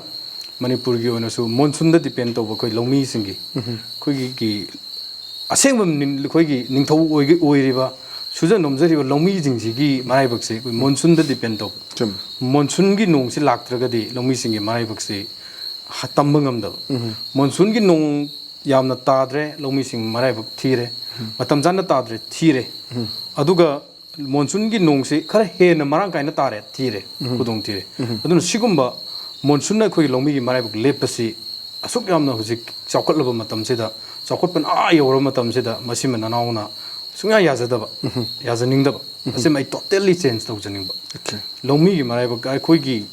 ꯃꯅꯤꯄꯨꯔꯒꯤ ꯑꯣꯏꯅꯁꯨ ꯃꯣꯟꯁꯨꯟꯗ ꯗꯤꯄꯦꯟ ꯇꯧꯕ ꯑꯩꯈꯣꯏ ꯂꯧꯃꯤꯁꯤꯡꯒꯤ, ꯑꯩꯈꯣꯏꯒꯤ ꯑꯁꯦꯡꯕ ꯅꯤꯡ-, ꯑꯩꯈꯣꯏꯒꯤ ꯅꯤꯡꯊꯧ ꯑꯣꯏꯒ-, ꯑꯣꯏꯔꯤꯕ, ꯁꯨꯖ ꯅꯣꯝꯖꯔꯤꯕ ꯂꯧꯃꯤꯁꯤꯡꯁꯤꯒꯤ ꯃꯔꯥꯏꯕꯛꯁꯦ ꯑꯩꯈꯣꯏ ꯃꯣꯟꯁꯨꯟꯗ ꯗꯤꯄꯦꯟ ꯇꯧꯕ꯫ ꯃꯣꯟꯁꯨꯟꯒꯤ ꯅꯣꯡꯁꯤ ꯂꯥꯛꯇ꯭ꯔꯒꯗꯤ ꯂꯧꯃꯤꯁꯤꯡꯒꯤ ꯃꯔꯥꯏꯕꯛꯁꯤ ꯍ-, ꯇꯝꯕ ꯉꯝꯗꯕ꯫ ꯃꯣꯟꯁꯨꯟꯒꯤ ꯅꯣꯡ ꯌꯥꯝꯅ ꯇꯥꯗ꯭ꯔꯦ, ꯂꯧꯃꯤꯁꯤꯡ ꯃꯔꯥꯏꯕꯛ ꯊꯤꯔꯦ꯫ ꯃꯇꯝ ꯆꯥꯅ ꯇꯥꯗ꯭ꯔꯦ, ꯊꯤꯔꯦ꯫ ꯑꯗꯨꯒ ꯃꯣꯟꯁꯨꯟꯒꯤ ꯅꯣꯡꯁꯤ ꯈꯔ ꯍꯦꯟꯅ ꯃꯔꯥꯡ ꯀꯥꯏꯅ ꯇꯥꯔꯦ, ꯊꯤꯔꯦ, ꯈꯨꯗꯣꯡ ꯊꯤꯔꯦ꯫ ꯑꯗꯨꯅ ꯁꯤꯒꯨꯝꯕ ꯃꯣꯟꯁꯨꯟꯅ ꯑꯩꯈꯣꯏꯒꯤ ꯂꯧꯃꯤꯒꯤ ꯃꯔꯥꯏꯕꯛ ꯂꯦꯞꯄꯁꯤ ꯑꯁꯨꯛ ꯌꯥꯝꯅ ꯍꯧꯖꯤꯛ ꯆꯥꯎꯈꯠꯂꯕ ꯃꯇꯝꯁꯤꯗ, ꯆꯥꯎꯈꯠꯄꯅ ꯑꯥ ꯌꯧꯔꯕ ꯃꯇꯝꯁꯤꯗ ꯃꯁꯤꯃ ꯅꯅꯥꯎꯅ ꯁꯨꯡꯌꯥ ꯌꯥꯖꯗꯕ, ꯌꯥꯖꯅꯤꯡꯗꯕ꯫ ꯃꯁꯤꯃ ꯑꯩ ꯇꯣꯇꯦꯜꯂꯤ ꯆꯦꯟꯖ ꯇꯧꯖꯅꯤꯡꯕ꯫ ꯂꯧꯃꯤꯒꯤ ꯃꯔꯥꯏꯕꯛ, ꯑꯩꯈꯣꯏꯒꯤ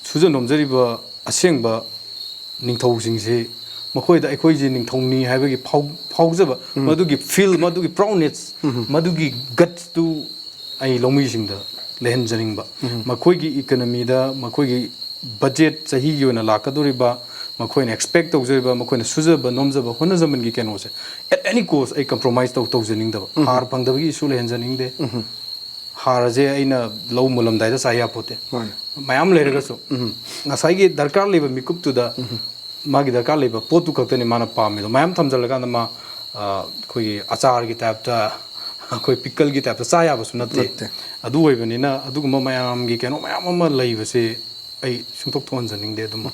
ꯁꯨꯖ ꯅꯣꯝꯖꯔꯤꯕ ꯑꯁꯦꯡꯕ ꯅꯤꯡꯊꯧꯁꯤꯡꯁꯤ, ꯃꯈꯣꯏꯗ ꯑꯩꯈꯣꯏꯁꯤ ꯅꯤꯡꯊꯧꯅꯤ ꯍꯥꯏꯕꯒꯤ ꯐꯥꯎ-, ꯐꯥꯎꯖꯕ, ꯃꯗꯨꯒꯤ ꯐꯤꯜ, ꯃꯗꯨꯒꯤ ꯄ꯭ꯔꯥꯎꯗꯅꯦꯁ, ꯃꯗꯨꯒꯤ ꯒꯠꯁꯇꯨ ꯑꯩ ꯂꯧꯃꯤꯁꯤꯡꯗ ꯂꯩꯍꯟꯖꯅꯤꯡꯕ꯫ ꯃꯈꯣꯏꯒꯤ ꯏꯀꯅꯃꯤꯗ, ꯃꯈꯣꯏꯒꯤ ꯕꯖꯦꯠ, ꯆꯍꯤꯒꯤ ꯑꯣꯏꯅ ꯂꯥꯛꯀꯗꯧꯔꯤꯕ, ꯃꯈꯣꯏꯅ ꯑꯦꯛꯁꯄꯦꯛ ꯇꯧꯖꯔꯤꯕ, ꯃꯈꯣꯏꯅ ꯁꯨꯖꯕ ꯅꯣꯝꯖꯕ ꯍꯣꯠꯅꯖꯃꯟꯒꯤ ꯀꯩꯅꯣꯁꯦ, at any cost ꯑꯩ ꯀꯝꯄ꯭ꯔꯣꯃꯥꯏꯁ ꯇꯧ-, ꯇꯧꯖꯅꯤꯡꯗꯕ꯫ ꯍꯥꯔ ꯐꯪꯗꯕꯒꯤ ꯏꯁꯨ ꯂꯩꯍꯟꯖꯅꯤꯡꯗꯦ꯫ ꯍꯥꯔꯁꯦ ꯑꯩꯅ ꯂꯧ ꯃꯨꯜꯂꯝꯗꯥꯏꯗ ꯆꯥꯏ ꯌꯥꯄꯣꯠꯇꯦ꯫ ꯃꯥꯅꯦ꯫ ꯃꯌꯥꯝ ꯂꯩꯔꯒꯁꯨ ꯉꯁꯥꯏꯒꯤ ꯗꯔꯀꯥꯔ ꯂꯩꯕ ꯃꯤꯀꯨꯞꯇꯨꯗ ꯃꯥꯒꯤ ꯗꯔꯀꯥꯔ ꯂꯩꯕ ꯄꯣꯠꯇꯨ ꯈꯛꯇꯅꯤ ꯃꯥꯅ ꯄꯥꯝꯃꯤꯗꯣ꯫ ꯃꯌꯥꯝ ꯊꯝꯖꯤꯜꯂꯀꯥꯟꯗ ꯃꯥ, ꯑ, ꯑꯩꯈꯣꯏꯒꯤ ꯑꯆꯥꯔꯒꯤ ꯇꯥꯏꯞꯇ, ꯑꯩꯈꯣꯏ ꯄꯤꯀꯜꯒꯤ ꯇꯥꯏꯞꯇ ꯆꯥ ꯌꯥꯕꯁꯨ ꯅꯠꯇꯦ꯫ ꯅꯠꯇꯦ꯫ ꯑꯗꯨ ꯑꯣꯏꯕꯅꯤꯅ ꯑꯗꯨꯒꯨꯝꯕ ꯃꯌꯥꯝꯒꯤ ꯀꯩꯅꯣ ꯃꯌꯥꯝ ꯑꯃ ꯂꯩꯕꯁꯦ ꯑꯩ ꯁꯨꯡꯊꯣꯛ ꯊꯣꯛꯍꯟꯖꯅꯤꯡꯗꯦ꯫ ꯑꯗꯨꯝ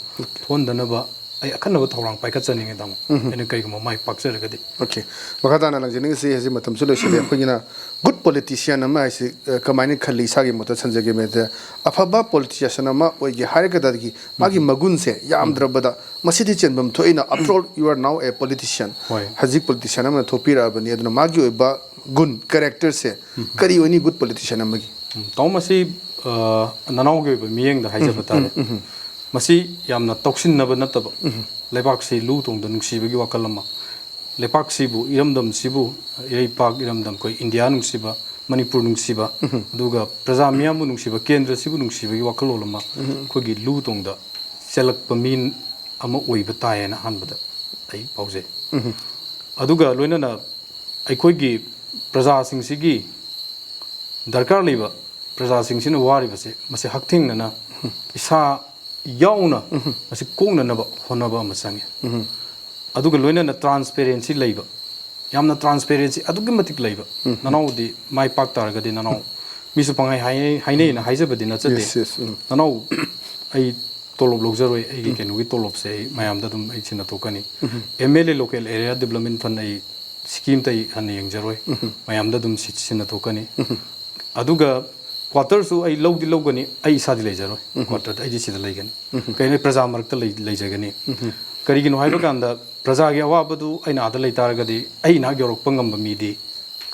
ꯊꯣꯛꯍꯟꯗꯅꯕ ꯑꯩ ꯑꯈꯟꯅꯕ ꯊꯧꯔꯥꯡ ꯄꯥꯏꯈꯠꯆꯅꯤꯡꯉꯦ, ꯇꯥꯃꯣ꯫ ꯑꯩꯅ ꯀꯩꯒꯨꯝꯕ ꯃꯥꯏ ꯄꯥꯛꯆꯔꯒꯗꯤ꯫ ꯑꯣꯀꯦ꯫ ꯃꯈꯥ ꯇꯥꯅ ꯂꯥꯡꯖꯅꯤꯡꯉꯤꯁꯤ ꯍꯧꯖꯤꯛ ꯃꯇꯝꯁꯨ ꯂꯣꯏꯁꯤꯜꯂꯦ꯫ ꯑꯩꯈꯣꯏꯒꯤꯅ ꯒꯨꯗ ꯄꯣꯂꯤꯇꯤꯁꯤꯌꯥꯟ ꯑꯃ ꯍꯥꯏꯁꯤ, ꯑ, ꯀꯃꯥꯏꯅ ꯈꯜꯂꯤ? ꯏꯁꯥꯒꯤ ꯃꯣꯠꯇ ꯊꯝꯖꯒꯦ, ꯃꯦꯗ꯫ ꯑꯐꯕ ꯄꯣꯂꯤꯇꯤꯁꯤꯌꯥꯟ ꯑꯃ ꯑꯣꯏꯒꯦ ꯍꯥꯏꯔꯒꯗꯤ ꯃꯥꯒꯤ ꯃꯒꯨꯟꯁꯦ ꯌꯥꯝꯗ꯭ꯔꯕꯗ ꯃꯁꯤꯗꯤ ꯆꯦꯟꯐꯝ ꯊꯣꯛꯏꯅ, after all you are now a politician꯫ ꯍꯣꯏ꯫ ꯍꯧꯖꯤꯛ ꯄꯣꯂꯤꯇꯤꯁꯤꯌꯥꯟ ꯑꯃꯅ ꯊꯣꯛꯄꯤꯔꯛꯑꯕꯅꯤ, ꯑꯗꯨꯅ ꯃꯥꯒꯤ ꯑꯣꯏꯕ ꯒꯨꯟ, ꯀꯦꯔꯦꯛꯇꯔꯁꯦ ꯀꯔꯤ ꯑꯣꯏꯅꯤ ꯒꯨꯗ ꯄꯣꯂꯤꯇꯤꯁꯤꯌꯥꯟ ꯑꯃꯒꯤ? ꯎꯝ, ꯇꯥꯃꯣ, ꯃꯁꯤ, ꯑ, ꯅꯅꯥꯎꯒꯤ ꯑꯣꯏꯕ ꯃꯤꯠꯌꯦꯡꯗ ꯍꯥꯏꯖꯕ ꯇꯥꯔꯦ꯫ ꯃꯁꯤ ꯌꯥꯝꯅ ꯇꯧꯁꯤꯟꯅꯕ ꯅꯠꯇꯕ, ꯂꯩꯕꯥꯛꯁꯤ ꯂꯨ ꯇꯣꯡꯗ ꯅꯨꯡꯁꯤꯕꯒꯤ ꯋꯥꯈꯜ ꯑꯃ, ꯂꯩꯄꯥꯛꯁꯤꯕꯨ, ꯏꯔꯝꯗꯝꯁꯤꯕꯨ, ꯏꯔꯩꯄꯥꯛ ꯏꯔꯝꯗꯝ, ꯑꯩꯈꯣꯏ ꯏꯟꯗꯤꯌꯥ ꯅꯨꯡꯁꯤꯕ, ꯃꯅꯤꯄꯨꯔ ꯅꯨꯡꯁꯤꯕ, ꯑꯗꯨꯒ ꯄ꯭ꯔꯖꯥ ꯃꯤꯌꯥꯝꯕꯨ ꯅꯨꯡꯁꯤꯕ, ꯀꯦꯟꯗ꯭ꯔꯁꯤꯕꯨ ꯅꯨꯡꯁꯤꯕꯒꯤ ꯋꯥꯈꯜꯂꯣꯟ ꯑꯃ ꯑꯩꯈꯣꯏꯒꯤ ꯂꯨ ꯇꯣꯡꯗ ꯆꯦꯜꯂꯛꯄ ꯃꯤ ꯑꯃ ꯑꯣꯏꯕ ꯇꯥꯏꯌꯦꯅ ꯑꯍꯥꯟꯕꯗ ꯑꯩ ꯄꯥꯎꯖꯩ꯫ ꯑꯗꯨꯒ ꯂꯣꯏꯅꯅ ꯑꯩꯈꯣꯏꯒꯤ ꯄ꯭ꯔꯖꯥꯁꯤꯡꯁꯤꯒꯤ ꯗꯔꯀꯥꯔ ꯂꯩꯕ, ꯄ꯭ꯔꯖꯥꯁꯤꯡꯁꯤꯅ ꯋꯥꯔꯤꯕꯁꯦ, ꯃꯁꯤ ꯍꯛꯊꯦꯡꯅꯅ ꯏꯁꯥ ꯌꯥꯎꯅ ꯃꯁꯤ ꯀꯣꯛꯅꯅꯕ ꯍꯣꯠꯅꯕ ꯑꯃ ꯆꯪꯉꯤ꯫ ꯑꯗꯨꯒ ꯂꯣꯏꯅꯅ ꯇ꯭ꯔꯥꯟꯁꯄꯦꯔꯦꯟꯁꯤ ꯂꯩꯕ, ꯌꯥꯝꯅ ꯇ꯭ꯔꯥꯟꯁꯄꯦꯔꯦꯟꯁꯤ ꯑꯗꯨꯛꯀꯤ ꯃꯇꯤꯛ ꯂꯩꯕ꯫ ꯅꯅꯥꯎꯗꯤ ꯃꯥꯏ ꯄꯥꯛ ꯇꯥꯔꯒꯗꯤ, ꯅꯅꯥꯎ, ꯃꯤꯁꯨ ꯄꯪꯍꯥꯏ ꯍꯥꯏꯅꯩ, ꯍꯥꯏꯅꯩꯅ ꯍꯥꯏꯖꯕꯗꯤ ꯅꯠꯆꯗꯦ꯫ Yes, yes, ꯎꯝ꯫ ꯅꯅꯥꯎ, ꯑꯩ ꯇꯣꯂꯣꯞ ꯂꯧꯖꯔꯣꯏ, ꯑꯩꯒꯤ ꯀꯩꯅꯣꯒꯤ ꯇꯣꯂꯣꯞꯁꯦ ꯑꯩ ꯃꯌꯥꯝꯗ ꯑꯗꯨꯝ ꯑꯩ ꯁꯤꯟꯅ ꯊꯣꯛꯀꯅꯤ꯫ M L A Local Area Development Fund ꯑꯩ ꯁꯤꯀꯤꯝꯇ ꯑꯩ ꯍꯟꯅ ꯌꯦꯡꯖꯔꯣꯏ, ꯃꯌꯥꯝꯗ ꯑꯗꯨꯝ ꯁꯤ-, ꯁꯤꯟꯅ ꯊꯣꯛꯀꯅꯤ꯫ ꯑꯗꯨꯒ ꯀ꯭ꯋꯥꯇꯔꯁꯨ ꯑꯩ ꯂꯧꯗꯤ ꯂꯧꯒꯅꯤ, ꯑꯩ ꯏꯁꯥꯗꯤ ꯂꯩꯖꯔꯣꯏ꯫ ꯀ꯭ꯋꯥꯇꯔꯗ ꯑꯩꯗꯤ ꯁꯤꯗ ꯂꯩꯒꯅꯤ꯫ ꯀꯩꯅꯣ, ꯑꯩ ꯄ꯭ꯔꯖꯥ ꯃꯔꯛꯇ ꯂꯩ-, ꯂꯩꯖꯒꯅꯤ꯫ ꯀꯔꯤꯒꯤꯅꯣ ꯍꯥꯏꯕ ꯀꯥꯟꯗ ꯄ꯭ꯔꯖꯥꯒꯤ ꯑꯋꯥꯕꯗꯨ ꯑꯩꯅ ꯑꯥꯗ ꯂꯩꯇꯥꯔꯒꯗꯤ ꯑꯩ ꯅꯥꯛ ꯌꯧꯔꯛꯄ ꯉꯝꯕ ꯃꯤꯗꯤ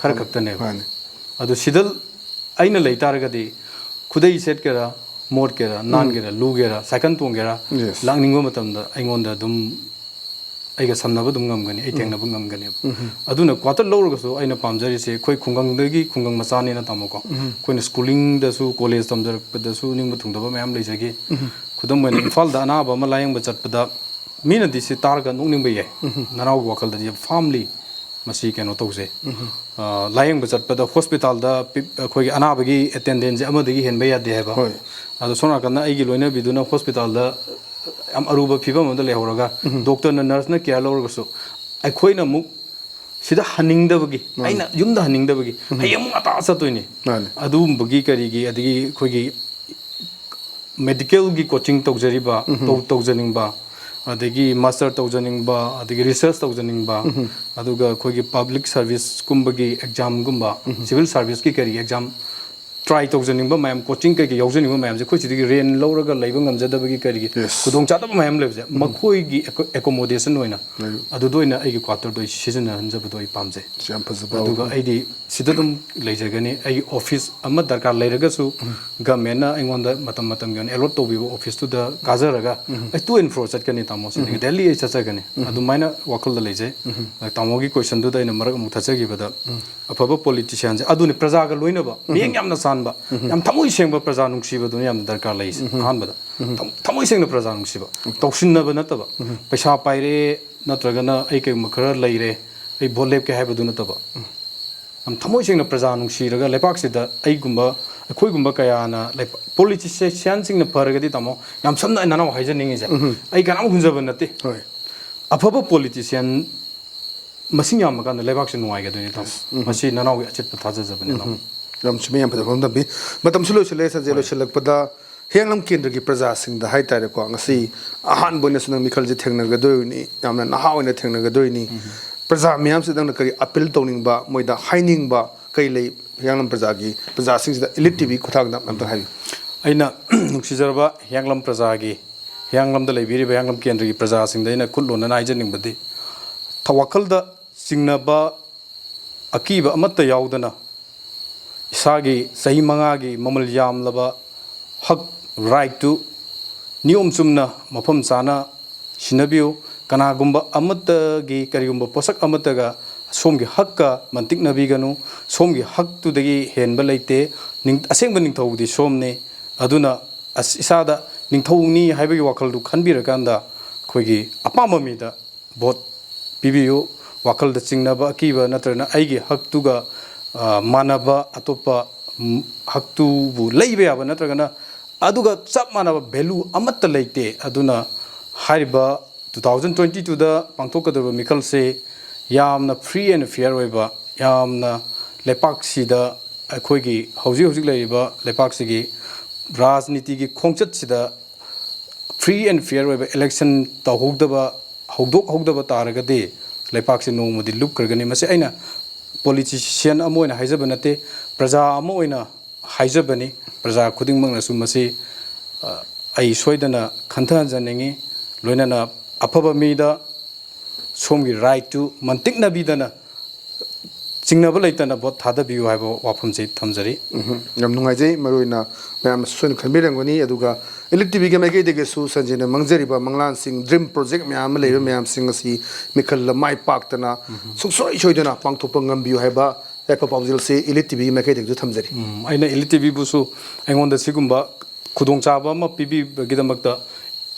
ꯈꯔ ꯈꯛꯇꯅꯦꯕ꯫ ꯃꯥꯅꯦ꯫ ꯑꯗꯨ ꯁꯤꯗ ꯑꯩꯅ ꯂꯩꯇꯥꯔꯒꯗꯤ ꯈꯨꯗꯩ ꯁꯦꯠꯀꯦꯔꯥ, ꯃꯣꯠꯀꯦꯔꯥ, ꯅꯥꯟꯒꯦꯔꯥ, ꯂꯨꯒꯦꯔꯥ, ꯁꯥꯏꯀꯜ ꯇꯣꯡꯒꯦꯔꯥ, Yes. ꯂꯥꯛꯅꯤꯡꯕ ꯃꯇꯝꯗ ꯑꯩꯉꯣꯟꯗ ꯑꯗꯨꯝ ꯑꯩꯒ ꯁꯝꯅꯕ ꯑꯗꯨꯝ ꯉꯝꯒꯅꯤ, ꯑꯩ ꯊꯦꯡꯅꯕ ꯉꯝꯒꯅꯦꯕ꯫ ꯑꯗꯨꯅ ꯀ꯭ꯋꯥꯇꯔ ꯂꯧꯔꯒꯁꯨ ꯑꯩꯅ ꯄꯥꯝꯖꯔꯤꯁꯦ, ꯑꯩꯈꯣꯏ ꯈꯨꯡꯒꯪꯗꯒꯤ ꯈꯨꯡꯒꯪ ꯃꯆꯥꯅꯤꯅ, ꯇꯥꯃꯣꯀꯣ, ꯑꯩꯈꯣꯏꯅ ꯁ꯭ꯀꯨꯂꯤꯡꯗꯁꯨ, ꯀꯣꯂꯦꯖ ꯇꯝꯖꯔꯛꯄꯗꯁꯨ ꯅꯤꯡꯕ ꯊꯨꯡꯗꯕ ꯃꯌꯥꯝ ꯂꯩꯖꯈꯤ꯫ ꯈꯨꯗꯝ ꯑꯣꯏꯅ, ꯏꯝꯐꯥꯜꯗ ꯑꯅꯥꯕ ꯑꯃ ꯂꯥꯌꯦꯡꯕ ꯆꯠꯄꯗ ꯃꯤꯅꯗꯤ ꯁꯤ ꯇꯥꯔꯒ ꯅꯣꯛꯅꯤꯡꯕ ꯌꯥꯏ, ꯅꯅꯥꯎꯒꯤ ꯋꯥꯈꯜꯗꯗꯤ ꯌꯥꯝ ꯐꯥꯝꯂꯤ, ꯃꯁꯤ ꯀꯩꯅꯣ ꯇꯧꯖꯩ꯫ ꯑ, ꯂꯥꯌꯦꯡꯕ ꯆꯠꯄꯗ ꯍꯣꯁꯄꯤꯇꯥꯜꯗ ꯄꯤ-, ꯑꯩꯈꯣꯏꯒꯤ ꯑꯅꯥꯕꯒꯤ ꯑꯦꯇꯦꯟꯗꯦꯟꯁꯁꯦ ꯑꯃꯗꯒꯤ ꯍꯦꯟꯕ ꯌꯥꯗꯦ ꯍꯥꯏꯕ꯫ ꯍꯣꯏ꯫ ꯑꯗꯣ ꯁꯣꯝ ꯅꯥꯀꯟꯗ ꯑꯩꯒꯤ ꯂꯣꯏꯅꯕꯤꯗꯨꯅ ꯍꯣꯁꯄꯤꯇꯥꯜꯗ ꯌꯥꯝ ꯑꯔꯨꯕ ꯐꯤꯕꯝ ꯑꯃꯗ ꯂꯩꯍꯧꯔꯒ ꯗꯣꯛꯇꯔꯅ, ꯅꯔꯁꯅ ꯀꯦꯌꯔ ꯂꯧꯔꯒꯁꯨ ꯑꯩꯈꯣꯏꯅ ꯑꯃꯨꯛ ꯁꯤꯗ ꯍꯟꯅꯤꯡꯗꯕꯒꯤ, ꯑꯩꯅ ꯌꯨꯝꯗ ꯍꯟꯅꯤꯡꯗꯕꯒꯤ ꯍꯌꯦꯡ ꯑꯃꯨꯛ ꯉꯟꯇꯥ ꯆꯠꯇꯣꯏꯅꯤ꯫ ꯃꯥꯅꯦ꯫ ꯑꯗꯨꯒꯨꯝꯕꯒꯤ ꯀꯔꯤꯒꯤ, ꯑꯗꯒꯤ ꯑꯩꯈꯣꯏꯒꯤ ꯃꯦꯗꯤꯀꯦꯜꯒꯤ ꯀꯣꯆꯤꯡ ꯇꯧꯖꯔꯤꯕ, ꯇꯧ-, ꯇꯧꯖꯅꯤꯡꯕ, ꯑꯗꯒꯤ ꯃꯥꯁꯇꯔ ꯇꯧꯖꯅꯤꯡꯕ, ꯑꯗꯒꯤ ꯔꯤꯁꯔꯁ ꯇꯧꯖꯅꯤꯡꯕ, ꯑꯗꯨꯒ ꯑꯩꯈꯣꯏꯒꯤ ꯄꯕ꯭ꯂꯤꯛ ꯁꯥꯔꯚꯤꯁꯀꯨꯝꯕꯒꯤ ꯑꯦꯛꯖꯥꯝꯒꯨꯝꯕ, ꯁꯤꯚꯤꯜ ꯁꯥꯔꯚꯤꯁꯀꯤ ꯀꯔꯤ ꯑꯦꯛꯖꯥꯝ ꯇ꯭ꯔꯥꯏ ꯇꯧꯖꯅꯤꯡꯕ ꯃꯌꯥꯝ, ꯀꯣꯆꯤꯡ ꯀꯩꯀꯩ ꯌꯥꯎꯖꯅꯤꯡꯕ ꯃꯌꯥꯝꯁꯦ ꯑꯩꯈꯣꯏ ꯁꯤꯗꯒꯤ ꯔꯦꯟ ꯂꯧꯔꯒ ꯂꯩꯕ ꯉꯝꯖꯗꯕꯒꯤ ꯀꯔꯤꯒꯤ Yes. ꯈꯨꯗꯣꯡꯆꯥꯗꯕ ꯃꯌꯥꯝ ꯂꯩꯕꯁꯦ, ꯃꯈꯣꯏꯒꯤ ꯑꯦꯀꯣꯃꯣꯗꯦꯁꯟ ꯑꯣꯏꯅ ꯂꯩ꯫ ꯑꯗꯨꯗ ꯑꯣꯏꯅ ꯑꯩꯒꯤ ꯀ꯭ꯋꯥꯇꯔꯗꯣ ꯑꯩ ꯁꯤꯖꯤꯟꯅꯍꯟꯖꯕꯗꯣ ꯑꯩ ꯄꯥꯝꯖꯩ꯫ ꯌꯥꯝ ꯐꯖꯕ ꯑꯗꯨꯒ ꯋꯥꯐꯝ꯫ ꯑꯩꯗꯤ ꯁꯤꯗ ꯑꯗꯨꯝ ꯂꯩꯖꯒꯅꯤ꯫ ꯑꯩꯒꯤ ꯑꯣꯐꯤꯁ ꯑꯃ ꯗꯔꯀꯥꯔ ꯂꯩꯔꯒꯁꯨ ꯒꯃꯦꯟꯅ ꯑꯩꯉꯣꯟꯗ ꯃꯇꯝ ꯃꯇꯝꯒꯤ ꯑꯣꯏꯅ ꯑꯦꯂꯣꯠ ꯇꯧꯕꯤꯕ ꯑꯣꯐꯤꯁꯇꯨꯗ ꯀꯥꯖꯔꯒ ꯑꯩ ꯇꯨ ꯑꯦꯟ ꯐ꯭ꯔꯣ ꯆꯠꯀꯅꯤ, ꯇꯥꯃꯣ꯫ ꯁꯤꯗꯒꯤ ꯗꯦꯜꯂꯤ ꯑꯩ ꯆꯠꯆꯒꯅꯤ꯫ ꯑꯗꯨꯃꯥꯏꯅ ꯋꯥꯈꯜꯗ ꯂꯩꯖꯩ꯫ ꯇꯥꯃꯣꯒꯤ ꯀꯣꯏꯁꯟꯗꯨꯗ ꯑꯩꯅ ꯃꯔꯛ ꯑꯃꯨꯛ ꯊꯠꯆꯈꯤꯕꯗ, ꯑꯐꯕ ꯄꯣꯂꯤꯇꯤꯁꯤꯌꯥꯟꯁꯦ ꯑꯗꯨꯅꯤ, ꯄ꯭ꯔꯖꯥꯒ ꯂꯣꯏꯅꯕ, ꯃꯤꯠꯌꯦꯡ ꯌꯥꯝꯅ ꯆꯥꯟꯕ, ꯌꯥꯝ ꯊꯃꯣꯏ ꯁꯦꯡꯕ ꯄ꯭ꯔꯖꯥ ꯅꯨꯡꯁꯤꯕꯗꯨꯅ ꯌꯥꯝꯅ ꯗꯔꯀꯥꯔ ꯂꯩꯔꯤꯁꯦ꯫ ꯑꯍꯥꯟꯕꯗ ꯊꯝ-, ꯊꯃꯣꯏ ꯁꯦꯡꯅ ꯄ꯭ꯔꯖꯥ ꯅꯨꯡꯁꯤꯕ, ꯇꯧꯁꯤꯟꯅꯕ ꯅꯠꯇꯕ, ꯄꯩꯁꯥ ꯄꯥꯏꯔꯦ ꯅꯠꯇ꯭ꯔꯒꯅ ꯑꯩ ꯀꯩꯒꯨꯝꯕ ꯈꯔ ꯂꯩꯔꯦ, ꯑꯩ ꯚꯣꯠ ꯂꯦꯞꯀꯦ ꯍꯥꯏꯕꯗꯨ ꯅꯠꯇꯕ, ꯌꯥꯝ ꯊꯃꯣꯏ ꯁꯦꯡꯅ ꯄ꯭ꯔꯖꯥ ꯅꯨꯡꯁꯤꯔꯒ ꯂꯩꯕꯥꯛꯁꯤꯗ ꯑꯩꯒꯨꯝꯕ, ꯑꯩꯈꯣꯏꯒꯨꯝꯕ ꯀꯌꯥꯅ ꯂꯩꯕꯥꯛ, ꯄꯣꯂꯤꯇꯤꯁꯤꯌꯥꯟꯁꯤꯡꯅ ꯐꯔꯒꯗꯤ, ꯇꯥꯃꯣ, ꯌꯥꯝ ꯁꯝꯅ ꯑꯩ ꯅꯅꯥꯎ ꯍꯥꯏꯖꯅꯤꯡꯉꯤꯁꯦ, ꯑꯩ ꯀꯅꯥꯝ ꯍꯨꯟꯖꯕ ꯅꯠꯇꯦ꯫ ꯍꯣꯏ꯫ ꯑꯐꯕ ꯄꯣꯂꯤꯇꯤꯁꯤꯌꯥꯟ ꯃꯁꯤꯡ ꯌꯥꯝꯃꯀꯥꯟꯗ ꯂꯩꯕꯥꯛꯁꯦ ꯅꯨꯡꯉꯥꯏꯒꯗꯣꯏꯅꯤ, ꯇꯥꯃꯣ꯫ ꯃꯁꯤ ꯅꯅꯥꯎꯒꯤ ꯑꯆꯦꯠꯄ ꯊꯥꯖꯖꯕꯅꯤ, ꯇꯥꯃꯣ꯫ ꯌꯥꯝ ꯆꯨꯝꯃꯤ, ꯌꯥꯝ ꯐꯖꯕ ꯋꯥꯐꯝ ꯊꯝꯕꯤ꯫ ꯃꯇꯝꯁꯨ ꯂꯣꯏꯁꯤꯜꯂꯦ, ꯁꯟꯖꯦ꯫ ꯂꯣꯏꯁꯤꯜꯂꯛꯄꯗ ꯍꯤꯌꯥꯡꯂꯝ ꯀꯦꯟꯗ꯭ꯔꯒꯤ ꯄ꯭ꯔꯖꯥꯁꯤꯡꯗ ꯍꯥꯏꯇꯥꯔꯦꯀꯣ, ꯉꯁꯤ ꯑꯍꯥꯟꯕ ꯑꯣꯏꯅꯁꯨ ꯅꯪ ꯃꯤꯈꯜꯁꯦ ꯊꯦꯡꯅꯒꯗꯣꯏꯅꯤ, ꯌꯥꯝꯅ ꯅꯍꯥ ꯑꯣꯏꯅ ꯊꯦꯡꯅꯒꯗꯣꯏꯅꯤ꯫ ꯄ꯭ꯔꯖꯥ ꯃꯤꯌꯥꯝꯁꯤꯗ ꯅꯪꯅ ꯀꯔꯤ ꯑꯄꯤꯜ ꯇꯧꯅꯤꯡꯕ, ꯃꯣꯏꯗ ꯍꯥꯏꯅꯤꯡꯕ ꯀꯔꯤ ꯂꯩ? ꯍꯤꯌꯥꯡꯂꯝ ꯄ꯭ꯔꯖꯥꯒꯤ, ꯄ꯭ꯔꯖꯥꯁꯤꯡꯁꯤꯗ ꯏꯂꯤꯠ ꯇꯤꯚꯤ ꯈꯨꯊꯥꯡꯗ ꯑꯝꯇ ꯍꯥꯏꯕꯤꯌꯨ꯫ ꯑꯩꯅ ꯅꯨꯡꯁꯤꯖꯔꯕ ꯍꯤꯌꯥꯡꯂꯝ ꯄ꯭ꯔꯖꯥꯒꯤ, ꯍꯤꯌꯥꯡꯂꯝꯗ ꯂꯩꯕꯤꯔꯤꯕ ꯍꯤꯌꯥꯡꯂꯝ ꯀꯦꯟꯗ꯭ꯔꯒꯤ ꯄ꯭ꯔꯖꯥꯁꯤꯡꯗ ꯑꯩꯅ ꯈꯨꯠ ꯂꯣꯟꯅꯅ ꯍꯥꯏꯖꯅꯤꯡꯕꯗꯤ, ꯊ-, ꯋꯥꯈꯜꯗ ꯆꯤꯡꯅꯕ, ꯑꯀꯤꯕ ꯑꯃꯠꯇ ꯌꯥꯎꯗꯅ ꯏꯁꯥꯒꯤ ꯆꯍꯤ ꯃꯉꯥꯒꯤ ꯃꯃꯜ ꯌꯥꯝꯂꯕ ꯍꯛ, ꯔꯥꯏꯠꯇꯨ ꯅꯤꯌꯣꯝ ꯆꯨꯝꯅ ꯃꯐꯝ ꯆꯥꯅ ꯁꯤꯟꯅꯕꯤꯌꯨ꯫ ꯀꯅꯥꯒꯨꯝꯕ ꯑꯃꯠꯇꯒꯤ ꯀꯔꯤꯒꯨꯝꯕ ꯄꯣꯠꯁꯛ ꯑꯃꯠꯇꯒ ꯁꯣꯝꯒꯤ ꯍꯛꯀ ꯃꯟꯇꯤꯛꯅꯕꯤꯒꯅꯨ꯫ ꯁꯣꯝꯒꯤ ꯍꯛꯇꯨꯗꯒꯤ ꯍꯦꯟꯕ ꯂꯩꯇꯦ꯫ ꯅꯤꯡ-, ꯑꯁꯦꯡꯕ ꯅꯤꯡꯊꯧꯗꯤ ꯁꯣꯝꯅꯤ꯫ ꯑꯗꯨꯅ ꯑꯁ-, ꯏꯁꯥꯗ ꯅꯤꯡꯊꯧꯅꯤ ꯍꯥꯏꯕꯒꯤ ꯋꯥꯈꯜꯗꯨ ꯈꯟꯕꯤꯔꯀꯥꯟꯗ ꯑꯩꯈꯣꯏꯒꯤ ꯑꯄꯥꯝꯕ ꯃꯤꯗ ꯚꯣꯠ ꯄꯤꯕꯤꯌꯨ꯫ ꯋꯥꯈꯜꯗ ꯆꯤꯡꯅꯕ, ꯑꯀꯤꯕ ꯅꯠꯇ꯭ꯔꯒꯅ ꯑꯩꯒꯤ ꯍꯛꯇꯨꯒ, ꯑ, ꯃꯥꯟꯅꯕ ꯑꯇꯣꯞꯄ, ꯎꯝ, ꯍꯛꯇꯨꯕꯨ ꯂꯩꯕ ꯌꯥꯕ ꯅꯠꯇ꯭ꯔꯒꯅ ꯑꯗꯨꯒ ꯆꯞ ꯃꯥꯟꯅꯕ value ꯑꯃꯠꯇ ꯂꯩꯇꯦ꯫ ꯑꯗꯨꯅ ꯍꯥꯏꯔꯤꯕ two thousand twenty twoꯗ ꯄꯥꯡꯊꯣꯛꯀꯗꯧꯔꯤꯕ ꯃꯤꯈꯜꯁꯦ ꯌꯥꯝꯅ free and fair ꯑꯣꯏꯕ, ꯌꯥꯝꯅ ꯂꯩꯄꯥꯛꯁꯤꯗ, ꯑꯩꯈꯣꯏꯒꯤ ꯍꯧꯖꯤꯛ ꯍꯧꯖꯤꯛ ꯂꯩꯔꯤꯕ ꯂꯩꯄꯥꯛꯁꯤꯒꯤ ꯔꯥꯖꯅꯤꯇꯤꯒꯤ ꯈꯣꯡꯆꯠꯁꯤꯗ free and fair ꯑꯣꯏꯕ election ꯇꯧꯍꯧꯗꯕ, ꯍꯧꯗꯣꯛꯍꯧꯗꯕ ꯇꯥꯔꯒꯗꯤ ꯂꯩꯄꯥꯛꯁꯤ ꯅꯣꯡꯃꯗꯤ ꯂꯨꯞꯈ꯭ꯔꯒꯅꯤ꯫ ꯃꯁꯤ ꯑꯩꯅ politician ꯑꯃ ꯑꯣꯏꯅ ꯍꯥꯏꯖꯕ ꯅꯠꯇꯦ, ꯄ꯭ꯔꯖꯥ ꯑꯃ ꯑꯣꯏꯅ ꯍꯥꯏꯖꯕꯅꯤ꯫ ꯄ꯭ꯔꯖꯥ ꯈꯨꯗꯤꯡꯃꯛꯅꯁꯨ ꯃꯁꯤ, ꯑ, ꯑꯩ ꯁꯣꯏꯗꯅ ꯈꯟꯊꯍꯟꯖꯅꯤꯡꯉꯤ꯫ ꯂꯣꯏꯅꯅ ꯑꯐꯕ ꯃꯤꯗ ꯁꯣꯝꯒꯤ rightꯇꯨ ꯃꯟꯇꯤꯛꯅꯕꯤꯗꯅ ꯆꯤꯡꯅꯕ ꯂꯩꯇꯅ vote ꯊꯥꯗꯕꯤꯌꯨ ꯍꯥꯏꯕ ꯋꯥꯐꯝꯁꯤ ꯊꯝꯖꯔꯤ꯫ ꯎꯝ, ꯌꯥꯝ ꯅꯨꯡꯉꯥꯏꯖꯩ꯫ ꯃꯔꯨꯑꯣꯏꯅ ꯃꯌꯥꯝꯅꯁꯨ ꯁꯣꯏꯅ ꯈꯟꯕꯤꯔꯝꯒꯅꯤ꯫ ꯑꯗꯨꯒ Elite TV ꯒꯤ ꯃꯥꯏꯀꯩꯗꯒꯤꯁꯨ ꯁꯟꯖꯦꯅ ꯃꯪꯖꯔꯤꯕ ꯃꯪꯂꯥꯟꯁꯤꯡ, dream project ꯃꯌꯥꯝ ꯑꯃ ꯂꯩꯕ ꯃꯌꯥꯝꯁꯤꯡ ꯑꯁꯤ ꯃꯤꯈꯜꯗ ꯃꯥꯏ ꯄꯥꯛꯇꯅ ꯁꯨꯡꯁꯣꯏ ꯁꯣꯏꯗꯅ ꯄꯥꯡꯊꯣꯛꯄ ꯉꯝꯕꯤꯌꯨ ꯍꯥꯏꯕ ꯌꯥꯏꯐ ꯄꯥꯎꯖꯦꯜꯁꯤ Elite TV ꯒꯤ ꯃꯥꯏꯀꯩꯗꯒꯤꯁꯨ ꯊꯝꯖꯔꯤ꯫ ꯎꯝ, ꯑꯩꯅ Elite TVꯕꯨꯁꯨ ꯑꯩꯉꯣꯟꯗ ꯁꯤꯒꯨꯝꯕ ꯈꯨꯗꯣꯡꯆꯥꯕ ꯑꯃ ꯄꯤꯕꯤꯕꯒꯤꯗꯃꯛꯇ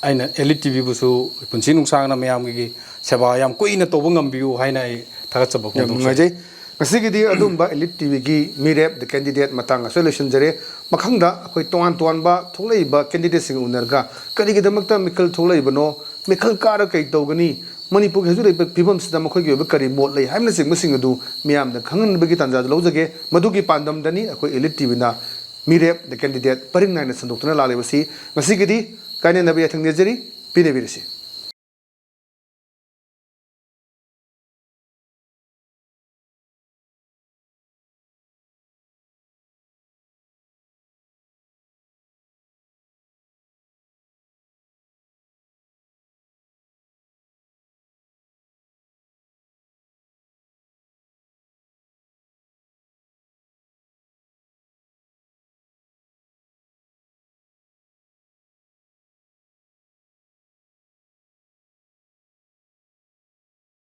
ꯑꯩꯅ Elite TVꯕꯨꯁꯨ ꯄꯨꯟꯁꯤ ꯅꯨꯡꯁꯥꯡꯅ ꯃꯌꯥꯝꯒꯤ ꯁꯦꯕꯥ ꯌꯥꯝ ꯀꯨꯏꯅ ꯇꯧꯕ ꯉꯝꯕꯤꯌꯨ ꯍꯥꯏꯅ ꯑꯩ ꯊꯥꯒꯠꯆꯕ ꯌꯥꯝ ꯐꯣꯡꯗꯣꯛꯆꯔꯤ꯫ ꯅꯨꯡꯉꯥꯏꯖꯩ꯫ ꯉꯁꯤꯒꯤꯗꯤ ꯑꯗꯨꯝꯕ Elite TVꯒꯤ ꯃꯤꯔꯦꯞ, the candidate ꯃꯇꯥꯡ ꯑꯁꯤꯗ ꯂꯣꯏꯁꯤꯟꯖꯔꯦ꯫ ꯃꯈꯪꯗ ꯑꯩꯈꯣꯏ ꯇꯣꯉꯥꯟ ꯇꯣꯉꯥꯟꯕ ꯊꯣꯛꯂꯛꯏꯕ candidateꯁꯤꯡ ꯎꯅꯔꯒ ꯀꯔꯤꯒꯤꯗꯃꯛꯇ ꯃꯤꯈꯜ ꯊꯣꯛꯂꯛꯏꯕꯅꯣ, ꯃꯤꯈꯜ ꯀꯥꯔ ꯀꯔꯤ ꯇꯧꯒꯅꯤ, ꯃꯅꯤꯄꯨꯔꯒꯤ ꯍꯧꯖꯤꯛ ꯂꯩꯔꯤꯕ ꯐꯤꯕꯝꯁꯤꯗ ꯃꯈꯣꯏꯒꯤ ꯑꯣꯏꯕ ꯀꯔꯤ ꯃꯣꯠ ꯂꯩ ꯍꯥꯏꯕꯅꯆꯤꯡꯕꯁꯤꯡ ꯑꯗꯨ ꯃꯤꯌꯥꯝꯗ ꯈꯪꯍꯟꯕꯒꯤ ꯇꯥꯟꯖꯥꯗꯨ ꯂꯧꯖꯒꯦ꯫ ꯃꯗꯨꯒꯤ ꯄꯥꯟꯗꯝꯗꯅꯤ ꯑꯩꯈꯣꯏ Elite TVꯅ ꯃꯤꯔꯦꯞ, the candidate ꯄꯔꯤꯡ ꯅꯥꯏꯅ ꯁꯟꯗꯣꯛꯇꯨꯅ ꯂꯥꯛꯂꯤꯕꯁꯤ꯫ ꯉꯁꯤꯒꯤꯗꯤ ꯀꯥꯏꯅꯅꯕ ꯌꯥꯊꯪ ꯅꯤꯖꯔꯤ꯫ ꯄꯤꯅꯕꯤꯔꯁꯤ꯫